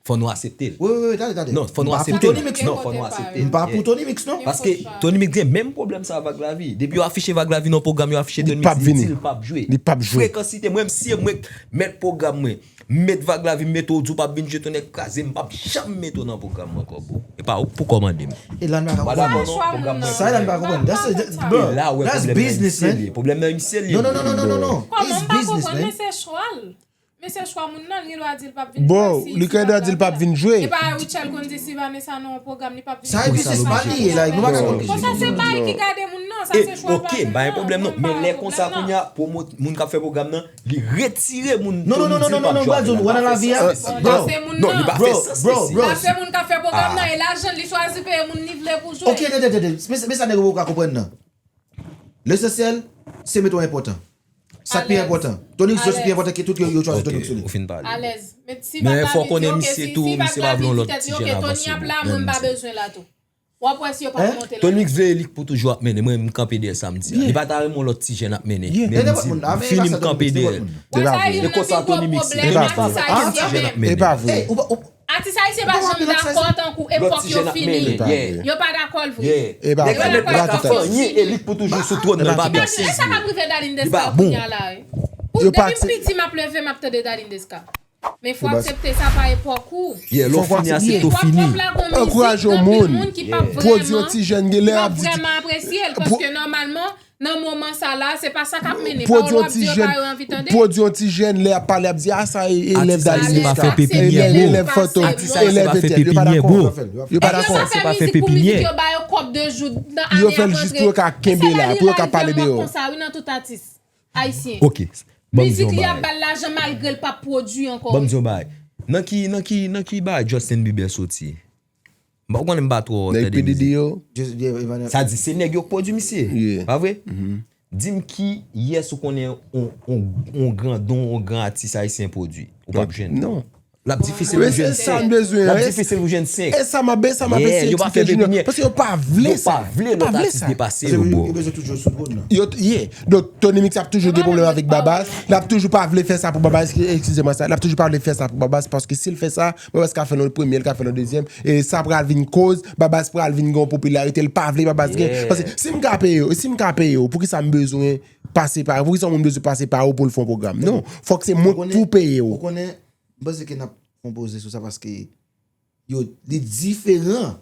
Fò nou aksepte l. Wi, wi, wi, tande, tande. Non, fò nou aksepte l. Non, fò nou aksepte l. M pa pou Tony Mix, non. Paske Tony Mix gen menm pwoblèm sa a Vag Lavi. Depi yo afiche Vag Lavi nan pwogram, yo afiche Tony Mix, li di l p ap jwe. Li p ap jwe. Frekansite, mwen, m si mwen mèt pwogram mwen, m met Vag Lavi, m mete w, di w p ap vin jwe, tonnè kraze, m p ap janm mete w nan pwogram mwen ankò, bro. E pa ou k pou kòmande m. E la n pa ka konprann. Sa e la n pa ka konprann. That's a, bro, that's business, man. Pwoblèm nan misye li ye. Non, non, non, non, non, non. It's business, man. Men se chwa l. Men se chwa moun nan, li gen dwa di l p ap vin jwe. Bro, li gen dwa di l p ap vin jwe. E pa Rutshelle konn di si Vanessa nan yon pwogram, li p ap vin jwe. Sa e business pa li ye la, nou pa ka konn. Konsa se pa li ki gade moun nan, sa se chwa pa moun nan. Ok, m pa gen pwoblèm non. Men lè konsa kounye a, pwomot-, moun k ap fè pwogram nan, li retire moun, non, non, non, non, non, non, Brazil, wè nan lavi a, bro. Non, li pa fè sans, bro, bro. Sa se moun k ap fè pwogram nan, e lajan li chwazi peye moun li vle pou jwe. Ok, tande, tande, tande. Men sa nèg yo pa ka konprann nan. Lesansyèl, se mete w enpòtan. Sa k pi enpòtan. Tony Mix pi enpòtan ke tout yo, yo chwazi Tony Mix sou li. Ou fin pale. Alèz. Men fò w konnen misye tou, misye pa vle yon lòt ti jèn avanse pou mwen. Tony ap la, mwen m pa bezwen la tou. W ap wè si yo pa monte la. Tony Mix vle elik pou toujou ap mennen. Mwen, m kanpe dèyè sa m di a. Li pa ta renmen yon lòt ti jèn ap mennen. Men m di, m fini, m kanpe dèyè l. E konsa Tony Mix ye. Tony Mix pa vle yon ti jèn ap mennen. E pa vre. Atis ayisyen pa janm dakò tankou epòk yo fini. Yo pa dakò l vre. Yo pa dakò l vre. Nèg la pa ka fè anyen, elik pou toujou sou twòn nan, pa gen sans. E sa k ap rive Darline Desca kounye a la, wi. Ou, depi m piti, m ap leve, m ap tande Darline Desca. Men fò w aksepte sa pa epòk ou. Yeah, lè w fini, aksepte w fini. Ankouraje yon moun, pwodui yon ti jèn, gen lè ap di, vrèman apresye l, paske nòmalman, nan moman sa la, se pa sa k ap mennen. Pwodui yon ti jèn, pwodui yon ti jèn, lè y ap pale, ap di, a, sa e elèv Darline Desca, elèv Fantom, elèv Etèl. Yo pa dakò. Yo pa dakò. Yo fè l jis pou yo ka kenbe la, pou yo ka pale deyò. Konsa, wi, nan tout atis ayisyen. Ok. Mizik li ap ba l lajan malgre l p ap pwodui ankò. Ban m di yon bagay. Nan ki, nan ki, nan ki bagay Justin Bieber soti? M pa konnen, m pa twò tande mizik. Sa di se nèg yo k pwodui misye. Pa vre? Di m ki yès ou konnen on, on, on grandon, on gran atis ayisyen pwodui. Ou p ap jwenn. Non. L ap difisil pou jwenn senk. L ap difisil pou jwenn senk. E sa m ap, e sa m ap eseye eksplike Junior. Paske yo pa vle sa. Yo pa vle lòt atis depase yo, bro. Yo bezwen tout jwe sou twòn nan. Yo, yeah. Donk, Tony Mix ap toujou gen pwoblèm avèk Babas. L ap toujou pa vle fè sa pou Babas. Eskize mwen sa. L ap toujou pa vle fè sa pou Babas paske si l fè sa, Babas ka fè l yon premye, l ka fè l yon dezyèm. E sa pral vin koz, Babas pral vin gen yon popilarite. L pa vle Babas gen. Paske si m ka peye w, si m ka peye w, poukisa m bezwen pase pa, poukisa yon moun bezwen pase pa ou pou l fè yon pwogram? Non. Fòk se mwen k pou peye w. Ou konnen, m panse ke n ap fè yon poze sou sa paske yo, li diferan.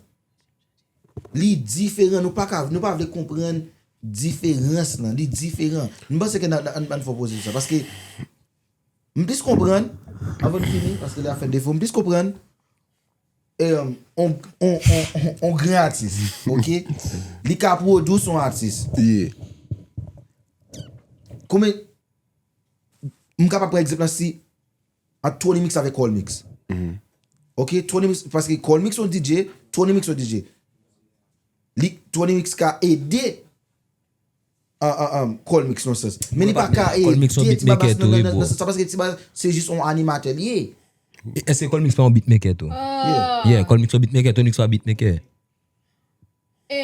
Li diferan. Nou pa ka, nou pa vle konprann diferans lan. Li diferan. M panse ke n a, n a, n a fè yon poze sou sa. Paske m plis konprann, anvan n fini, paske lè a fè n defo, m plis konprann, e, on, on, on, on, on gran atis, ok? Li ka pwodui, se yon atis. Konbyen, m kapab pran egzanp lan si ant Tony Mix avèk Cole Mix. Ok, Tony Mix, paske Cole Mix se yon D J, Tony Mix se yon D J. Li, Tony Mix ka ede, ah, ah, ah, Cole Mix nan sans. Men li pa ka ede Ti Babas nan, nan, nan sans sa, paske Ti Babas se jis yon animatè li ye. E, èske Cole Mix pa yon beatmaker tou? Yeah. Yeah, Cole Mix yon beatmaker, Tony Mix pa beatmaker. E,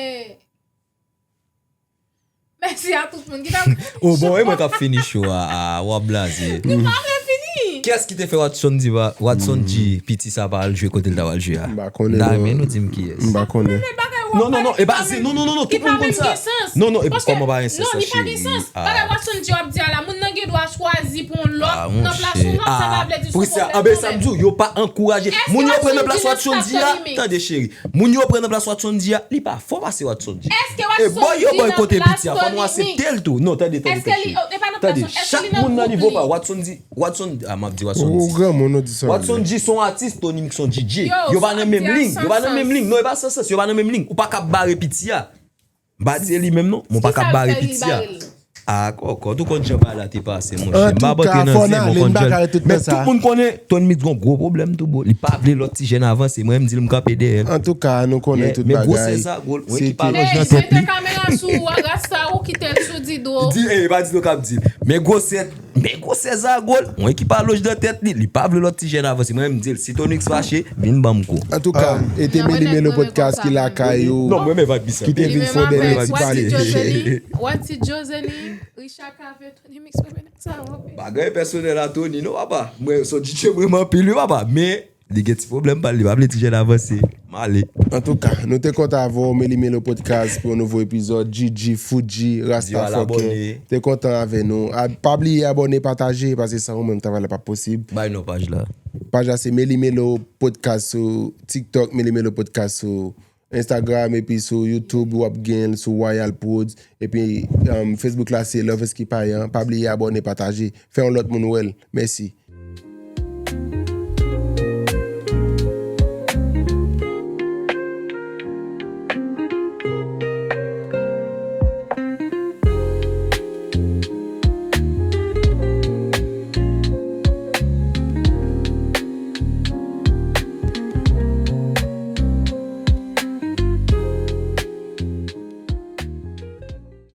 mèsi a tout moun ki t ap. Oh, bon, e mwen k ap fini show a, a, w ap blaze. Nou pa vle fini. Kiyès ki te fè Watson di, Watson di piti sa pa al jwe kote l ta pral jwe a? M pa konnen, non. M ta renmen nou di m kiyès. M pa konnen. Non, non, non, e pa, non, non, non, non, tout moun konn sa. Non, non, e kòman pa gen sans, cheri? Non, li pa gen sans. Bagay Watson di w ap di a la, moun nan gen dwa chwazi pou yon lòt nan plas yon lòt, sa pa vle di se yon pwoblèm kanmenm. Anben, sa m di w, yo pa ankouraje. Moun yo pran nan plas Watson di a, tande, cheri. Moun yo pran nan plas Watson di a, li pa fò pase Watson di. E bò yo bòykote piti a, fò nou aksepte l tou. Non, tande, tande, tande, cheri. Tande, chak moun nan nivo pa. Watson di, Watson, ah, m ap di Watson di. Watson di se yon atis, Tony Mix se yon D J. Yo pa nan menm liy, yo pa nan menm liy. Non, e pa sans, sans, yo pa nan menm liy. Ou pa ka bare piti a. M pa di se li menm non, men w pa ka bare piti a. Ah, kòkòt, ou konn jan bagay la te pase, monchè. M pa antre nan zen, mwen konn jan. Men tout moun konnen Tony Mix gon gwo pwoblèm tou, bro. Li pa vle lòt ti jèn avanse. Mwen, m di l m kanpe dèyè l. Antouka, nou konnen tout bagay. Men gwosè Zagol, mwen ki pa lonj nan tèt li. Mete kamera sou ou, Rasta, ou kite l sou Didro. Di, eh, pa Didro k ap di. Men gwosè, men gwosè Zagol, mwen ki pa lonj nan tèt li. Li pa vle lòt ti jèn avanse. Mwen, m di l, si Tony Mix fache, vin ban m kou. Antouka, e te Meli Melo Podcast ki lakay ou. Non, mwen, men vibe sa. Ki te vin fè yon dènye ti pale. Wati Josely, Richard Cavé, Tony Mix, mwen, men sa, mwen. Bagay pèsonèl a Tony, non, papa. Mwen, se yon D J mwen renmen anpil, wi, papa. Men, li gen ti pwoblèm pa l, li pa vle ti jèn avanse. M ale. Antouka, nou te kontan avè w, Meli Melo Podcast, pou yon nouvo epizòd. G G, Fuji, Rasta Fucking. Te kontan avè nou. A, pa bliye abòne, pataje, paske san ou menm, travay la p ap posib. Bay non paj la. Paj la se Meli Melo Podcast sou TikTok, Meli Melo Podcast sou Instagram, epi sou YouTube, w ap gen l sou Royal Prodz. Epi, um, Facebook la, se Love Eskipayan. Pa bliye abòne, pataje. Fè yon lòt moun wè l. Mèsi.